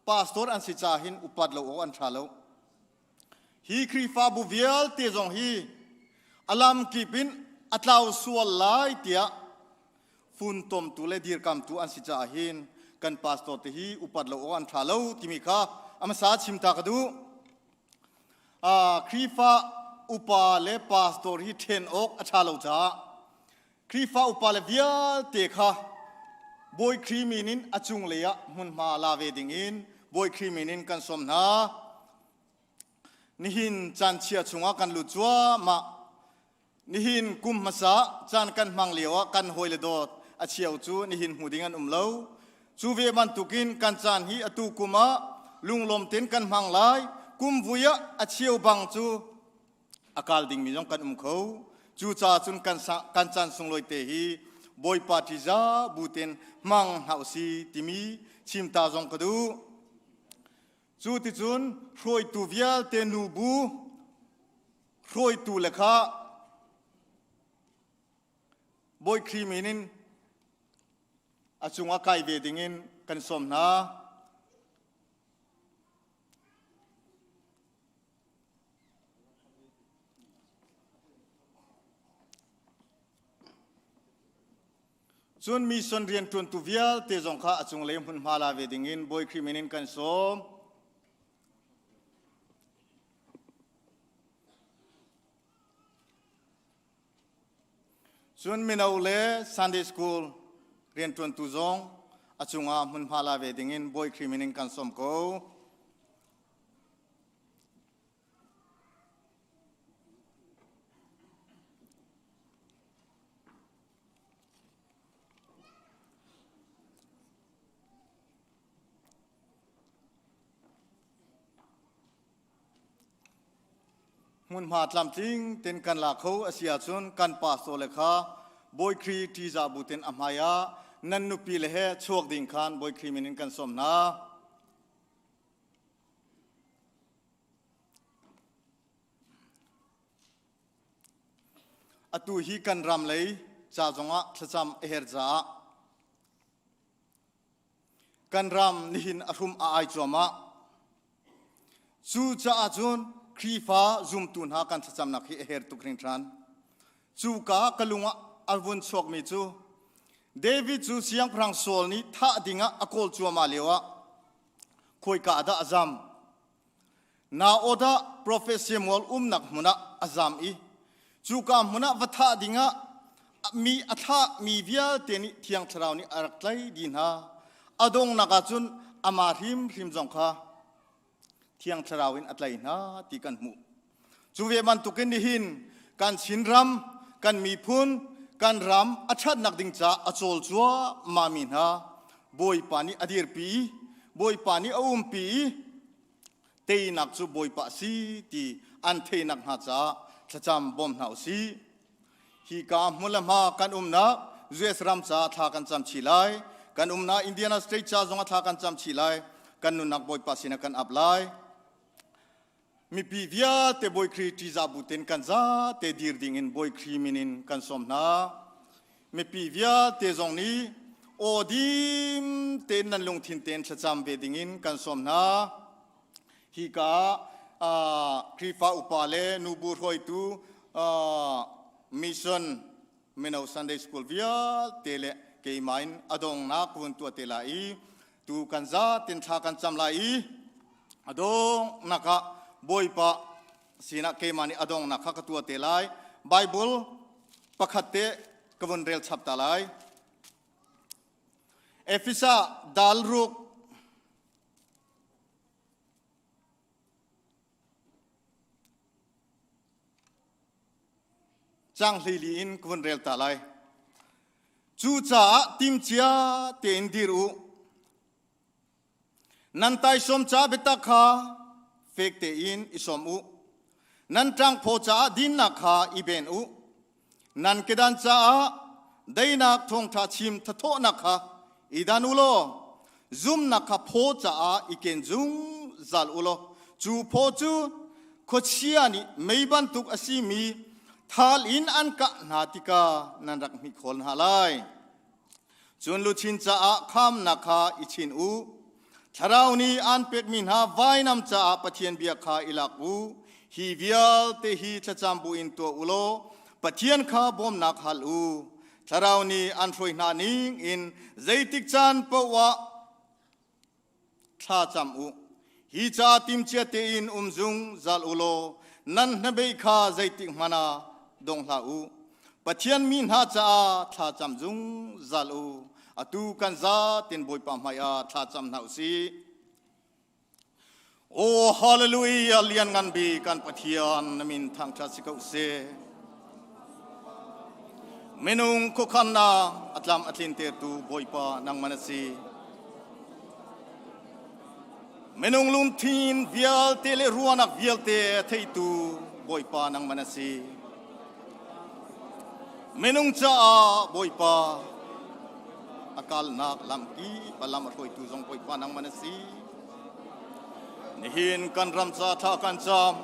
pastor an si ca hin upat lo awk an ṭha lo. Hi Khrihfabu vialte zong hi a lamkip in a tlau sual lai tiah funtomtu le dirkamtu an si caah hin kan pastor te hi upat lo awk an ṭha lo timi kha a hmasa chim ta ka duh. Khrihfa upa le pastor hi ṭhen awk a ṭha lo caah Khrihfa upa le vialte kha Bawi Khrih min in a cunglei ah hmunhma la ve ding in Bawi Khrih min in kan sawm hna. Nihin caan chia chungah kan lut cuahmah. Nihin kum hmasa caan kan hmang lio ah kan hawi le dawt a cheu cu nihin hmu ding an um lo. Cu ve bantukin kan caan hi atu kum ah lunglawm tein kan hmang lai. Kum vui ah a cheu bang cu a kal dingmi zong kan um kho. Cucaah cun kan, kan caan sunglawi te hi Bawipa ṭiza bu tein hmang hna usih timi chimta zong ka duh. Cu ticun hruaitu vialte nubu hruaitu le kha Bawi Khrih min in a cungah kai ve dingin kan sawm hna. Cun mission rianṭuantu vialte zong kha a cunglei hmunhma la ve dingin Bawi Khrih min in kan sawm. Cun mino le Sunday School rianṭuantu zong a cungah hmunhma la ve dingin Bawi Khrih min in kan sawm ko. Hmunhma tlamtling ten kan la kho a si ahcun kan pastor le kha Bawi Khrih ṭihzah bu ten a hmai ah nan nupi le he chuak ding khan Bawi Khrih min in kan sawm hna. Atu hi kan ram lei ca zongah thlacam a her caah kan ram nihin a hrum a ai cuahmah. Cu caah cun Khrihfa zumtu hna kan thlacamnak hi a her tuk hringhran. Cuka ka lung ah a vun chuakmi cu David cu siangpahrang Saul nih thah dingah a kawl cuahmah lioah khawika ah dah a zam? Naoth ah profet Samuel umnak hmun ah a zam i cuka hmun ah va thah dingah mi a thlahmi vialte nih Thiang Thlarau nih a rak tlaih dih hna. A donghnak ah cun amah hrimhrim zong kha Thiang Thlarau in a tlaih hna ti kan hmuh. Cu ve bantukin nihin kan Chinram, kan miphun, kan ram a ṭhatnak ding caah a cawl cuahmahmi hna Bawipa nih a dirpi i Bawipa nih a umpi i teinak cu Bawipa a si ti an theihnak hnga caah thlacam bawm hna u sih. Hi ka hmun le hma kan umnak US ram caah thla kan cam chih lai. Kan umnak Indiana State ca zongah thla kan cam chih lai. Kan nunnak Bawipa sinah kan ap lai. Mipi vialte Bawi Khrih ṭihzah bu tein kan zate dir ding in Bawi Khrih min in kan sawm hna. Mipi vialte zong nih aw dim tein nan lungthin tein thlacam ve ding in kan sawm hna. Hika ah Khrihfa upa le nubu hruaitu mission. Mino Sunday School vialte le keimah in a dongnak vun tuah te lai i tu kan za tin thla kan cam lai i a dongnak ah Bawipa sinah keimah nih a dongnak kha ka tuah te lai. Bible pakhat te ka vun rel chap ta lai. Efesa dal ruk Cang hleili in ka vun rel ta lai. Cucaah timcia tein dir u. Nan taisawm ca biatak kha fek tein i sawm u. Nan ṭangphaw caah dinnak kha i ben u. Nan kedan caah daihnak thawngṭha chim thathawhnak kha i dan u law zumnak kha phaw caah i ken zungzal u law cu phaw cu khuachia nih mei bantuk a simi thal in an kah hna tikah nan rak hmih khawl hna lai. Cun luchin caah khamnak kha i chin u. Thlarau nih aan pekmi hna vainam caah Pathian bia kha i lak u. Hi vialte hi thlacam buin tuah u law Pathian kha bawmnak hal u. Thlarau nih an hruai hna ning in zeitik caan paoh ah thla cam u. Hi ca timcia tein um zungzal u law nan hnabei kha zeitik hmanh ah dong hlah u. Pathian mi hna caah thla cam zungzal u. Atu kan za tin Bawipa hmai ah thla cam hna u sih. Oh hallelujah lian ngan bi kan Pathian na min thangṭhat si ko seh. Minung khuakhannak a tlam a tlintertu Bawipa nangman a si. Minung lungthin vialte le ruahnak vialte a theitu Bawipa nangman a si. Minung caah Bawipa a kalnak lamki palam a hruaitu zong Bawipa nangman a si. Nihin kan ram ca tha kan cam,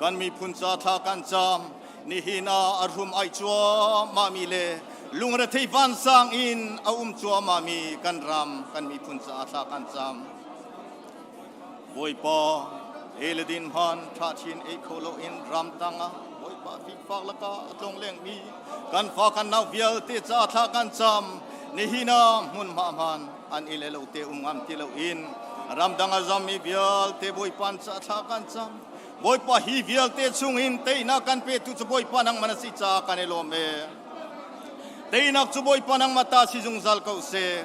kan miphun ca tha kan cam, nihin ah a rum ai cuahmah mi le lungrethei vansang in a um cuahmah mi kan ram kan miphun caah thla kan cam. Bawipa eledin hman tha chin ei kho lo in ram tangah Bawipa fikfak laka a tlong leng mi kan fa kan nau vialte ca thla kan cam nihin ah hmun hma hman an i le lo te um ngam ti lo in ramdang a zam mi vialte Bawipa ca thla kan cam Bawipa hi vialte chungin teinak kan petu cu Bawipa nangmah na si caah kan i lawm e. Teinak cu Bawipa nangmah ta si zungzal ko seh.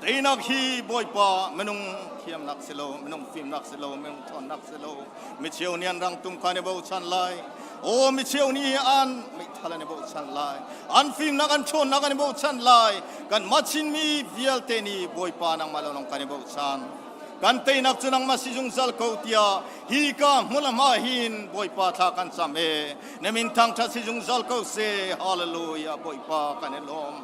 Teinak hi Bawipa minung thiamnak si lo, minung fimnak si lo, minung ṭhawnnak si lo. Micheu nih an rangtum kha an i bochan lai. Aw micheu nih an meithal an i bochan lai. An fimnak an ṭhawnnak an i bochan lai. Kanmah Chinmi vialte nih Bawipa nangmah lo lawng kan i bochan. Kan teinak cu nangmah si zungzal ko tiah hi ka hmun ah hin Bawipa thla kan cam e. Na min thangṭhat si zungzal ko seh. Hallelujah Bawipa kan i lawm.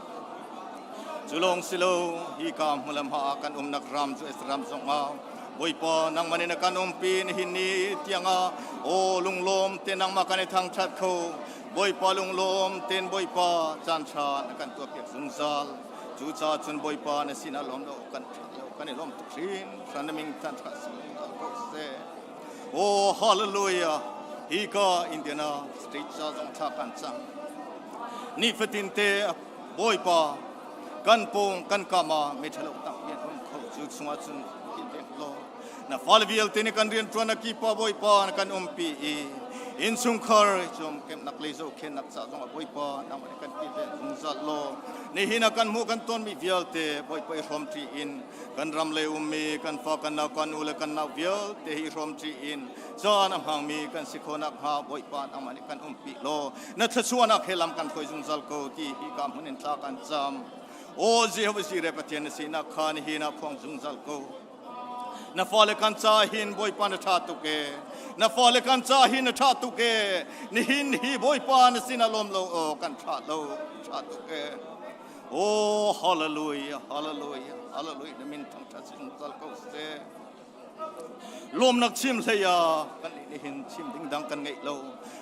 Cu lawng si lo hi ka hmun ah kan umnak ram cu ram zongah Bawipa nangmah nih na kan umpi nihin ni tiangah aw lunglawm te nangmah kan i thangṭhat kho. Bawipa lunglawm ten Bawipa caan ṭha na kan tuahpiak zungzal. Cucaah cun Bawipa na sinah lawm lo kan ṭha lo kan i lawm tuk hrin hran na min tan ṭha si ko seh. Oh hallelujah hi ka Indiana state ca zong thla kan cang. Ni fatin te Bawipa kan pawng kan kam ah mi ṭhalo tampi an um kho cu chungah cun kilveng law na fale vialte nih kan rian ṭuan a kipa Bawipa na kan umpi i innchungkhar cum kemnak le zohkhennak ca zongah Bawipa nangmah nih kan kilven zungzal law nihin ah kan hmuh kan tonmi vialte Bawipa i hrawmṭi in kan ram le ummi kan fa kan nau kan u le kan nau vialte hi hrawmṭi in caan a hmangmi kan si khawh nakhnga Bawipa nangmah nih kan umpi law na thluachuahnak he lam kan hruai zungzal ko ti hi ka hmun in tla kan cam O Jehovah Jireh Pathian na sinak kha nihin ah phuang zungzal ko. Na fale kan ca hin Bawipa na ṭha tuk e. Na fale kan ca hin na ṭha tuk e. Nihin hi Bawipa na sinah lawm lo aw kan ṭha lo ṭha tuk e. Oh hallelujah hallelujah hallelujah na min thangṭhat si zungzal ko seh. Lawmnak chim hlei ah kan nih nihin chim ding dang kan ngeih lo.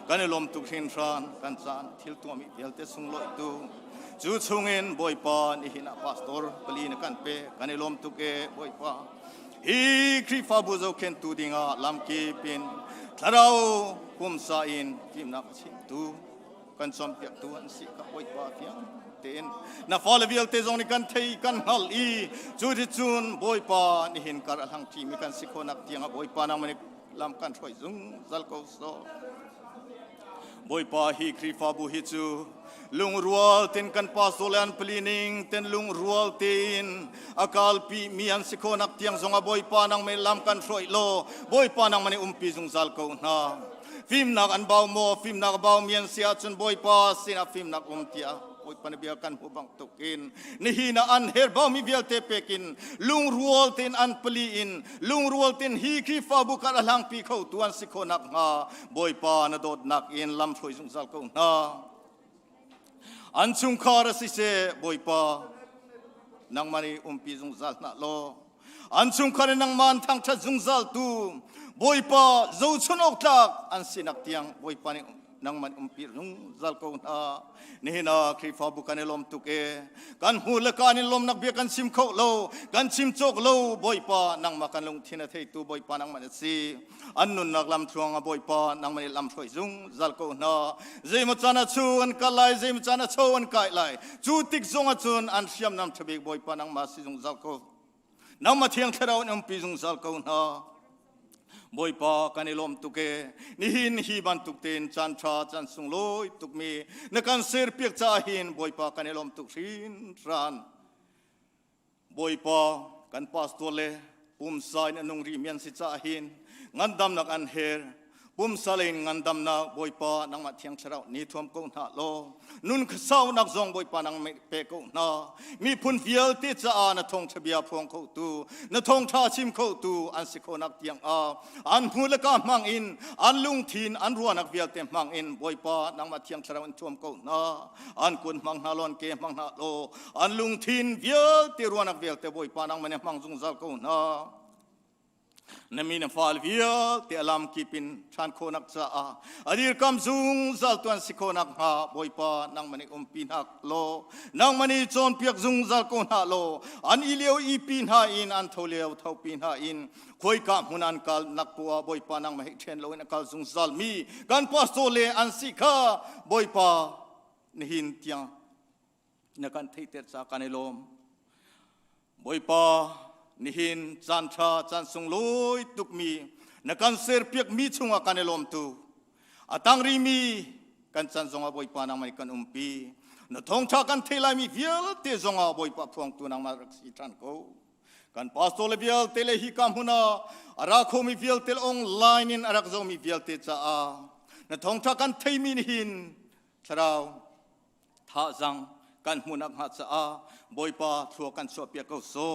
Kan i lawm tuk hringhran kan caan thil tuahmi vialte sunglawi tu. Cu chungin Bawipa nihin ah pastor pali na kan pe kan i lawm tuk e Bawipa. Hi Khrihfabu zohkhenhtu dingah lamkip in thlarau pumsa in fimnak a chimtu. Kan cawnpiaktu an si ka Bawipa fiang tein na fale vialte zong nih kan thei kan hngalh i cu ti cun Bawipa nihin kar a hlang ṭimi kan si khawhnak tiangah Bawipa nangmah nih lam kan hruai zungzal ko sawh. Bawipa hi Khrihfabu hi cu lungrual ten kan pastor le an pali ning ten lungrual tein a kalpi mi an si khawhnak tiang zongah Bawipa nang mei lam kan hruai law Bawipa nang mani umpi zungzal ko hna. Fimnak an bau maw fimnak a bau mi an si ahcun Bawipa sinah fimnak um tiah Bawipa na bia kan hmu bang tukin nihin ah an her baumi vialte pekin lungrual tein an pali in lungrual tein hi Khrihfabu kar a hlangpi kho tu an si khawhnak hnga Bawipa na dawtnak in lam hruai zungzal ko hna. An chungkhar a siseh Bawipa nangmah nih umpi zungzal hna law an chungkhar in nangmah an thangṭhat zungzal tu Bawipa zohchun awk tlak an sinak tiang Bawipa nih nangmah nih umpi zungzal ko hna. Nihin ah Khrihfabu kan i lawm tuk e. Kan hmu le kaan in lawmnak bia kan chim kho lo, kan chim cawk lo. Bawipa nangmah kan lungthin a theitu Bawipa nangmah na si. An nunnak lam thluang ah Bawipa nangmah nih lam hruai zungzal ko hna. Zeimaw caan ah chu an kal lai, zeimaw caan ah cho an kai lai. Cu tik zong ah cun an hriamnam ṭhabik Bawipa nangmah si zungzal ko. Nangmah Thiang Thlarau in umpi zungzal ko hna. Bawipa kan i lawm tuk e. Nihin hi bantuk tein caan ṭha caan sunglawi tukmi na kan serpiak caah hin Bawipa kan i lawm tuk hrinhran. Bawipa kan pastor le pumsa in a nung rihmi an si caah hin ngandamnak an her. Pumsa lei in ngandamnak Bawipa nangmah Thiang Thlarau ni thuam ko hna law nun khuasaunak zong Bawipa nang pe ko hna. Miphun vialte caah na thawngṭha bia phuang khotu, na thawngṭha chim khotu an si khonak tiang ah an hmu le ka hmang in an lungthin an ruahnak vialte hmang in Bawipa nangmah Thiang Thlarau in thuam ko hna. An kun hmang hna law an ke hmang hna law an lungthin vialte ruahnak vialte Bawipa nangmah nih hmang zungzal ko hna. Na mi na fal vialte a lam kip in ṭhan khawhnak caah a dirkam zungzal tuan si khawhnak hnga Bawipa nangmah nih umpi hna law nangmah nih cawnpiak zungzal ko hna law an i lio i pi hna in an tho lio tho pi hna in khoika hmun an kal nak poah Bawipa nangmah he ṭhen loin a kal zungzal mi kan pastor le an si kha Bawipa nihin tiang na kan theihter ca kan i lawm. Bawipa, nihin caan ṭha caan sunglawi tukmi na kan serpiakmi chungah kan i lawm tu. A tang rimi kan chan zongah Bawipa nangmah nih kan umpi. Na thawngṭha kan thei laimi vialte zongah Bawipa phuangtu nangmah rak si ṭhan ko. Kan pastor le vialte le hi ka hmun ah a ra khomi vialte le online in a rak zomi vialte caah na thawngṭha kan theimi nihin thlarau thazang kan hmuhnak hnga caah Bawipa thlua kan chuahpiak ko so.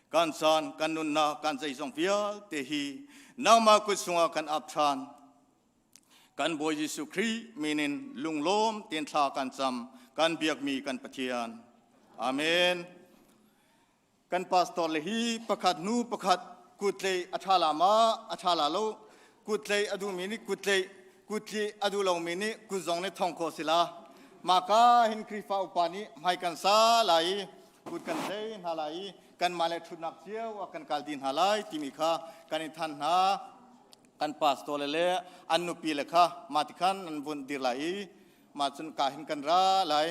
Kan caan, kan nunnak, kan zeizong vialte hi nangmah kut chungah kan ap ṭhan. Kan Bawi Jesuh Khrih min in lunglawm tein thla kan cam, kan biakmi kan Pathian. Amen. Kan pastor le hi pakhat hnu pakhat kuttlei a ṭha la ma a ṭha la lo kuttlei a duhmi nih kuttlei kutli a duh lomi nih kut zong nih thong khawh si la mah ka hin Khrihfa upa nih hmai kan sa lai i kut kan tlei hna lai i kanmah le ṭhutnak cio ah kan kal dih hna lai timi kha kan i than hna kan pastor le le an nupi le kha mah ti khan an vun dir lai i mah cun ka hin kan ra lai.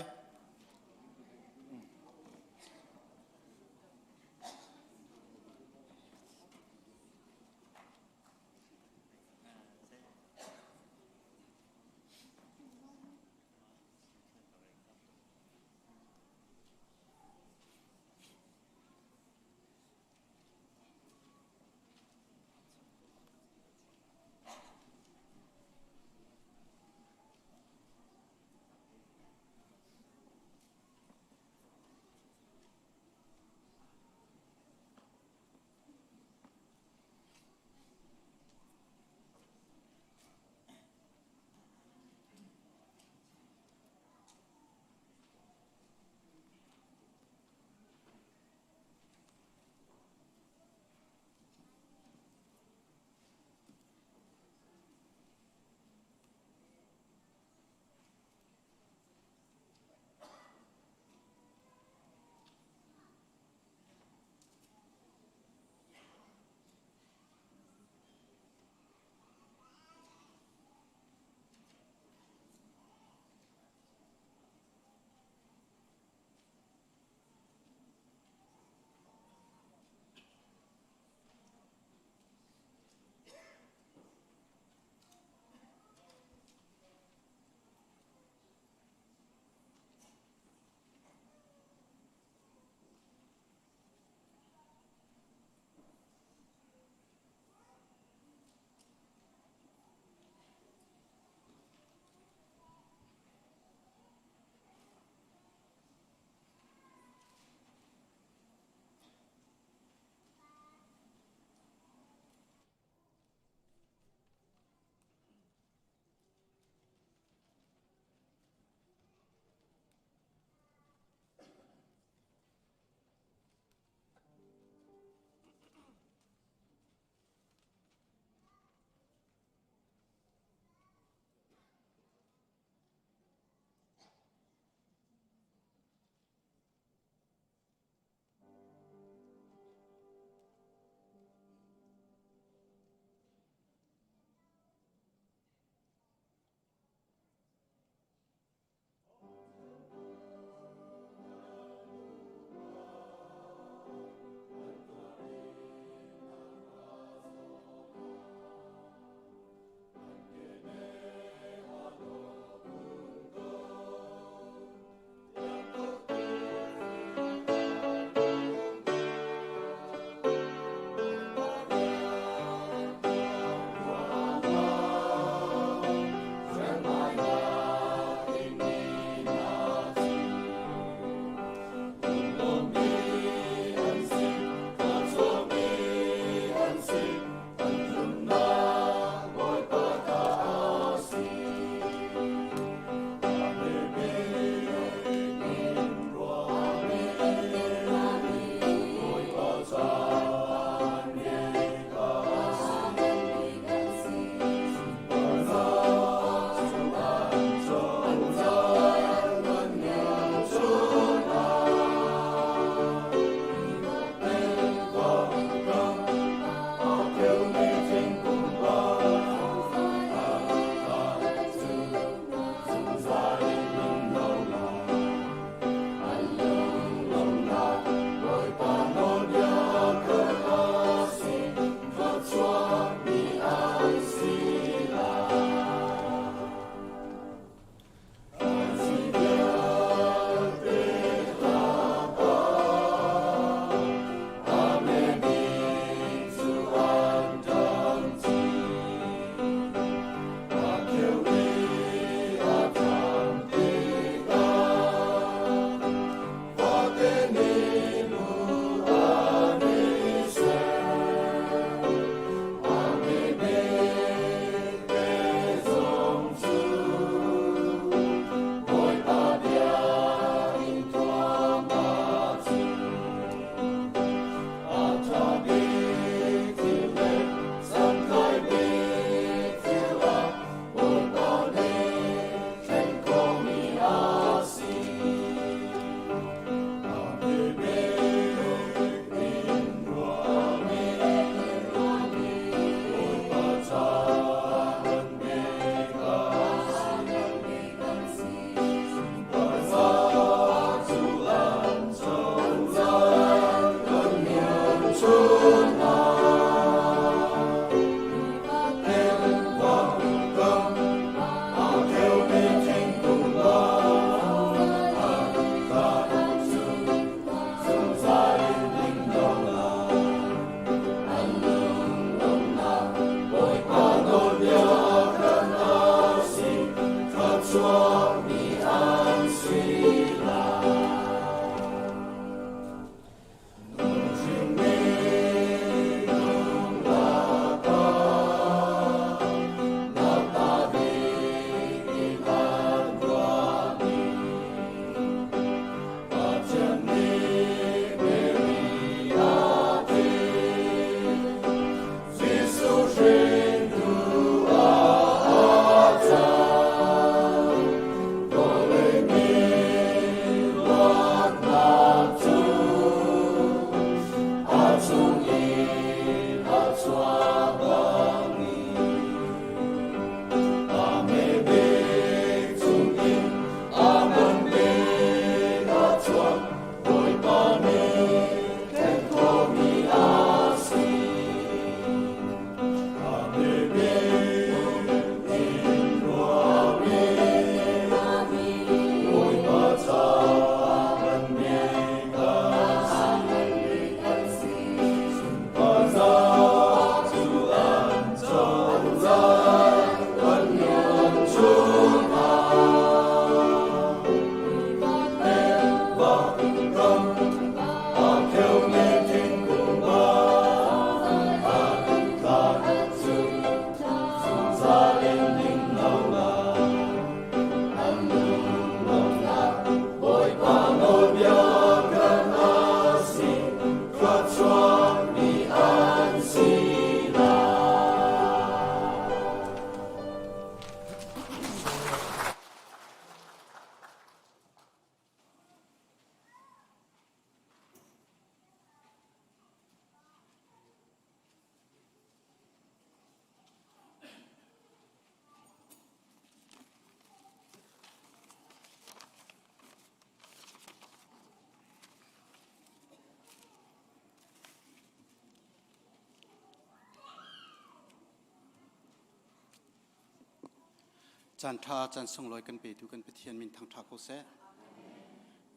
Caan ṭha caan sunglawi kan petu kan Pathian min thangṭha ko seh.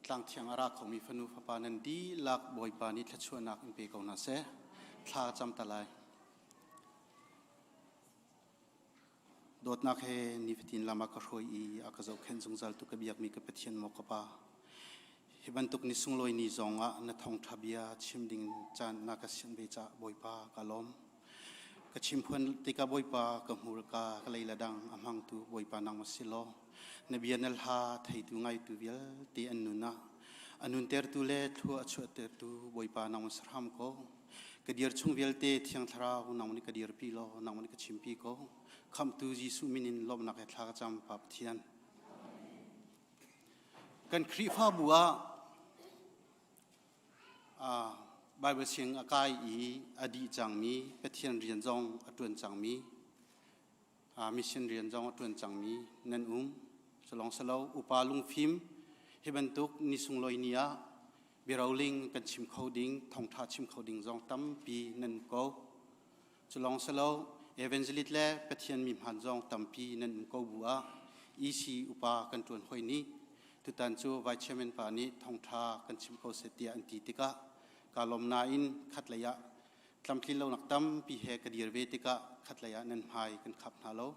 Tlang thiang a ra khomi fanu fapa nan dihlak Bawipa nih thluachuahnak in pe ko hna seh. Thla cam ta lai. Dawtnak he nifatin lam a ka hruai i a ka zohkhenh zungzal tu ka biakmi ka Pathian maw ka Pa. Hi bantuk ni sunglawi ni zong ah na thawngṭha bia chim ding caan na ka sianh ve caah Bawipa ka lawm. Ka chimphuan tikah Bawipa ka hmurka ka lei le dang a hmangtu Bawipa nang si law na bia na hla theitu ngaitu vialte an nun ah a nuntertu le thlua a chuahtertu Bawipa nang si hram ko. Ka dir chung vialte Thiang Thlarau nang nih ka dirpi law nang nih ka chimpi ko. Khamhtu Jesuh min in lawmhnak he thla ka cam Pa Pathian. Kan Khrihfabu ah Bible siang a kai i a dih cangmi Pathian rian zong a ṭuan cangmi mission rian zong a ṭuan cangmi nan um. Culong silo upa lungfim hi bantuk ni sunglawi ni ah biaroling kan chim kho ding thawngṭha chim kho ding zong tampi nan ko. Culong silo evangelist le Pathian mi hmaan zong tampi nan um ko bu ah EC upa kan ṭuan hoi nih tutan cu Vice Chairman pa nih thawngṭha kan chim ko seh tiah an ti tikah kaa lawm nain khatlei ah tlamtlin lonak tampi he ka dir ve tikah khatlei ah nan hmai kan khap hna lo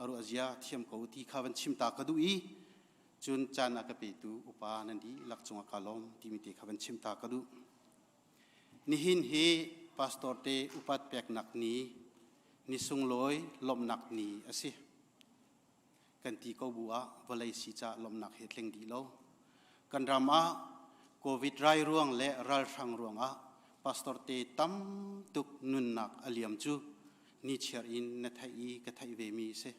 aru azia thiam ko ti kha van chim ta ka duh i cun caan a ka petu upa nan dihlak cungah kaa lawm timi te kha van chim ta ka duh. Nihin hi pastor te upat peknak ni, ni sunglawi lawmhnak ni a si. Kan ti ko bu ah vawlei si ca lawmhnak he tling dih lo. Kan ram ah COVID rai ruang le ralhrang ruang ah pastor te tam tuk nunnak a liam cu ni chiar in na theih i ka theih ve mi a si.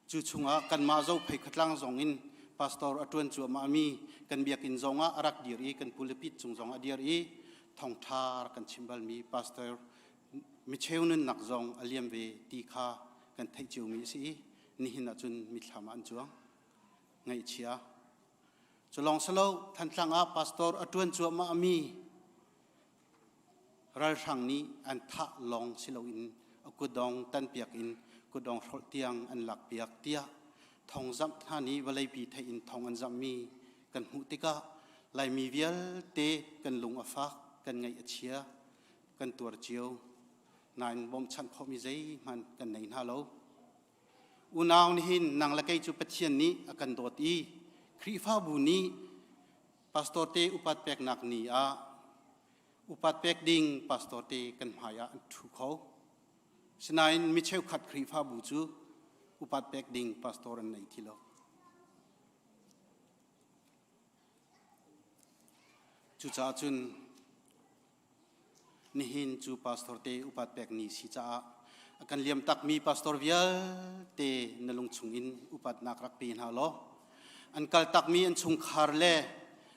Cu chungah kanmah Zophei khuatlang zong in pastor a ṭuan cuahmahmi kan biakinn zongah a rak dir i kan pulpit cung zong a dir i thawngṭha rak kan chim balmi pastor micheu nunnak zong a liam ve ti kha kan theih ciomi a si i nihin ahcun mithlam ah an cuang. Ngaihchia. Cu lawng si lo, Thantlang ah pastor a ṭuan cuahmahmi Ralhrang nih an thah lawng si loin a kutdong tanpiak in kutdong hrolh tiang an lakpiak tiah thawngzamh hna nih vawleipi theih in thawng an zamhmi kan hmuh tikah Laimi vialte kan lung a fak, kan ngaih a chia, kan tuar cio. Nain bawmhchanh khawhmi zeihmanh kan nei hna lo. Unau nihin nang le kei cu Pathian nih a kan dawt i Khrihfabu nih Pastor te upat peknak ni ah upat pek ding pastor te kan hmai ah an ṭhu kho. Sinain mi cheukhat Khrihfabu cu upat pek ding pastor an nei ti lo. Cucaah cun Nihin cu pastor te upat pek ni si caah a kan liam takmi pastor vialte na lungchung in upatnak rak pe hna law an kal takmi an chungkhar le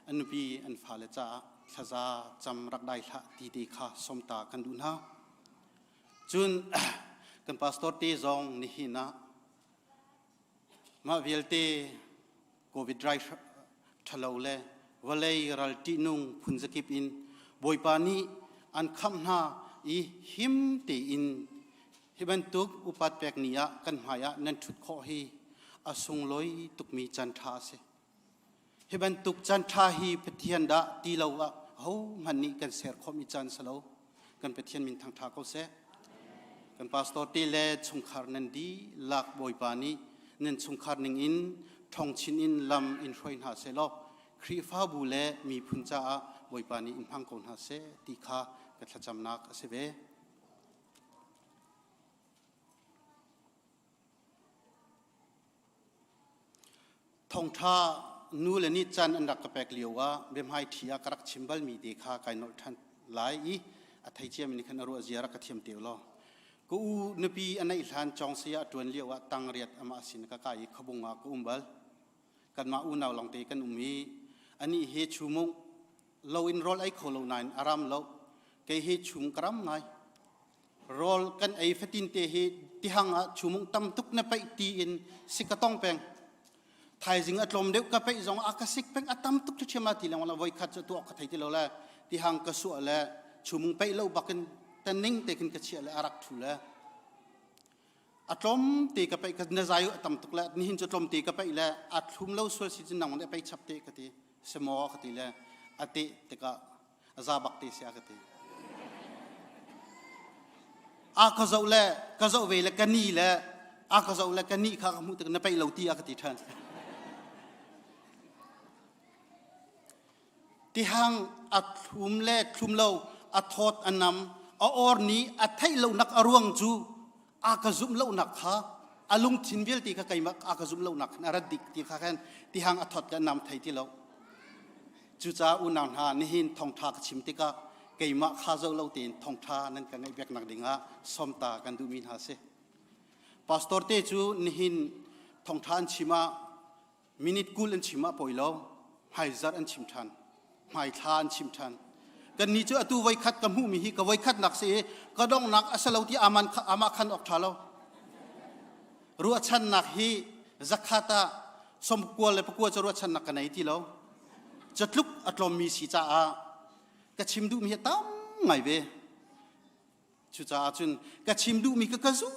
an nupi an fale caah thlaza cam rak dai hlah ti te kha somta kan duh hna. Cun kan pastor te zong nihin ah mah vialte COVID rai ṭhalo le vawlei ral ṭihnung phunzakip in Bawipa nih an khamh hna i him tein hi bantuk upat pek ni ah kan hmai ah nan ṭhut khawh hi a sunglawi tukmi caan ṭha a si. Hi bantuk caan ṭha hi Pathian dah ti lo ah ahohmanh nih kan ser khawhmi caan si lo. Kan Pathian min thangṭha ko seh. Kan pastor te le chungkhar nan dihlak Bawipa nih nan chungkhar ning in ṭhawng chin in lam in hruai hna seh law Khrihfabu le miphun caah Bawipa nih in hmang ko hna seh ti kha ka thlacamnak a si ve. Thawngṭha nu le nih caan an rak ka pek lio ah biahmai ṭhi ah ka rak chim balmi te kha kai nolh ṭhan lai i a thei ciami nih khan a ruah zia rak ka thiam te law. Ka u nupi a neih hlan cawng saya a ṭuan lio ah tangriat amah sin ka kai i khuabung ah ka um bal. Kanmah unau lawngte kan um i anih he chumung lo in rawl ei kho lo nain a ram lo. Kei he chum ka ram ngai. Rawl kan ei fatin te hi tihang ah chumung tam tuk na peih ti in sik ka tong peng. Thaizing a tlawm deuh ka peih zong a ka sik peng a tam tuk ṭhiam ti leng la voi khat cu tuak ka thei ti lo le tihang ka suah le chumung peih lo bakin taning te khin ka chiah le a rak thu le a tlawm te ka peih ka na zai a tam tuk le nihin cu tlawm te ka peih le a thlum lo sual si cun nang ne pei chap te ka ti semaw ka ti le a te tikah a za bak te si a ka ti a ka zoh le ka zoh ve le ka ni le a ka zoh le ka ni kha ka hmuh tik na peih lo ti a ka ti ṭhan tihang a thlum le thlum lo a thawt a nam a or ni a theih lo nak a ruang cu a ka zumh lo nak kha a lungthin vialte kha keimah a ka zumh lo nak khan a rat dik ti kha khan tihang a thawt le a nam thei ti lo Cucaah unau hna, nihin thawngṭha ka chim tikah keimah kha zoh lo tein thawngṭha nan ka ngaih piaknak dingah sawmta kan duhmi hna a si. Pastor te cu nihin thawngṭha an chim ah minute 20 an chim ah poi lo, hmaizarh an chim ṭhan, hmaithla an chim ṭhan. Kannih cu atu voikhat ka hmuhmi hi ka voikhatnak si i ka donghnak a si lo ti aman amah khan awk ṭha lo. Ruahchannak hi zakhat ah somkua le pakua cu ruahchannak ka nei ti lo. Catluk a tlawmmi si caah ka chim duhmi hi tam ngai ve. Cucaah cun ka chim duhmi ka ka zu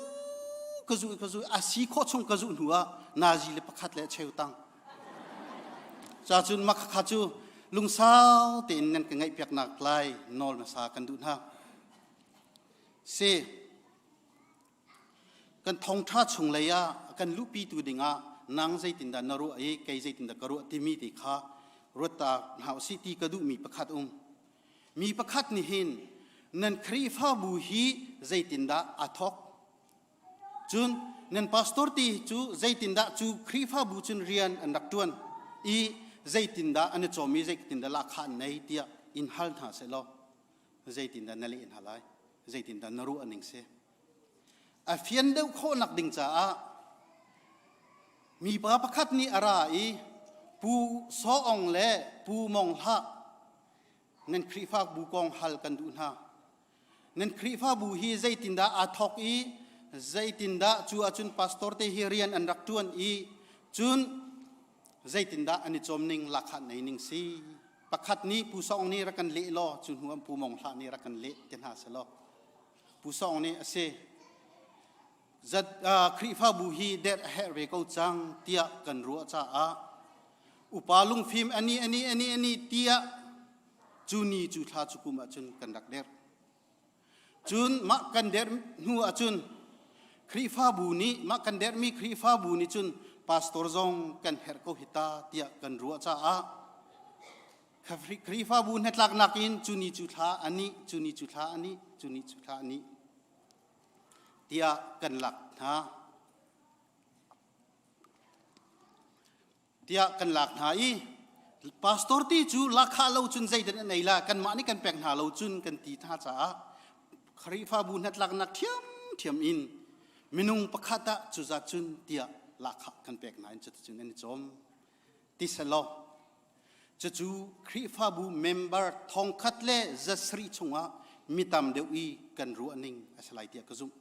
ka zu ka zu a si khawh chung ka zuh hnu ah nazi le pakhat le cheu tang. Cacun mah kha cu lungsau tein nan ka ngaihpiaknak lai nawl hmasa kan duh hna. Si Kan thawngṭha chunglei ah a kan luhpitu dingah nang zeitindah na ruah i kei zeitindah ka ruah timi ti kha ruat ta hna usih ti ka duhmi pakhat um. Mi pakhat nih hin nan Khrihfabu hi zeitindah aa thawk? Cun nan pastor ti cu zeitindah cu Khrihfabu cun rian an rak ṭuan i zeitindah an i cawm i zeitindah lahkhah an nei tiah in hal hna sehlaw zeitindah na leh hna lai? Zeitindah na ruah ning si? A fian deuh khawhnak ding caah mipa pakhat nih a ra i Pu Saw Ong le Pu Mong Hlah nan Khrihfabu kong hal kan duh hna. Nan Khrihfabu hi zeitindah aa thawk i zeitindah cu ahcun pastor te hi rian an rak ṭuan i cun zeitindah an i cawm ning lahkhah nei ning si. Pakhat nih Pu Saw Ong nih rak kan leh law cu hnu ah Pu Mong Hlah nih rak kan leh te hna selaw. Pu Sawng nih a si. Zat, uh, Khrihfabu hi derh a herh ve ko cang tiah kan ruah caah upa lungfim ani ani ani ani tiah cu ni cu thla cu kum ahcun kan rak derh. Cun mah kan derh hnu ahcun Khrihfabu nih mah kan derhmi Khrihfabu nih cun pastor zong kan herh ko hi ta tiah kan ruah caah Khrihfabu hnatlaknak in cu ni cu thla a ni, cu ni cu thla a ni, cu ni cu thla a ni tiah kan lak hna. Tiah kan lak hna i pastor ti cu lakha lo cun zeidan an ei la kanmah nih kan pek hna lo cun kan ti hna caah Khrihfabu hnatlaknak ṭhiamṭhiam in minung pakhat ah cuzat cun tiah lahkhah kan pek hna in cuticun an i cawm ti selaw Cucu Khrihfabu member thongkhat le 700 chungah mi tam deuh i kan ruah ning a si lai tiah ka zumh.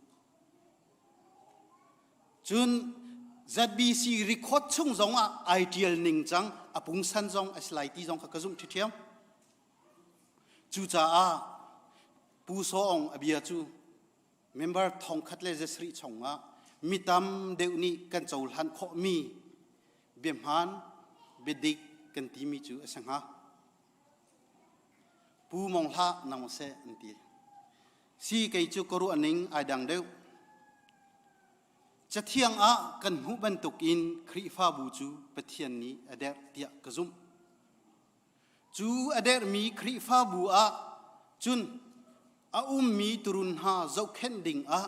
Cun ZBC record chung zong ah ai ṭial ning cang a pungsan zong a si lai ti zong kha ka zumh ṭhiṭhiam. Cucaah Pu Saw Aung a bia cu member thongkhat le zasarih chungah mi tam deuh nih kan cohlan khawhmi biahmaan biadik kan timi cu a si hnga. Pu Mong Hlah nang seh an ti. Si kei cu ka ruah ning ai dang deuh. Cathiang ah kan hmuh bantuk in Khrihfabu cu Pathian nih a derh tiah ka zumh. Cu a derhmi Khrihfabu ah cun a ummi turun hna zohkhenh ding ah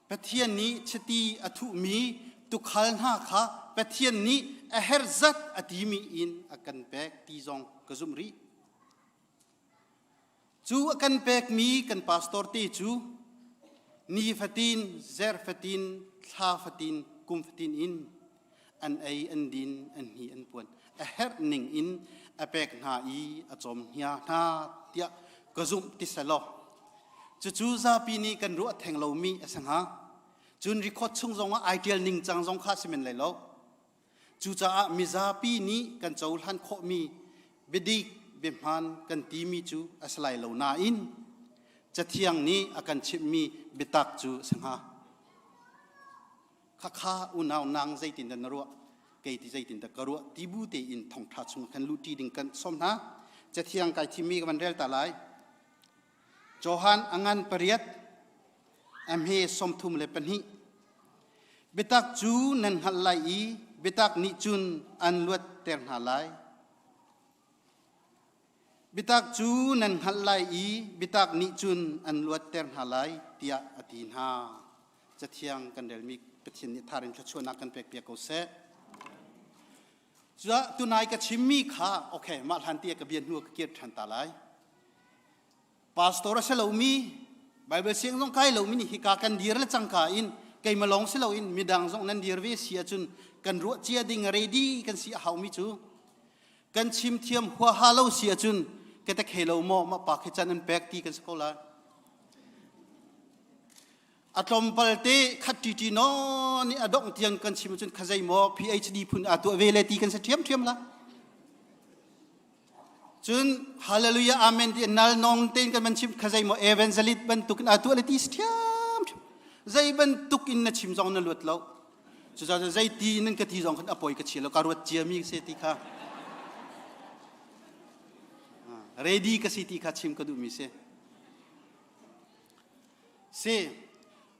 Pathian nih chiti a thuhmi tuukhal hna kha Pathian nih a herh zat a timi in a kan pek ti zong ka zumh rih. Cu a kan pekmi kan pastor te cu nifatin, zerh fatin, thla fatin, kum fatin in an ei, an din, an hni, an puan a herh ning in a pek hna i a cawm hnia hna tiah ka zumh ti selaw cucu zapi nih kan ruah theng lomi a si hnga. Cun record chung zongah ai ṭial ning cang zong kha si men lai lo. Cucaah mizapi nih kan cohlan khawhmi biadik biahmaan kan timi cu a si lai lo nain Cathiang nih a kan chimhmi biatak cu a si hnga. Khakha unau nang zeitindah na ruah? Kei ti zeitindah ka ruah? Ti bu tein thawngṭha chung khan luhṭi ding kan sawm hna. Cathiang kai thimmi ka van rel ta lai. Johan a ngan pariat, a hme 32. Biatak cu nan hngalh lai i biatak nih cun an luatter hna lai. Biatak cu nan hngalh lai i biatak nih cun an luatter hna lai tiah a ti hna. Cathiang kan relmi Pathian nih tharin thluachuahnak kan pekpiak ko seh. Cuah tunai ka chimmi kha okay mah hlan ti ka bia hnu ka kir ṭhan ta lai. Pastor a si lomi Bible siang zong kai lomi nih hika kan dir le cangka in keimah lawng si loin midang zong nan dir ve si ahcun kan ruah cia ding ready kan si a haumi cu kan chim thiam huaha lo si ahcun ka te khe lo maw mah pa khi can an pek ti kan si ko lai. A tlawmpal te khat ṭiṭi nawn i a dongh tiang kan chim ahcun khazei maw PhD phun aa tuah ve le ti kan si ṭhiamṭhiam la. Cun hallelujah amen ti nal nong tein kan van chim khazei maw evangelist bantuk in aa tuah le ti si ṭhiamṭhiam. Zei bantuk in na chim zong na luat lo. Cucaah zei ti nan ka ti zong khan a poi ka chia lo ka ruat ciami si ti kha. Ready ka si ti kha chim ka duhmi si. Si,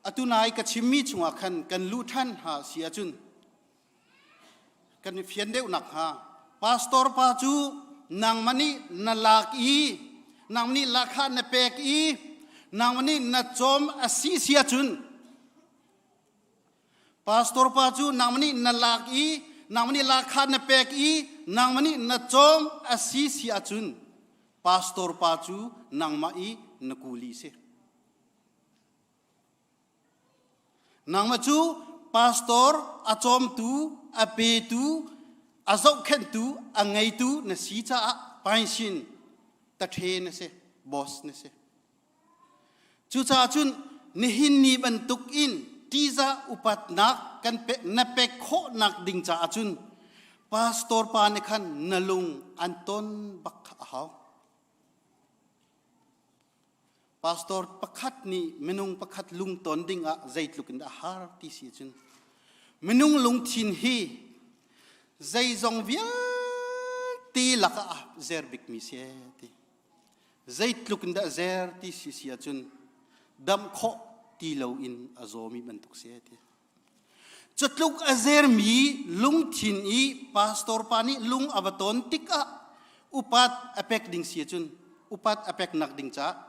atu nai ka chimmi chungah khan kan luh ṭhan hna si ahcun kan i fian deuh nakhnga pastor pa cu nangmah nih na lak i nangmah nih lahkhah na pek i nangmah nih na cawm a si si ahcun Pastor pa cu nangmah nih na lak i nangmah nih lahkhah na pek i nangmah nih na cawm a si si ahcun pastor pa cu nangmah i na kuli si. Nangmah cu pastor a cawmtu, a petu, a zohkhenhtu, a ngeitu na si caah painsin tathe na si, boss na si. Cucaah cun nihin ni bantuk in ṭihzah upatnak kan pe, na pek khawhnak ding caah cun pastor pa nih khan na lung an ton bak kha a hau. Pastor pakhat nih minung pakhat lung ton ding ah zeitluk in a har ti si cun minung lungthin hi zeizong vialte lakah a zer bikmi si ti. Zeitluk in dah zer ti si si ahcun damh khawh ti loin a zawmi bantuk si ti. Cutluk a zermi lungthin i pastor pa nih lung a va ton tikah upat a pek ding si ahcun upat a pek nak ding caah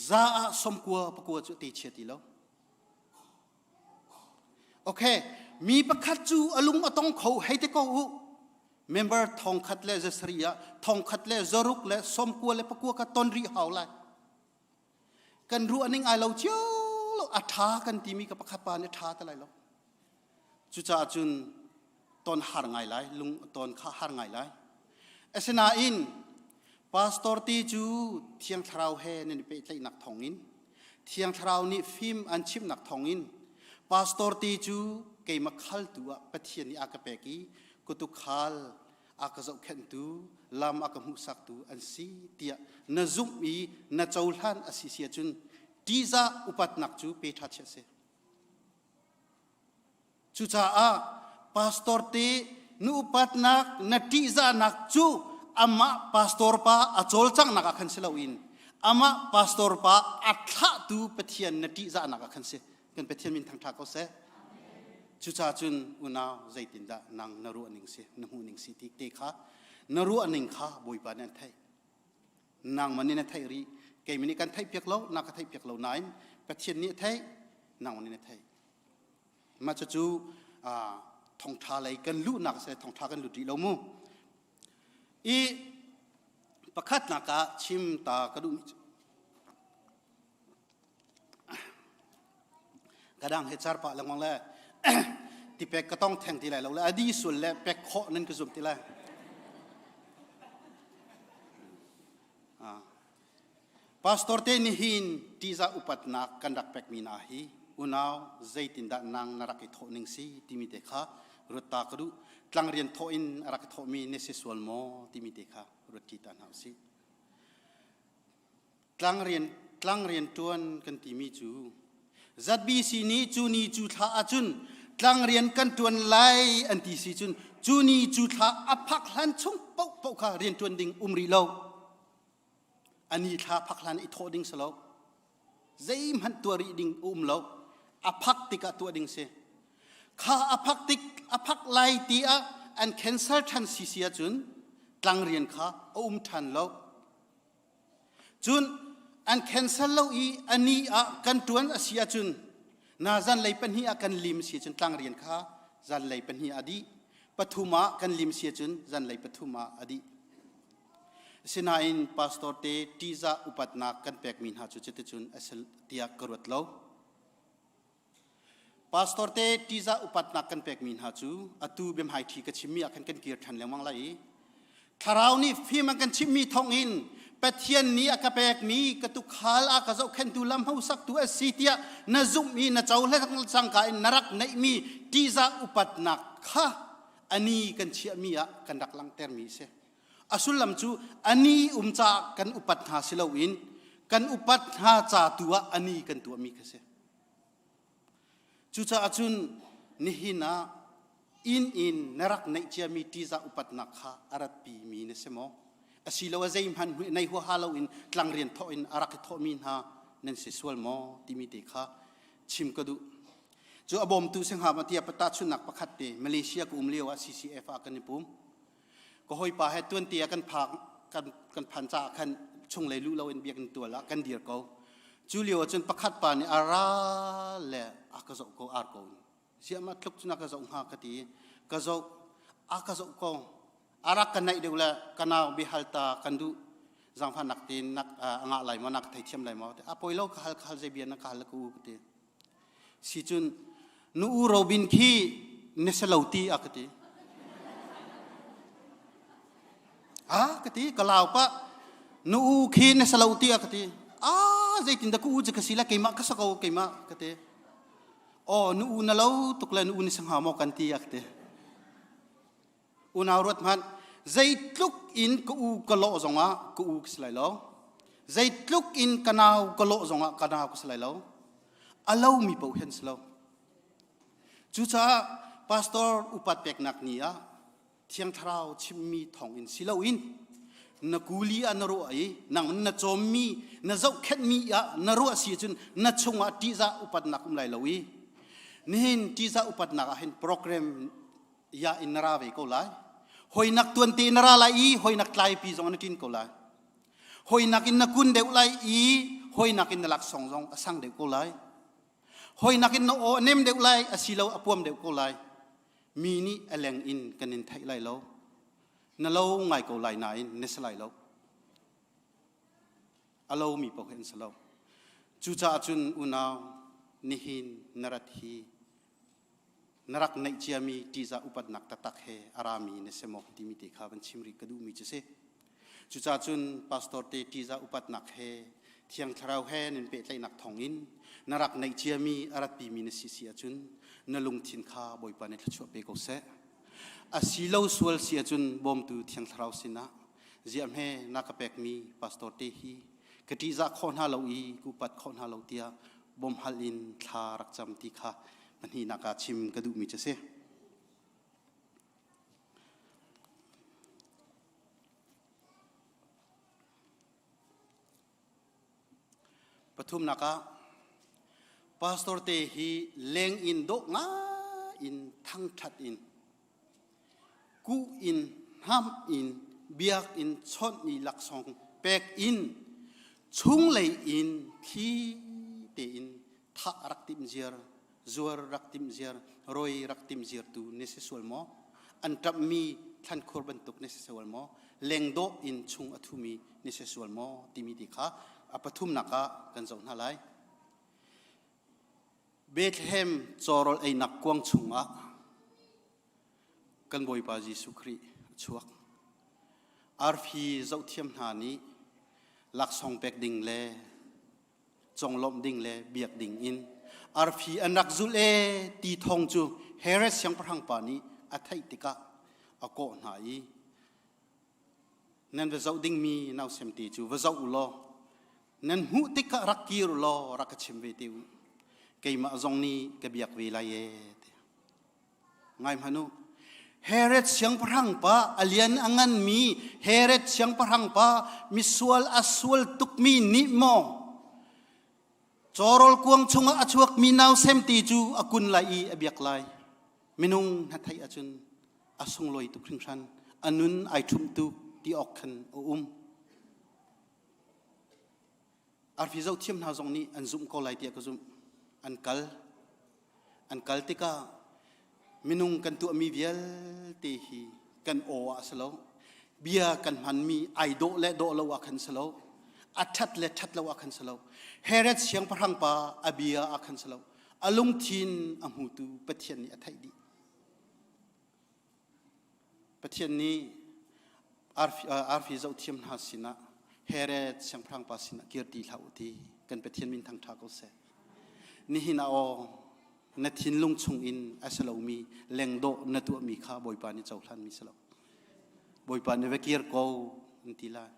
za ah somkua pakua cu te chia ti lo. Okay, mi pakhat cu a lung a tong kho hei te ko u. Member thongkhat le zasarih ah thongkhat le zaruk le sawmkua le pakua ka ton rih hau lai. Kan ruah ning ai lo cio lo a tha kan timi ka pakhat pa nih tha te lai lo. Cucaah cun ton har ngai lai, lung ton kha har ngai lai. Asinain. Pastor te cu Thiang Thlarau he nan i pehtlaihnak thawngin Thiang Thlarau nih fim an chimhnak thawngin pastor te cu keimah khaltu ah Pathian nih a ka pek i ka tukhal a ka zohkhenhtu lam a ka hmuhsaktu an si tiah na zumh i na cohlan a si si ahcun ṭihzah upatnak cu pe ṭha chiah si. Cucaah pastor te na upatnak na ṭihzahnak cu amah pastor pa a cawlcanghnak ah khan si loin amah pastor pa a thlahtu Pathian na ṭihzahnak ah khan si. Kan Pathian min thangṭha ko seh. Cucaah cun unau zeitindah nang na ruah ning si, na hmuh ning si ti te kha na ruah ning kha Bawipa nih an theih. Nangmah nih na theih rih. Keimah nih kan theih piak lo, na ka theih piak lo nain Pathian nih a theih, nangmah nih na theih. Mah cucu thongtha lei kan luhnak a si thongtha kan lut rih lo mu. I pakhatnak ah chim ta ka duhmi cu kadang he char pah lengmang le tipek ka tong theng ti lai lo le adi sul le pek khawh nan ka zum ti lai. Pastor te nihin ṭihzah upatnak kan rak pekmi hna hi unau zeitindah nang na rak i thawh ning si timi te kha ruat ta ka duh. Tlang rian thawh in a rak i thawhmi na si sual maw timi te kha ruat ṭi ta hna usih. Tlang rian, tlang rian ṭuan kan timi cu ZBC nih cu ni cu thla ahcun tlang rian kan ṭuan lai an ti si cun cu ni cu thla a phak hlan chung paohpaoh kha rian ṭuan ding um rih lo. Ani thla phak hlan i thawh ding si lo. Zeihmanh tuah rih ding um lo. A phak tikah tuah ding si. Kha a phak tik a phak lai ti ah an cancel ṭhan si si ahcun tlang rian kha a um ṭhan lo. Cun an cancel lo i a ni ah kan ṭuan a si ahcun na zanlei pahnih ah kan lim si ahcun tlang rian kha zanlei pahnih ah a dih. Pathum ah kan lim si ahcun zanlei pathum ah a dih. Asinain pastor te ṭihzah upatnak kan pekmi hna cu cuticun a si tiah ka ruat lo. Pastor te ṭihzah upatnak kan pekmi hna cu atu biahmaiṭhi ka chimmi ah khan kan kir ṭhan lengmang lai i Thlarau nih fim an kan chimhmi thawngin Pathian nih a ka pekmi ka tukhal a ka zohkhenhtu lam hosaktu a si tiah na zumh i na cohlan cangka in na rak neihmi ṭihzah upatnak kha ani kan chiahmi ah kan rak langhtermi a si. A sullam cu ani um caah kan upat hna si loin kan upat hna ca tu ah ani kan tuahmi kha si. Cucaah cun nihin ah inn in na rak neih ciami ṭihzah upatnak kha a ratpimi na si maw? Asiloah zeihmanh nei huaha loin tlangrian thawh in a rak i thawhmi hna nan si sual maw timi te kha chim ka duh. Cu a bawmtu si hnga maw tiah tahchunhnak pakhat te Malaysia ka um lio ah CCF ah kan i pum. Ka hawipa he tuante ah kan phak kan, kan phan caah khan chunglei luh loin biakinn tual ah kan dir ko. Cu lio ah cun pakhat pa nih a ra le a ka zoh ko ar ko. Ziah mah tluk cun a ka zoh hnga ka ti. Ka zoh a ka zoh ko. A rak ka naih deuh le ka nau biahal ta kan duh zaangfahnak tein nak a ngah lai maw na ka theithiam lai maw a poi lo ka hal ka hal zei bia na ka hal ka u ka ti. Si cun nu u Robin khi na si lo ti a ka ti. A ka ti ka lau pah nu u khi na si lo ti a ka ti. A zeitin dah ka u cu ka si la keimah ka sa ko keimah ka ti. Aw nu u na lo tuk le nu u ni si hnga maw kan ti a ka ti. Unau ruat hmanh, zeitluk in ka u ka lawh zongah ka u ka si lai lo. Zeitluk in ka nau ka lawh zongah ka nau ka si lai lo. A lomi paoh hi an si lo. Cucaah pastor upat peknak ni ah Thiang Thlarau chimmi thawngin si loin na kuli ah na ruah i nang na cawmmi na zohkhenhmi ah na ruah si cun na chungah ṭihzah upatnak um lai lo i nihin ṭihzah upatnak ah hin program ya in na ra ve ko lai hoinak tuante na ra lai i hoinak tlaipi zong na ṭin ko lai hoinak in na kun deuh lai i hoinak in na laksawng zong a sang deuh ko lai hoinak in na aw a nem deuh lai asilo a puam deuh ko lai mi nih a leng in kan in theih lai lo na lo ngai ko lai nain na si lai lo a lomi paoh hi an si lo cucaah cun unau nihin na rat hi na rak neih ciami ṭihzah upatnak taktak he a rami na si maw timi te kha van chim rih ka duhmi cu si. Cucaah cun pastor te ṭihzah upatnak he Thiang Thlarau he nan pehtlaihnak thawngin na rak neih ciami a ratpimi na si si ahcun na lungthin kha Bawipa nih thluachuah pe ko seh. A si lo sual si ahcun bawmtu Thiang Thlarau sinah ziah hme na ka pekmi pastor te hi ka ṭihzah khawh hna lo i ka upat khawh hna lo tiah bawmhhal in thla rak cam ti kha pahnihnak ah chim ka duhmi cu a si. Pathumnak ah pastor te hi leng in dawh ngai in thangṭhat in kuh in hnam in biak in chawnh i laksawng pek in chunglei in thli tein thah rak timh ziar zuar rak timh ziar roi rak timh ziar tu na si sual maw an ṭamhmi thlankhur bantuk na si sual maw lengdawh in chung a thumi na si sual maw timi ti kha a pathumnak ah kan zoh hna lai Bethlehem cawrawl einak kuang chungah kan Bawipa Jesuh Khrih a chuak. Arfi zohthiam hna nih laksawng pek ding le conglawmh ding le biak ding in arfi an rak zulh e ti thawng cu Herod siangpahrang pa nih a theih tikah a kawh hna i nan va zoh dingmi nausem te cu va zoh u law nan hmuh tikah rak kir u law rak ka chim ve te u keimah zong nih ka biak ve lai e Ngai hmanh u. Herod siangpahrang pa a lian a nganmi Herod siangpahrang pa misual a sual tukmi nih maw cawrawl kuang chungah a chuakmi nausem ti cu a kun lai i a biak lai. Minung hna theih ahcun a sunglawi tuk hringhran. A nun ai ṭhumh tuk ti awk khan a um. Arfi zohthiam hna zong nih an zumh ko lai tiah ka zumh. An kal. An kal tikah minung kan tuahmi vialte hi kan aw ah a si lo. Bia kan hmanmi ai dawh le dawh lo ah khan si lo. A ṭhat le ṭhat lo ah khan si lo. Herod siangpahrang pa a bia ah khan si lo. A lungthin a hmutu Pathian nih a theih dih. Pathian nih arfi, arfi zohthiam hna sinah Herod siangpahrang pa sinah kir ti hlah u ti kan Pathian min thangṭha ko seh. Nihin ah aw na thinlung chungin a si lomi lengdawh na tuahmi kha Bawipa nih cohlanmi si lo. Bawipa nih va kir ko an ti lai.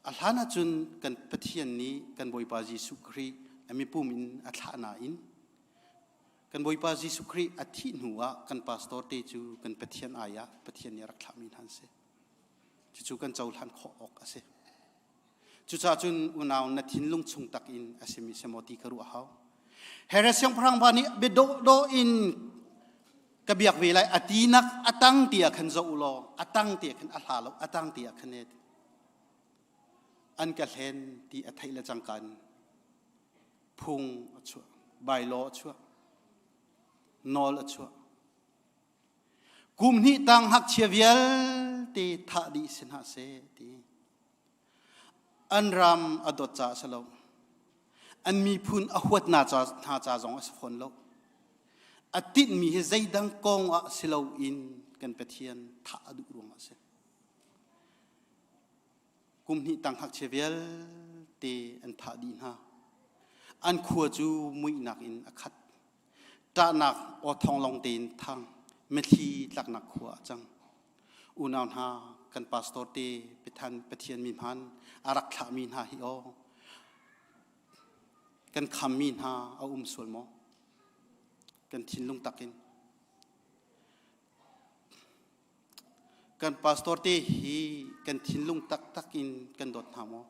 A hlan ahcun kan Pathian nih kan Bawipa Jesuh Khrih a mipum in a thlah nain Kan Bawipa Jesuh Khrih a thih hnu ah kan pastor te cu kan Pathian ai ah Pathian nih a rak thlahmi hna an si. Cucu kan cohlan khawh awk a si. Cucaah cun unau na thinlung chung tak in a simi semaw ti ka ruah hau. Herod siangpahrang pa nih bia dawhdawh in ka biak ve lai a tinak a tang ti ah khan zoh u law a tang ti ah khan a hla lo a tang ti ah khan an ka hlen ti a theih le cangka in phung a chuah bylaw a chuah nawl a chuah kum hnih tang ngakchia vialte thah dih si hna seh ti an ram a dawt caah a si lo an miphun a huat hna ca hna ca zong a si fawn lo a tinhmi hi zeidang kong ah si loin kan Pathian thah a duh ruangah a si Kum hnih tang ngakchia vialte an thah dih hna. An khua cu muihnak in a khat. Ṭahnak aw thawng lawng tein thang. Mitthli tlaknak khua a cang. Unau hna, kan pastor te Pathian, Pathian mi hmaan a rak thlahmi hna hi aw kan khammi hna a um sual maw? Kan thinlung takin. Kan pastor te hi kan thinlung taktak in kan dawt hna maw?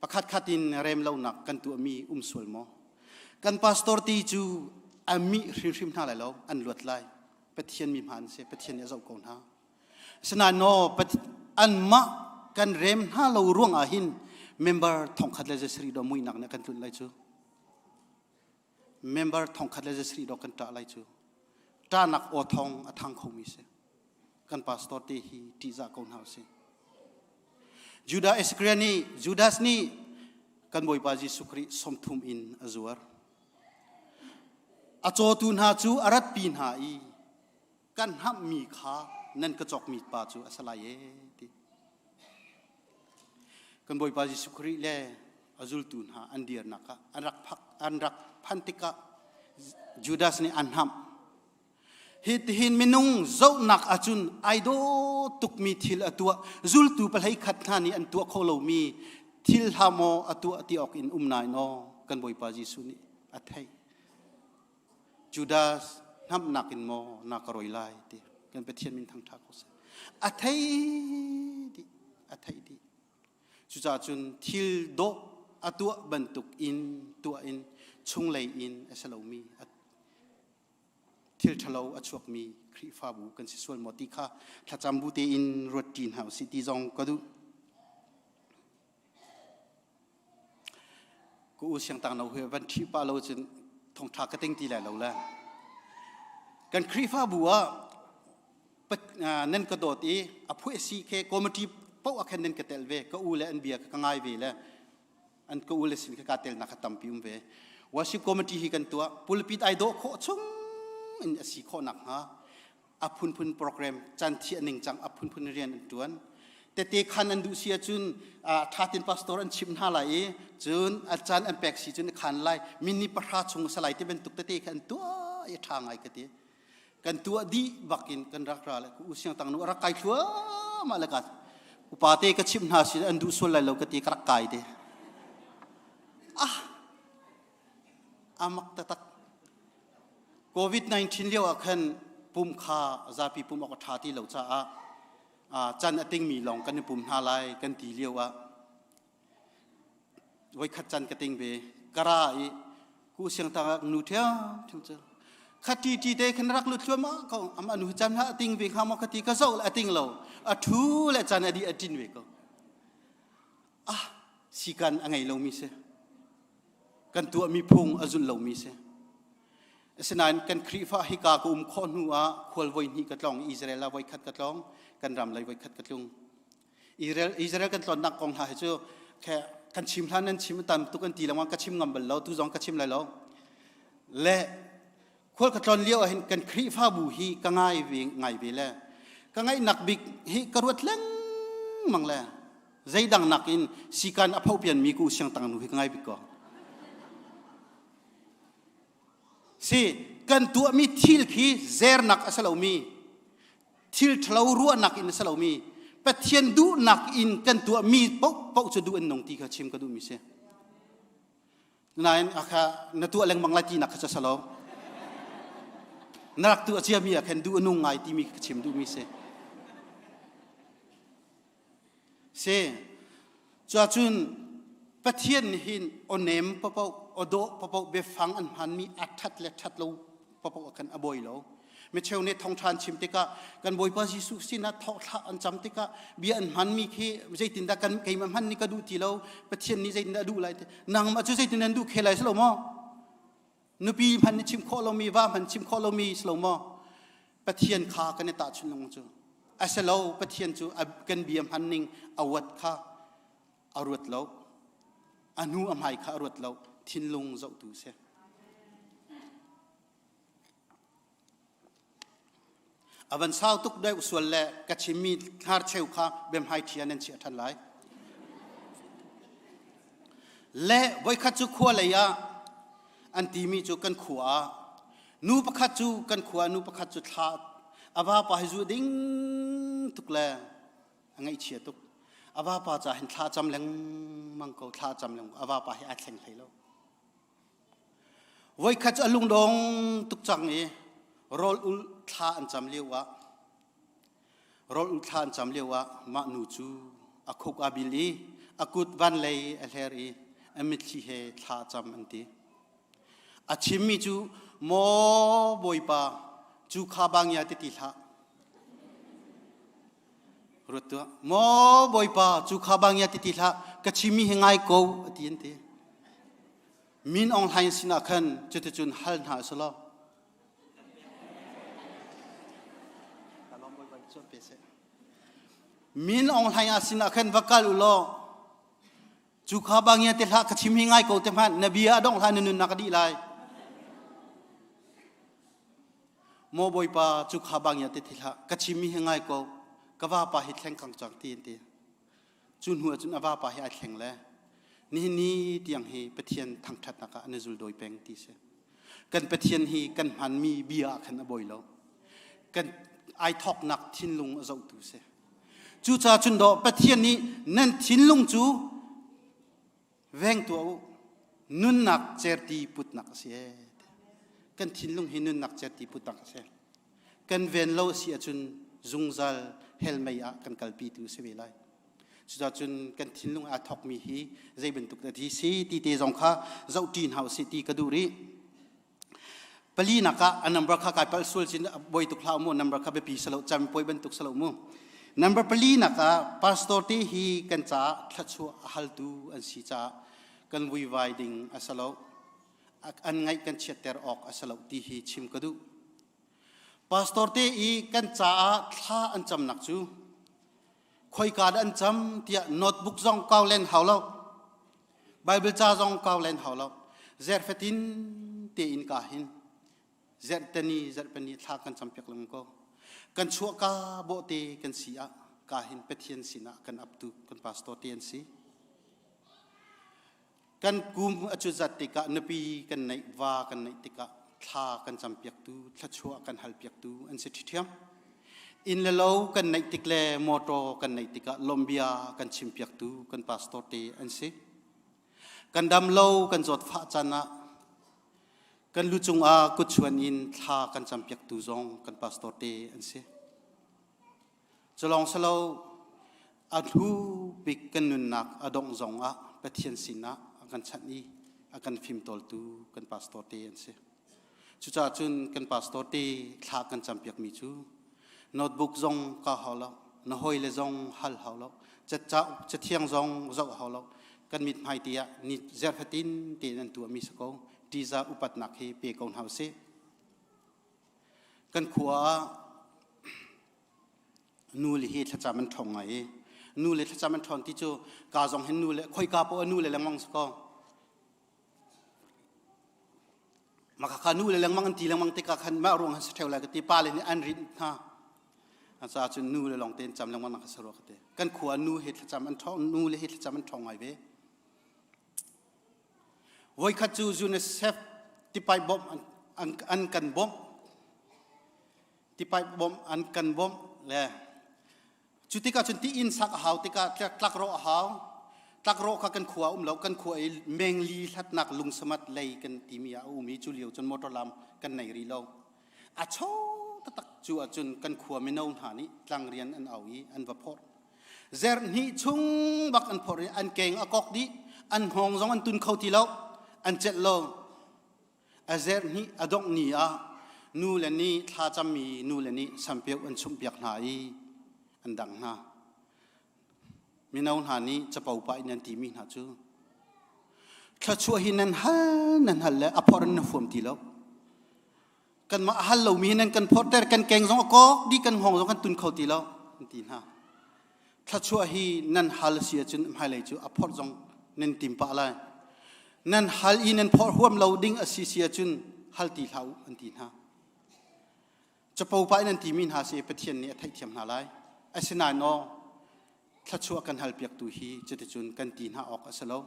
Pakhat khat in rem lonak kan tuahmi um sual maw? Kan pastor te cu a mih hrimhrim hna lai lo, an luat lai. Pathian mi hmaan si, Pathian nih a zoh ko hna. Asinain no, anmah kan rem hna lo ruang ah hin member thongkhat le zasarih do muihnak nih kan tlunh lai cu. Member thongkhat le zasarih dawh kan ṭah lai cu ṭahnak aw thong a thang khomi si. Kan pastor te hi ṭihzah ko hna usih. Judah Iscariot nih Judas nih kan Bawipa Jesuh Khrih 30 in a zuar. A cawtu hna cu a ratpi hna i kan hammi kha nan ka cawkmi pa cu a si lai ee ti. Kan Bawipa Jesuh Khrih le a zultu hna an dirnak ah an rak phak an rak phan tikah Judas nih an hnamh. Hi tihin minung zohnak ahcun ai daw tukmi thil a tuah zultu pahlei khat hna nih an tuah kho lomi thil hlah maw a tuah ti awk in um nain aw kan Bawipa Jesuh nih a theih. Judas hnamhnak in maw na ka roi lai ti kan Pathian min thangṭha ko seh. A thei dih, a theih dih. Cucaah cun thil dawh a tuah bantuk in tuah in chunglei in a si lomi thil ṭhalo a chuakmi Khrihfabu kan si sual maw ti kha thlacam bu tein ruat ṭi hna usih ti zong ka duh. Ka u siangtang no hi van ṭhi pa lo cun thongṭha ka ting ti lai lo le. Kan Khrihfabu ah nan ka dawt i a phuah si khe committee paoh ah khan nan ka tel ve ka u le an bia ka ngai ve le an ka u le sin ka tel nak kha tampi um ve worship committee hi kan tuah pulpit ai dawh khawh chung in a si khawh nak hnga a phunphun program chan thiah ning cang a phunphun rian an tuan tete khan an duh si ahcun thatin pastor an chim hna lai i cun a caan an pek si cun khan lai minni pahra chung salai te bantuk tete kha an tuah i tha ngai ka ti kan tuah dih bakin kan rak ra le u siang tang nu rak kai thluahmah le ka upa te ka chimh hna si an duh sual lai lo ka ti ka rak kai te ah amak tatak COVID-19 lio ah khan pum kha zapi pum awk a ṭha ti lo caah can a tingmi lawng kan i pum hna lai kan ti lio ah voikhat can ka ting ve kara i ku siang tang ah nu ṭhiam ṭhiam cu kha ti ti te khan rak lut thluam ko am anu can ha ting ve kha mo khati ka zo a ting lo a thu le can a di a tin ve ko ah sikan a ngei lomi si kan tuahmi phung a zulh lomi si asinain kan Khrihfa hika ka um khawh hnu ah khual voi hnih ka tlong Israel ah voi khat ka tlong kan ram lei voi khat ka tlung Israel Israel kan tlonnak kong hna hi cu kan chim hlan nan chim tam tuk an ti lengmang ka chim ngam bal lo tu zong ka chim lai lo le khual ka tlon lio ah hin kan Khrihfabu hi ka ngai ve ngai ve le ka ngaihnak bik hi ka ruat lengmang le zeidang nakin sikan a phopian mi ku siangtang nu hi ka ngai bik ko si kan tuahmi thil khi zernak a si lomi thil ṭhalo ruahnak in a si lomi Pathian duhnak in kan tuahmi paoh paoh cu duh an nung ti kha chim ka duhmi si nain akha na tuah lengmang lai tinak kha cu salo na rak tuah ciami ah khan duh a nung ngai timi ka chim duhmi si si cuacun Pathian nih hin aw-nem paoh aw-dawh paoh biafang an hmanmi a ṭhat le ṭhat lo paoh khan a buai lo micheu nih thawngṭha an chim tikah kan Bawipa Jesuh sinah thawhthlah an cam tikah bia an hmanmi khi zeitindah kan keimah hman nih ka duh ti lo Pathian nih zeitindah a duh lai ti nangmah cu zeitin an duh khe lai si lo maw nupi hman nih chim khawh lomi va hman chim khawh lomi si lo maw Pathian kha kan i tahchunh lengmang cu a si lo Pathian cu kan bia hman ning a uat kha a ruat lo a hnu a hmai kha a ruat lo thinlung zohtu si A van sau tuk deuh sual le ka chimmi hnarcheu kha biamhai ṭhia nan chiah ṭhan lai. Le voikhat cu khua lei ah an timi cu kan khua ah nu pakhat cu kan khua nu pakhat cu thla a vapa hi zu ding tuk le a ngaihchia tuk a vapa ca hin thla cam lengmang ko thla cam lengmang a vapa hi ai thleng hlei lo Voikhat cu a lungdong tuk cang i rawl ul thla an cam lio ah rawl ul thla an cam lio ah mah nu cu a khuk aa bil i a kut van lei a hler i a mitthli he thla a cam an ti. A chimmi cu maw Bawipa cu kha bangia ti ti hlah. Ruat tuah. Maw Bawipa cu kha bangia ti ti hlah ka chimmi hi ngai ko a ti an ti. Min Aung Hlaing sinah khan cuticun hal hna usulaw. Min Aung Hlaing a sinah khan va kal u law cu kha bangia te hlah ka chim hi ngai ko te hmanh na bia a dongh hlan na nunnak a dih lai. Maw Bawipa cu kha bangia te hlah ka chim hi ngai ko ka vapa hi thleng kang cang ti an ti. Cu hnu ahcun a vapa hi ai thleng le nihin ni tiang hi Pathian thangṭhatnak ah an i zuldawi peng ti si. Kan Pathian hi kan hmanmi bia ah khan a bawi lo. Kan ai thawknak thinlung a zohtu si. Cucaah cun dawh Pathian nih nan thinlung cu veng tuah u nunnak certi putnak a si ee. Kan thinlung hi nunnak certi putnak a si. Kan ven lo a si ahcun zungzal hell mei ah kan kalpitu si ve lai. Cucaah cun kan thinlung aa thawkmi hi zei bantuk dah ti si ti te zong kha zoh ṭi hna usih ti ka duh rih. Palinak ah a number kha kai palh sual cin boi tuk hlah mu number kha biapi salo cam poi bantuk salo mu. Number palinak ah pastor te hi kan caah thlachuah a haltu an si caah kan vuivai ding a salo an ngaih kan chiatter awk a salo ti hi chim ka duh. Pastor te i kan caah thla an camnak cu khoika dah an cam tiah notebook zong kau len hau lo Bible ca zong kau len hau lo zerfatin tein ka hin zerhtani zerhpani thla kan cam piak lengmang ko kan chuah ka bawhte kan si ah ka hin Pathian sinah kan aptu kan pastor te an si Kan kum a cuzat tikah nupi kan neih, va kan neih tikah thla kan campiaktu, thluachuah kan halpiaktu an si ṭhiṭhiam. Inn le lo kan neih tik le motor kan neih tikah lawmhbia kan chimpiaktu kan pastor te an si. Kan dam lo, kan zawtfah caan ah kan lu cungah kutchuan in thla kan campiaktu zong kan pastor te an si. Culawng silo a hlu bik kan nunnak a dongh zong ah Pathian sinah a kan chanh i a kan fimtawltu kan pastor te an si. Cucaah cun kan pastor te thla kan campiakmi cu notebook zong ka hau lo, na hawile zong hal hau lo, cathiang zong zoh hau lo, kan mithmai te ah ni zerfatin tein an tuahmi si ko, ṭiza upatnak hi pe ko hna usih. Kan khua ah nu le hi thlacam an ṭhawng ngai i nu le thlacam an ṭhawn ti cu ka zong hin nu le khoika poah nu le lengmang si ko. Maka kha nu le lengmang an ti lengmang tikah khan mah ruang han si ṭheo lai ka ti pa le nih an rinh hna. Caah cun nu le lawng tein cam lengmang nak ka si rua ka ti. Kan khua nu hi thlacam an ṭhawng nu le hi thlacam an ṭhawng ngai ve. Voikhat cu UNICEF tipai bawmh an, an kan bawmh. Tipai bawmh an kan bawmh le cu tikah cun ti inn sak a hau tikah tlakrawh a hau. Tlakrawh kha kan khua um lo kan khua i mengli hlatnak lungsamat lei kan timi ah a um i cu lio cun motor lam kan nei rih lo. A cho taktak cu ahcun kan khua mino hna nih tlangrian an au i an va phorh. Zerhnih chung bak an phorh i an keng a kok dih, an hngawng zong an tun kho ti lo, an celh lo. A zerhnih a dongh ni ah nu le nih thlacammi nu le nih sampeuh an chumhpiak hna i an dangh hna. Mino hna nih capo pah in an timi hna cu thluachuah hi nan hal nan hal le a phorh in na fuam ti lo. Kanmah a hal lomi hi nan kan phorhter kan keng zong a kawk dih kan hngawng zong kan tun kho ti lo an ti hna. Thluachuah hi nan hal si ahcun hmailei cu a phorh zong nan tim pah lai. Nan hal i nan phorh huam lo ding a si si ahcun hal ti hlah u an ti hna. Capo pa in an timi hna si Pathian nih a theihthiam hna lai. Asinain aw thluachuah kan halpiaktu hi cuticun kan ti hna awk a si lo.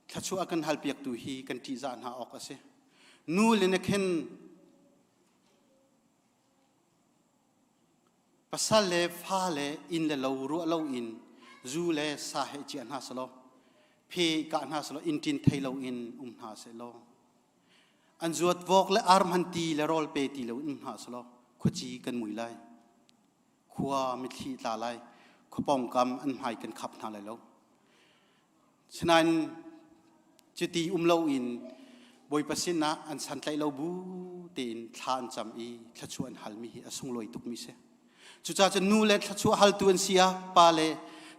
Thluachuah a kan halpiaktu hi kan ṭihzah hna awk a si. Nu le na khen pasal le fa le inn le lo ruah lo in zu le sa he cia hna selaw phe kah hna selaw inn ṭin thei lo in um hna selaw an zuat vok le ar hman ti le rawl pe ti lo in hna selaw khuaci kan mui lai. Khua mitthli tla lai. Khua pawngkam an hmai kan khap hna lai lo. Sinain cuti um loin Bawipa sinah an santlaih lo bu tein thla an cam i thluachuah an halmi hi a sunglawi tukmi si. Cucaah cun nu le thluachuah haltu an si ah, pa le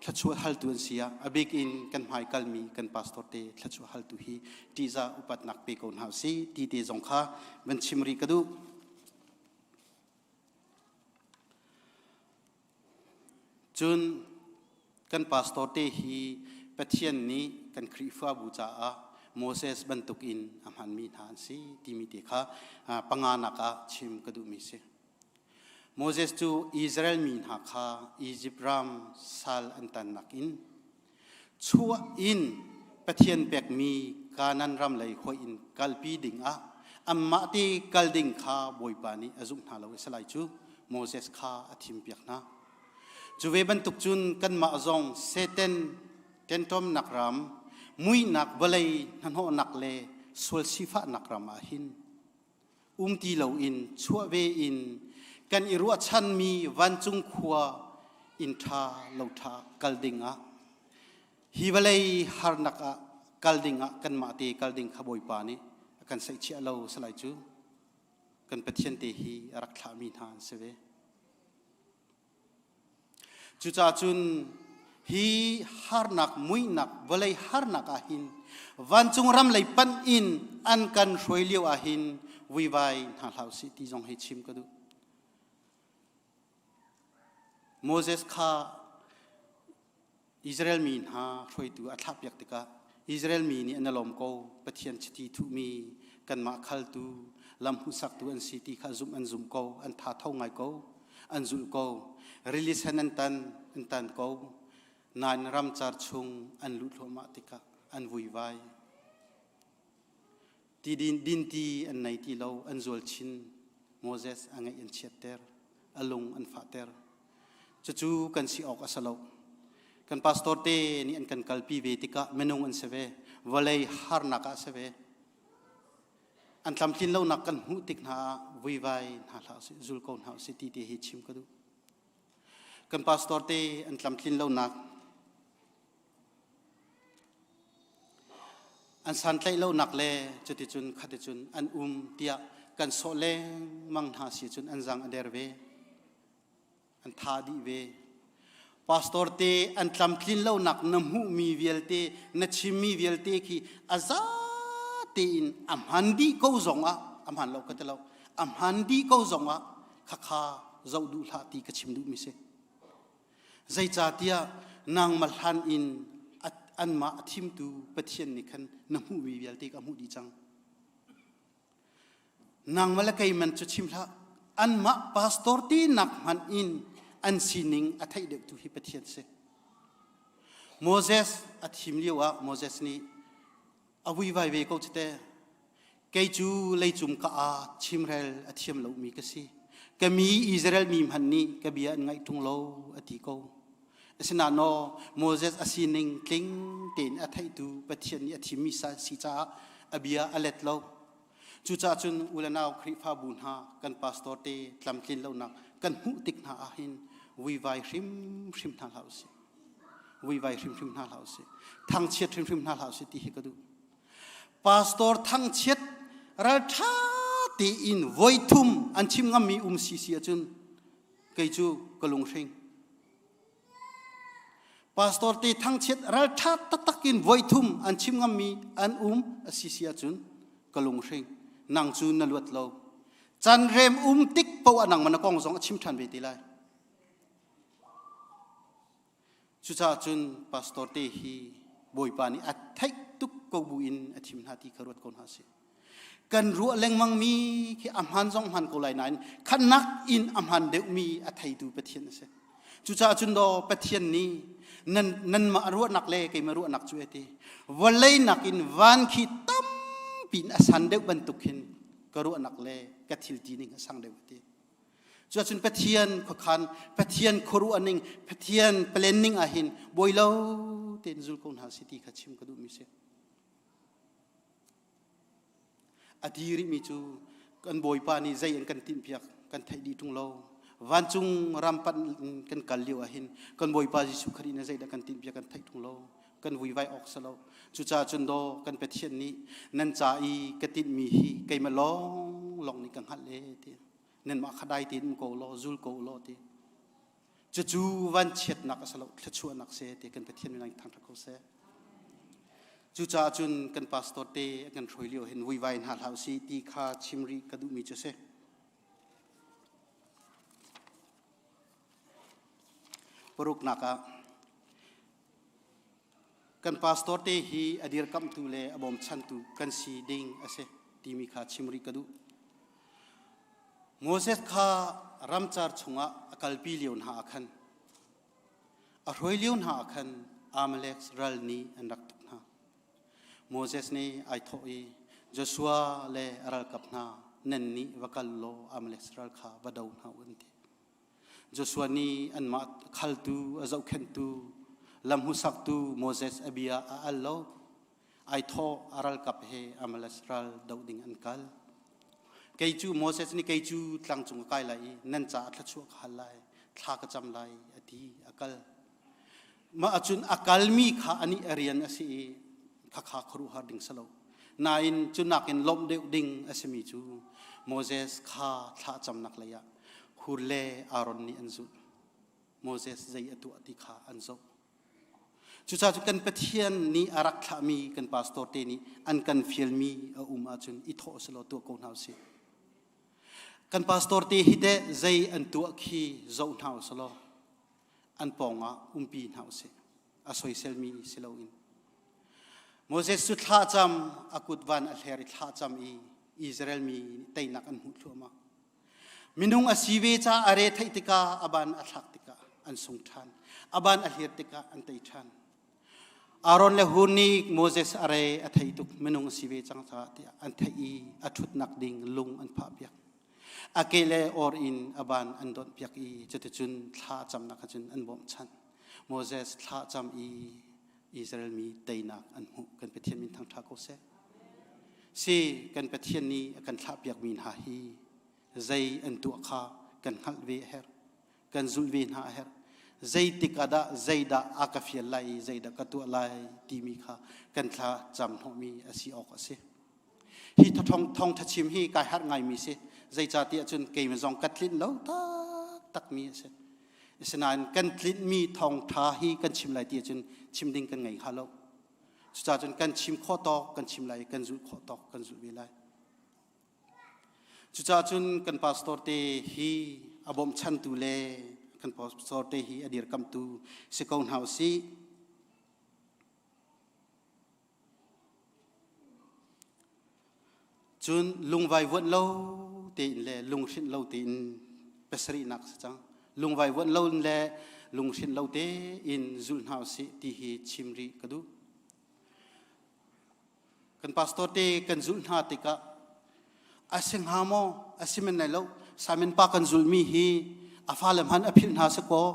thluachuah haltu an si ah, a bik in kan hmai kalmi kan pastor te thluachuah haltu hi ṭihzah upatnak pe ko hna usih ti te zong kha van chim rih ka duh. Cun kan pastor te hi Pathian nih kan Khrihfabu caah Moses bantuk in a hmanmi hna an si timi te kha panganak ah chim ka duhmi si. Moses cu Israel mi hna kha Izipt ram sal an tannak in chuah in Pathian pekmi Kanaan ram lei hoih in kalpi ding ah anmah te kal ding kha Bawipa nih a zumh hna lo i salai cu Moses kha a thimpiak hna. Cu ve bantuk cun kanmah zong Satan tentomnak ram, muihnak vawlei hnahnawhnak le sual sifahnak ram ah hin um ti loin chuah ve in kan i ruahchanmi vancung khua inn ṭha lo ṭha kal ding ah hi vawlei harnak ah kal ding ah kanmah te kal ding kha Bawipa nih a kan saihchiah lo salai cu kan Pathian te hi a rak thlahmi hna an si ve. Cucaah cun hi harnak muihnak vawlei harnak ah hin vancung ram lei panh in an kan hruai lio ah hin vuivai hna hlah usih ti zong hi chim ka duh. Moses kha Israel mi hna hruaitu a thlahpiak tikah Israel mi nih an i lawm ko. Pathian chiti thuhmi kanmah khaltu lam hmuhsaktu an si ti kha zumh an zum ko. An tha tho ngai ko. An zulh ko. Rili sen an tan an tan ko. Nain ramcar chung an luh thluahmah tikah an vuivai. Ti din dinti an nei ti lo, an zual chin. Moses a ngaih an chiatter, a lung an fahter. Cucu kan si awk a si lo. Kan pastor te nih an kan kalpi ve tikah minung an si ve, vawlei harnak ah a si ve. An tlamtlin lonak kan hmuh tik hna ah vuivai hna hlah usih, zul ko hna usih ti te hi chim ka duh. Kan pastor te an tlamtlin lonak An santlaih lonak le cuticun khaticun an um tiah kan sawh lengmang hna si cun an zang a der ve. An tha dih ve. Pastor te an tlamtlin lonak na hmuhmi vialte, na chimmi vialte khi a za tein a hman dih ko zong ah, a hman lo ka ti lo, a hman dih ko zong ah khakha zoh duh hlah ti ka chim duhmi si. Zeicahtiah nangmah hlan in anmah a thimtu Pathian nih khan na hmuhmi vialte ka hmuh dih cang. Nangmah le keiman cu chim hlah. Anmah pastor ti nak hmanh in an sining a theih deuhtu hi Pathian si. Moses a thim lio ah Moses nih a vuivai ve ko cu teh. Kei cu leicung ka aa chimrel a thiam lomi ka si. Ka mi Israel mi hmanh nih ka bia an ngaih ṭung lo a ti ko. Asinain naw Moses a sining tling tein a theihtu Pathian nih a thimmi si caah a bia a let lo. Cucaah cun u le nau Khrihfabu hna kan pastor te tlamtlin lonak kan hmuh tik hna ahhin vuivai hrimhrim hna hlah usih. Vuivai hrimhrim hna hlah usih. Thangchiat hrimhrim hna hlah usih ti hi ka duh. Pastor thangchiat ralṭha tein voithum an chim ngammi um si si ahcun kei cu ka lunghring. Pastor te thangchiat ralṭha taktak in voithum an chim ngammi an um a si si ahcun ka lunghring. Nang cu na luat lo. Can rem um tik poah nangmah na kong zong a chim ṭhan ve te lai. Cucaah cun pastor te hi Bawipa nih a theih tuk ko bu in a thim hna ti kha ruat ko hna sih. Kan ruah lengmang mi khi a hmaan zong hmaan ko lai nain khatnak in a hmaan deuhmi a theitu Pathian a si. Cucaah cun daw Pathian nih nan nanmah ruahnak le keimah ruahnak cu ati. Vawlei nakin van khi tampi in a san deuh bantuk khin ka ruahnak le ka thil ti ning a sang deuh ati. Cuacun Pathian khuakhan, Pathian khuaruah ning, Pathian planning ah hin buai lo tein zul ko hna si ti kha chim ka duhmi si. A di rihmi cu kan Bawipa nih zei an kan tinhpiak kan theih dih ṭung lo. Vancung ram panh kan kal lio ah hin kan Bawipa Jesuh Khrih nih zeidah kan tinhpiak kan theih ṭung lo. Kan vuivai awk si lo. Cucaah cun daw kan Pathian nih nan ca i ka tinhmi hi keimah lawng lawng nih ka hngalh e ti. Nanmah kha dai tein um ko law zul ko law ti cucu vanchiatnak a si lo thluachuahnak se ti kan Pathian min thangṭhat ko seh cucaah cun kan pastor te a kan hruai lio hin vuivai hna hlah usih ti kha chim rih ka duhmi cu si paruknak ah kan pastor te hi a dirkamhtu le a bawmchantu kan si ding a si timi kha chim rih ka duh. Moses kha ramcar chungah a kalpi lio hna ah khan a hruai lio hna ah khan Amalek ral nih an rak tuk hna. Moses nih ai thawh i Joshua le a ralkap hna nan nih va kal law Amalek ral kha va do hna u an ti. Joshua nih anmah khaltu a zohkhenhtu lam hmuhsaktu Moses a bia a al lo. Ai thawh a ralkap he Amalek ral doh ding an kal. Kei cu Moses nih kei cu tlang cung ka kai lai i nan caah thluachuah ka hal lai, thla ka cam lai a ti a kal. Mah ahcun a kalmi kha anih a rian a si i khakha khuaruahhar ding si lo. Nain cu nakin lawmh deuh ding a simi cu Moses kha thla camnak lei ah Hur le Aaron nih an zulh. Moses zei a tuah ti kha an zoh. Cucaah cu kan Pathian nih a rak thlahmi kan pastor te nih an kan fialmi a um ahcun i thawh selaw tuah ko hna usih. Kan pastor te hi teh zei an tuah khi zoh hna uselaw an pawngah umpi hna usih. A soiselmi si loin. Moses cu thlacam a kut van a hler i thlacam i Israel mi teinak an hmuh thluahmah. Minung a si ve caah a re theih tikah a ban a thlak tikah an sung ṭhan. A ban a hlir tikah an tei ṭhan. Aaron le Hur nih Moses a re a thei tuk minung a si ve cang caah tiah an theih i a ṭhutnak ding lung an phahpiak. A ke le or in a ban an donhpiak i cuticun thla camnak ahcun an bawmhchanh. Moses thla cam i Israel mi teinak an hmuh. Kan Pathian min thangṭha ko seh. Si kan Pathian nih a kan thlahpiakmi hna hi zei an tuah kha kan hngalh ve a herh. Kan zulh ve hna a herh. Zeitik ah dah zeidah a ka fial lai i zeidah ka tuah lai timi kha kan thla cam hnawhmi a si awk a si. Hi thawng thawngṭha chim hi kai harh ngaimi si. Zeicahtiah cun keimah zong ka tlinh lo taktakmi a si. Asinain kan tlinhmi thawngṭha hi kan chim lai ti ahcun chim ding kan ngei hnga lo. Cucaah cun kan chim khawh tawk kan chim lai i kan zulh khawh tawk kan zulh ve lai. Cucaah cun kan pastor te hi a bawmchantu le kan pastor te hi a dirkamtu si ko hna usih. Cun lungvai vuanh lo tein le lunghrinh lo tein pasarihnak si cang. Lungvai vuanh lo le lunghrinh lo tein zulh hna usih ti hi chim rih ka duh. Kan pastor te kan zulh hna tikah a si hnga maw a si men lai lo Simon pa kan zulhmi hi a fale hmanh a philh hna si kaw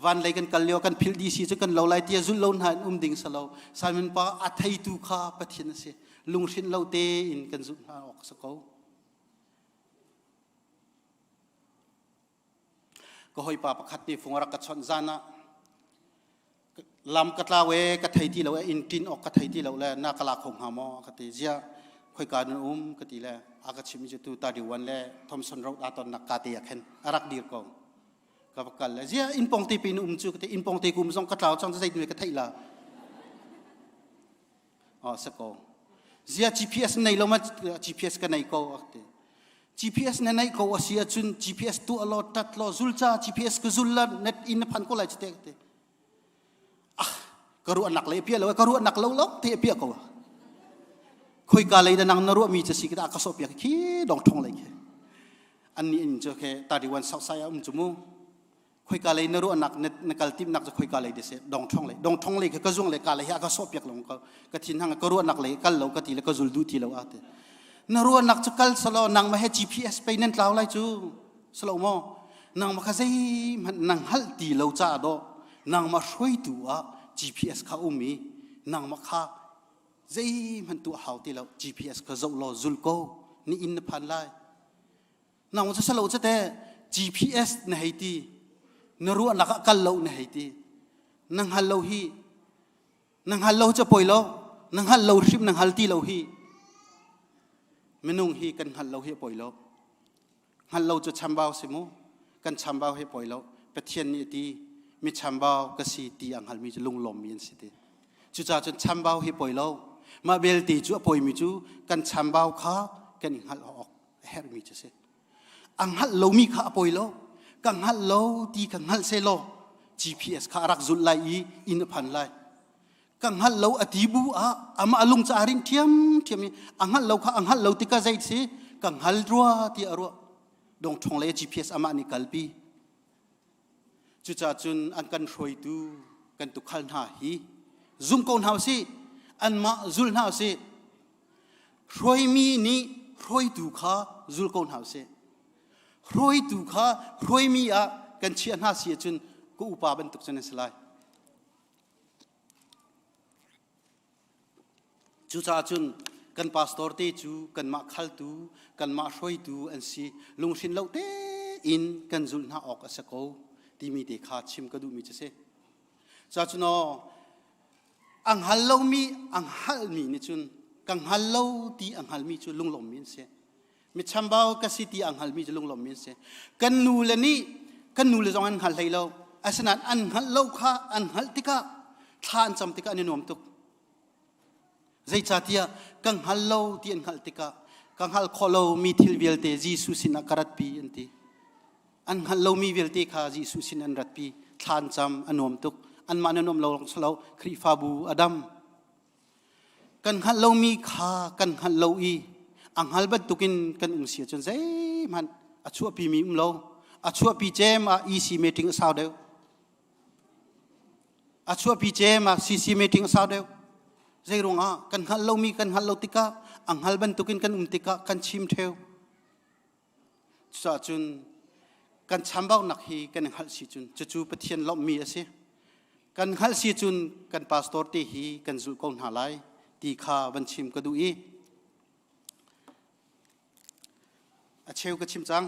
van lei kan kal lio kan philh dih si cu kan lo lai tia zulh lo hna in um ding si lo Simon pa a theitu kha Pathian a si lunghrinh lo tein kan zulh hna awk si ko Ka hawipa pakhat nih fung a rak ka chawnh zan ah lam ka tlau e ka thei ti lo e inn ṭin awk ka thei ti lo le na ka la kho hnga maw a ka ti ziah khoika nan um ka ti le a ka chimh cu tu Tadiwan le Thomson Road aa tonnak ka te ah khin a rak dir ko ka va kal le ziah inn pong te pe in um cu ka ti inn pong te kum zong ka tlau cang zeitin ka theih la Oh, sa ko. Zia GPS nei lo ma GPS ka nei ko a ti. GPS na nei ko a si ahcun GPS tu lo tat lo zulca GPS ka zul la net in na phan ko lai chite ka ti. Ah, ka ruah nak le pia lo ka ruah nak lo lo te pia ko. Khoi ka lei da nang na ruah mi cha si ka da ka so pia khi dong thong lei khi. An ni in chu khe 31 south side um chu mu. Khoika lei na ruahnak na kal timhnak cu khoika lei dise dongthong lei dongthong lei ka zung le ka lei hi a ka sawh piak lo ka ka thin hang ka ruahnak lei kal lo ka ti le ka zul duh ti lo a ti na ruahnak cu kal salo nang ma he GPS pei nan tlau lai cu salo maw nang ma kha zei hmanh nang hal ti lo ca do nang ma hruaitu ah GPS kha um i nang ma kha zei hmanh tu hau ti lo GPS kha zoh law zul ko ni inn na phan lai Nang cu salo cu te GPS na hei ti na ruahnak ah kal lo na hei ti na hngal lo hi na hngal lo cu poi lo na hngal lo hrim na hngal ti lo hi minung hi kan hngal lo hi poi lo hngal lo cu chambau si mu kan chambau hi poi lo Pathian nih ti mi chambau ka si ti a hngalmi cu lunglawmmi an si ti cucaah cun chambau hi poi lo mah belte cu a poimi cu kan chambau kha kan i hngalh awk a herhmi cu si a hngalh lomi kha a poi lo ka hngalh lo ti kha hngalh se law GPS kha a rak zulh lai i inn a phan lai ka hngalh lo a ti bu ah amah a lung ca rin ṭhiam ṭhiam i a hngalh lo kha a hngalh lo tikah zei si ka hngal rua ti a ruah. Dongṭhong le GPS amah nih kalpi. Cucaah cun an kan hruaitu kan tukhal hna hi zum ko hna usih, anmah zul hna usih. Hruaimi nih hruaitu kha zul ko hna usih. Hruaitu kha hruaimi ah kan chiah hna si ahcun ka upa bantuk cun an si lai. Cucaah cun kan pastor te cu kanmah khaltu, kanmah hruaitu an si. Lunghrin lo tein kan zulh hna awk a si ko timi te kha chim ka duhmi cu si. Cuacun aw, a hngal lomi a hngalmi nih cun ka hngal lo ti a hngalmi cu lunglawmmi an si. Mi chambau ka si ti a hngalmi cu lunglawmmi an si. Kan nu le nih kan nu le zong an hngal hlei lo. Asinain an hngalh lo kha an hngalh tikah thla an cam tikah an i nuam tuk. Zeicahtiah ka hngal lo ti an hngalh tikah ka hngal khawh lomi thil vialte Jesuh sinah ka ratpi an ti. An hngalh lomi vialte kha Jesuh sin an ratpi. Thla an cam a nuam tuk. Anmah na nuam lo lawng si lo Khrihfabu a dam. Kan hngalh lomi kha kan hngalh lo i a hngal bantukin kan um si ahcun zeihmanh a chuahpimi um lo. A chuahpi cem ah EC meeting a sau deuh. A chuahpi cem ah CC meeting a sau deuh. Zei ruangah kan hngalh lomi kan hngalh lo tikah a hngal bantukin kan um tikah kan chim theo. Cucaah cun kan chambaunak hi kan i hngalh si cun cucu Pathian lawmhmi a si. Kan hngalh si cun kan pastor te hi kan zulh ko hna lai ti kha van chim ka duh i a cheu ka chim cang.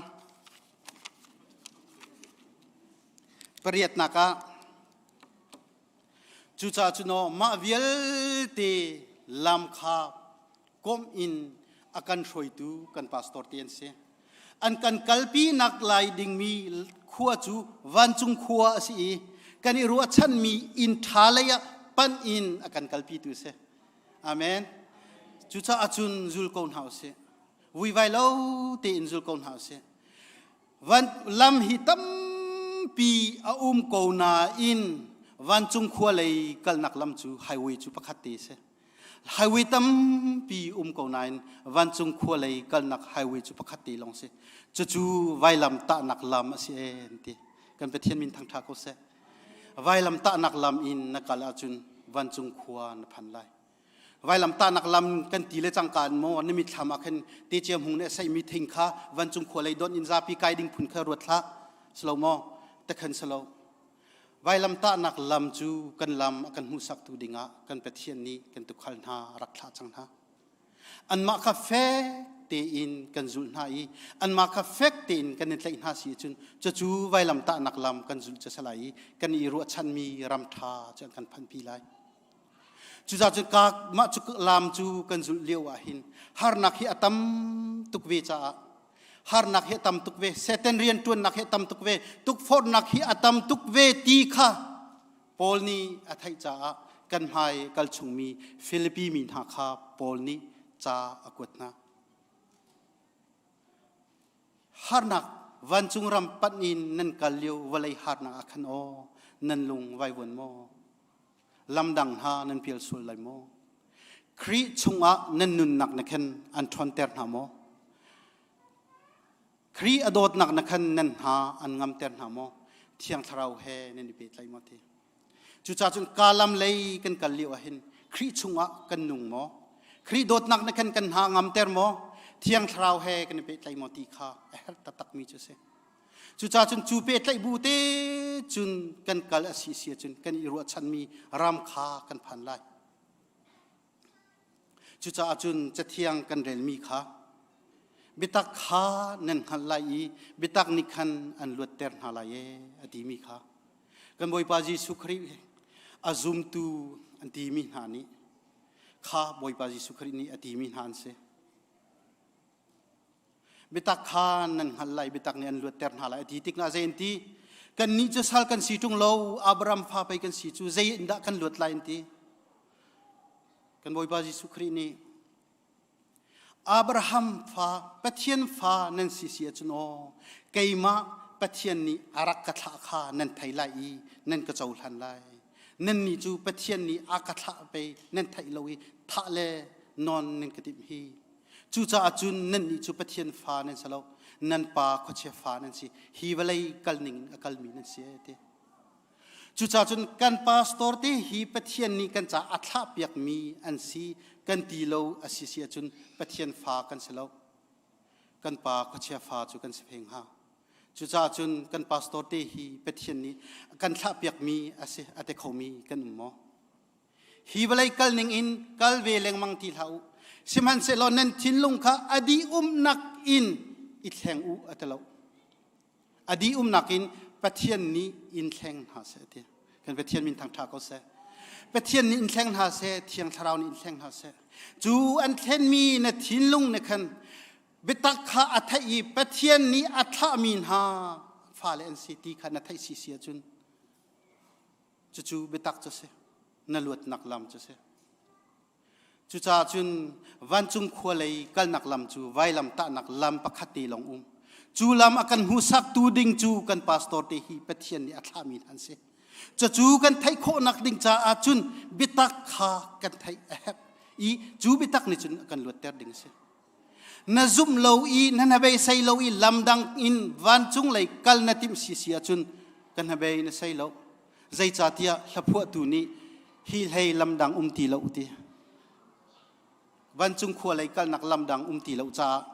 Pariatnak ah cucaah cun aw mah vialte lam kha komh in a kan hruaitu kan pastor te an si. An kan kalpinak lai dingmi khua cu vancung khua a si i kan i ruahchanmi inn ṭha lei ah panh in a kan kalpitu a si. Amen. Cucaah cun zul ko hna usih. Vuivai lo tein zul ko hna usih. Van lam hi tampi a um ko nain vancung khua lei kalnak lam cu highway cu pakhat te a si. Highway tampi um ko nain vancung khua lei kalnak highway cu pakhat te lawng si. Cucu vailam tahnak lam a si ee an ti. Kan Pathian min thangṭha ko seh. Vailam tahnak lam in na kal ahcun vancung khua na phan lai. Vailam tahnak lam kan ti le cangka in maw na mitthlam ah khin te cia hmung nih a saihmi thing kha vancung khua lei donh in zapi kai ding phun kha ruat hlah. Silo maw? Takhan silo. Vailamtahnak lam cu kan lam a kan hmuhsaktu dingah kan Pathian nih kan tukhal hna a rak thlah cang hna. Anmah kha fek tein kan zulh hna i anmah kha fek tein kan i tlaih hna si ahcun cucu vailamtahnak lam kan zulh cu a si lai i kan i ruahchanmi ram ṭha cu an kan phanhpi lai. Cucaah cun ka mah cu lam cu kan zulh lio ah hin harnak hi a tam tuk ve caah harnak hi a tam tuk ve Satan rianṭuannak hi a tam tuk ve tukforhnak hi a tam tuk ve ti kha Paul nih a theih caah kan hmai kal chungmi Filipi mi hna kha Paul nih ca a kuat hna. Harnak vancung ram panh in nan kal lio vawlei harnak ah khan aw nan lung vaivuan maw? Lamdang hna nan pial sual lai maw? Khrih chungah nan nunnak na khan an ṭhawnter hna maw? Khrih a dawtnak na khan nan hna an ngamter hna maw? Thiang Thlarau he nan i pehtlaih maw ti? Cucaah cun kalam lei kan kal lio ahhin Khrih chungah kan nung maw? Khrih dawtnak na khan kan hna ngamter maw? Thiang Thlarau he kan i pehtlaih maw ti kha a herh taktakmi cu a si. Cucaah cun cu pehtlaih bu te cun kan kal a si si ahcun kan i ruahchanmi ram kha kan phan lai. Cucaah cun Cathiang kan relmi kha biatak kha nan hngalh lai i biatak nih khan an luatter hna lai ee a timi kha kan Bawipa Jesuh Khrih a zumtu an timi hna nih kha Bawipa Jesuh Khrih nih a timi hna an si. Biatak kha nan hngalh lai, biatak nih an luatter hna lai a ti tik na zei an ti? Kannih cu sal kan si ṭung lo, Abraham fa pei kan si cu zei in dah kan luat lai an ti. Kan Bawipa Jesuh Khrih nih Abraham fa, Pathian fa nan si si ahcun aw, keimah Pathian nih a rak ka thlah kha nan thei lai i nan ka cohlan lai. Nannih cu Pathian nih a ka thlah pei nan theih lo i thah le nawn nan ka timh hi. Cucaah cun nannih cu Pathian fa nan si lo, nan pa khuachia fa nan si. Hi vawlei kal ning in a kalmi nan si ti. Cucaah cun kan pastor te hi Pathian nih kan caah a thlahpiakmi an si kan ti lo a si si ahcun Pathian fa kan si lo. Kan pa khuachia fa cu kan si pheng hnga. Cucaah cun kan pastor te hi Pathian nih kan thlahpiakmi a si a te khomi kan um maw? Hi vawlei kal ning in kal ve lengmang ti hlah u. Sihmanhsehlaw nan thinlung kha a dih umnak in i thleng u a ti lo. A dih umnak in Pathian nih in thleng hna seh ti. Kan Pathian min thangṭha ko seh. Pathian nih in thleng hna seh, Thiang Thlarau nih in thleng hna seh. Cu an thlenmi na thinlung ne khan biatak kha a theih i Pathian nih a thlahmi hna fale an si ti kha na theih si si ahcun Cucu biatak cu si. Na luatnak lam cu si. Cucaah cun vancung khua lei kalnak lam cu vailam tahnak lam pakhat te lawng um. Cu lam a kan hmuhsaktu ding cu kan pastor te hi Pathian nih a thlahmi an si. Cucu kan theih khawhnak ding caah cun biatak kha kan theih a herh i cu biatak nih cun a kan luatter ding a si. Na zumh lo i na hnabei lo i lamdang in vancung lei kal na timh si si ahcun ka hnabei na sei lo. Zeicahtiah hlaphuahtu nih hi hlei lamdang um ti lo ti. Vancung khua lei kalnak lamdang um ti lo caah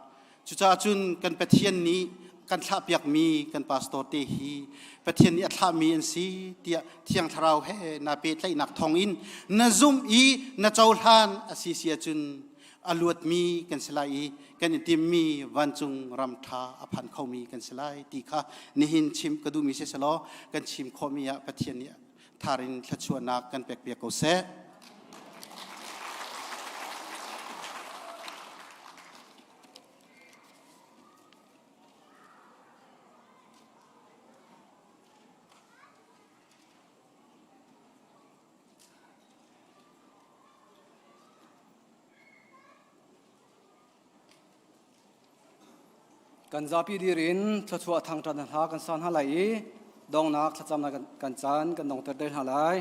cucaah cun kan Pathian nih kan thlahpiakmi kan pastor te hi Pathian nih a thlahmi an si tiah Thiang Thlarau he naa pehtlaihnak thawngin na zumh i na cohlan a si si ahcun a luatmi kan si lai i kan i timmi vancung ram ṭha a phan khomi kan si lai ti kha nihin chim ka duhmi si selaw kan chim khawhmi ah Pathian nih thar in thluachuahnak kan pekpiak ko seh. Kan zapi dir in thluachuah thangṭhat hla kan sa hna lai i dongnak thlacamnak kan caan kan dongter te hna lai.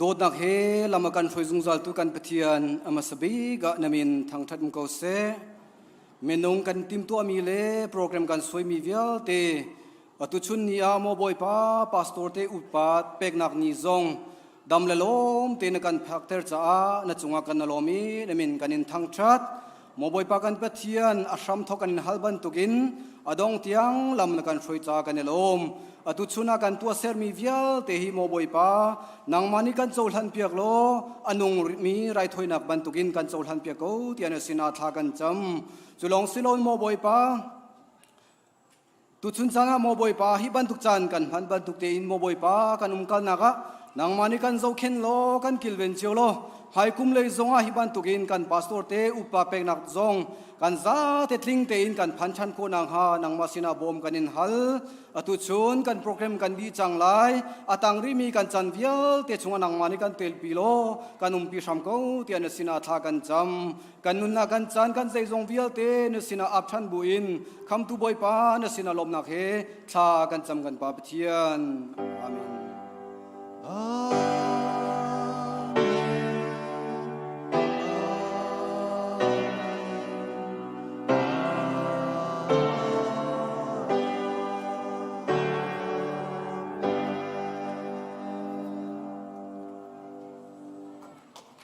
Dawtnak he lam a kan hruai zungzaltu kan Pathian a hmasa bik ah na min thangṭhat um ko seh. Minung kan timtuahmi le program kan suaimi vialte atu chun ni ah maw Bawipa pastor te upat peknak ni zong dam le lawm te na kan phakter caah na cungah kan lawm i na min kan in thangṭhat. Maw Bawipa kan Pathian a hram thawk kan in hal bantukin a dong tiang lam na kan hruai ca kan i lawm. Atu chun ah kan tuahsermi vialte hi maw Bawipa nangmah nih kan cohlan piak law a nung mi raithawinak bantukin kan cohlan piak ko tiah na sinah thla kan cam. Cu lawng si loin maw Bawipa Tuchun caan ah maw Bawipa hi bantuk caan kan hman bantuk tein maw Bawipa kan umkalnak ah nangmah nih kan zohkhenh law kan kilven cio law hmaikum lei zong ah hi bantukin kan pastor te upa peknak zong kan zate tling tein kan phan ṭhan khawh nakhnga nangmah sinah bawm kan in hal. Atu chun kan program kan dih cang lai. A tang rihmi kan can vialte chungah nangmah nih kan telpi law kan umpi hram ko tiah na sinah thla kan cam. Kan nunnak kan caan kan zeizong vialte na sinah ap ṭhan buin khamtu Bawipa na sinah lawmhnak he thla kan cam kan Pa Pathian. Amen.